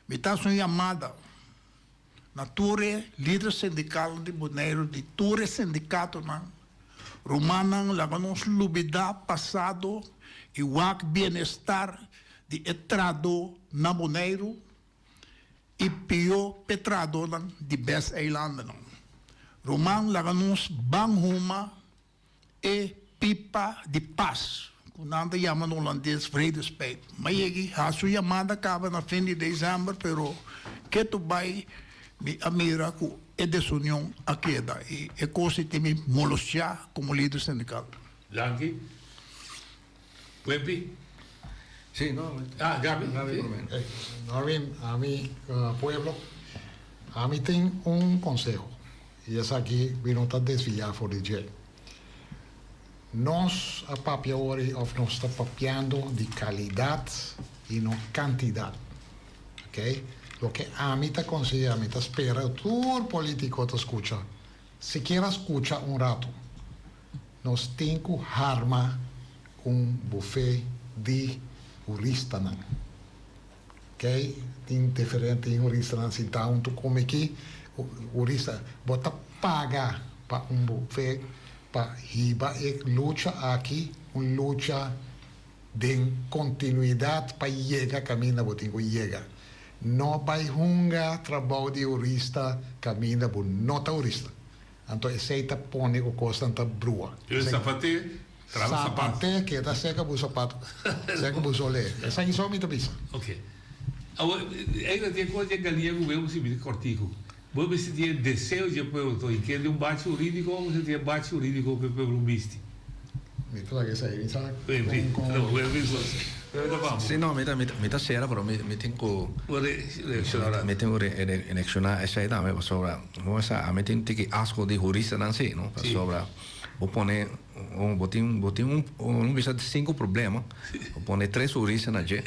Mi ta hasi un yamada na tur e lider sindikalnan di Boneiru, di tur e sindikatonan, Rumannan, laga nos lubidá pasado i wak bienestar di e trahadó na Boneiru. I pió p'e trahadónan di bes eilandennan. Ruman laga nos ban huma e pipa di pas, ku nan ta yama na holandes vredespijp. M'a yegi hasi un yamada kaba na fin di desèmber, pero ketu bai mi a mira ku e desunion a keda i e kos ei tin mi molostiá komo lider sindikal. Danki. Wempi? Sí, no. Ah, Gaby. Gaby Sí. primero. Hey, Norwin, ami, pueblo, ami tin un conseho y esaki mi no ta desvia for di dje. Nos a papia ori of nos ta papiando di calidad y no cantidad. Ok? Loke ami ta conseha, mi ta spera tur politico ta scucha, sikiera scucha un rato. Nos tin ku harma un bufé di huristanan. Oké? Tin diferente huristanan sintá huntu ku mi aki. Hurista, bo ta paga pa un buffet pa hiba e lucha aki, un lucha den kontinuidat pa yega kaminda bo tin ku yega. No bai hunga trabou di hurista kaminda bo no ta hurista. Anto esei ta pone ku kosnan ta brua. Yo sapaté, traba sapato. Sapaté keda seka bo sapato, seka bo solé. Esaki so mi ta bisa. Ok. Awor, einan tin e kos dje galiña ku bo sibi di kòrtiku. Bo mester tin e deseo dje pueblo to i kende un bachi hurídiko o mester tin e bachi hurídiko ku e pueblo misti? Mi ta laga esei, mi sa kon kon. Si no, mi ta mi ta sera pero mi mi tin ku mi tin ku reakshoná esei tambe pasobra bo sa ami tin tiki asko di huristanan si no pasobra bo pone un bo tin bo tin un un bisa sinku problema bo pone tres hurista na dje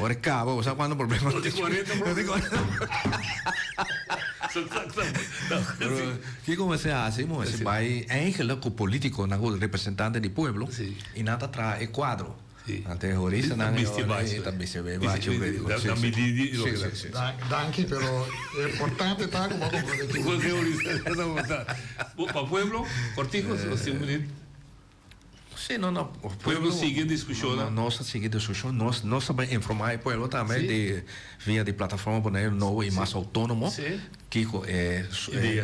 ora e kaba bo sa kuantu problema bo tin kuarenta problema. Kiko mester hasi? Mester bai eigenlijk ku politikonan ku representante di pueblo i nan ta traha e kuadro. Nan ta e horistanan e ora ei ta bisti e bachi hurídiko. Si, si. Danki pero e importante ta ku bo a komprende ki. Pa pueblo, kortiko, si un minüt. Sí, no, no. Pueblo sigui discusionnan. Nos ta sigui discusion. Nos, nos ta bay informa e pueblo tambe di via di plataforma Boneiru Nobo y mas autonomo kico e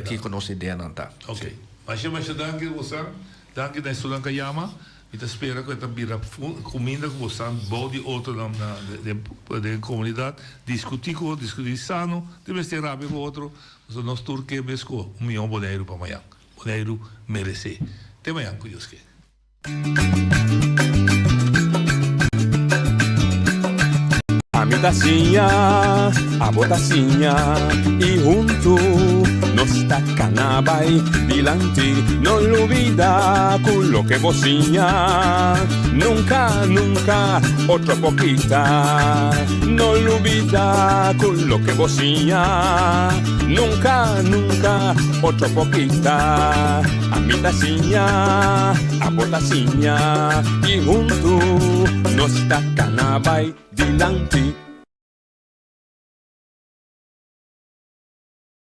kico nos ideanan ta. Ok. Masha masha danki bosan. Danki na esunnan cu a yama. Mi ta spera cu e ta bira cuminda cu bosan bou di otronan na den comunidad. Discuti cu otro, discuti sano. Tin mester rabia cu otro. Pasobra nos tur ke mesco un miho Boneiru pa mañan. Boneiru meresé. Te mañan ku Dios ke. Ami ta siña, abo ta siña y huntu nos ta cana bay dilanti. No lubida cu loke bo siña nunca, nunca otro por kita. No lubida cu loke bo siña nunca, nunca otro por kita. Ami ta siña, abo ta siña y huntu nos ta cana bay dilanti.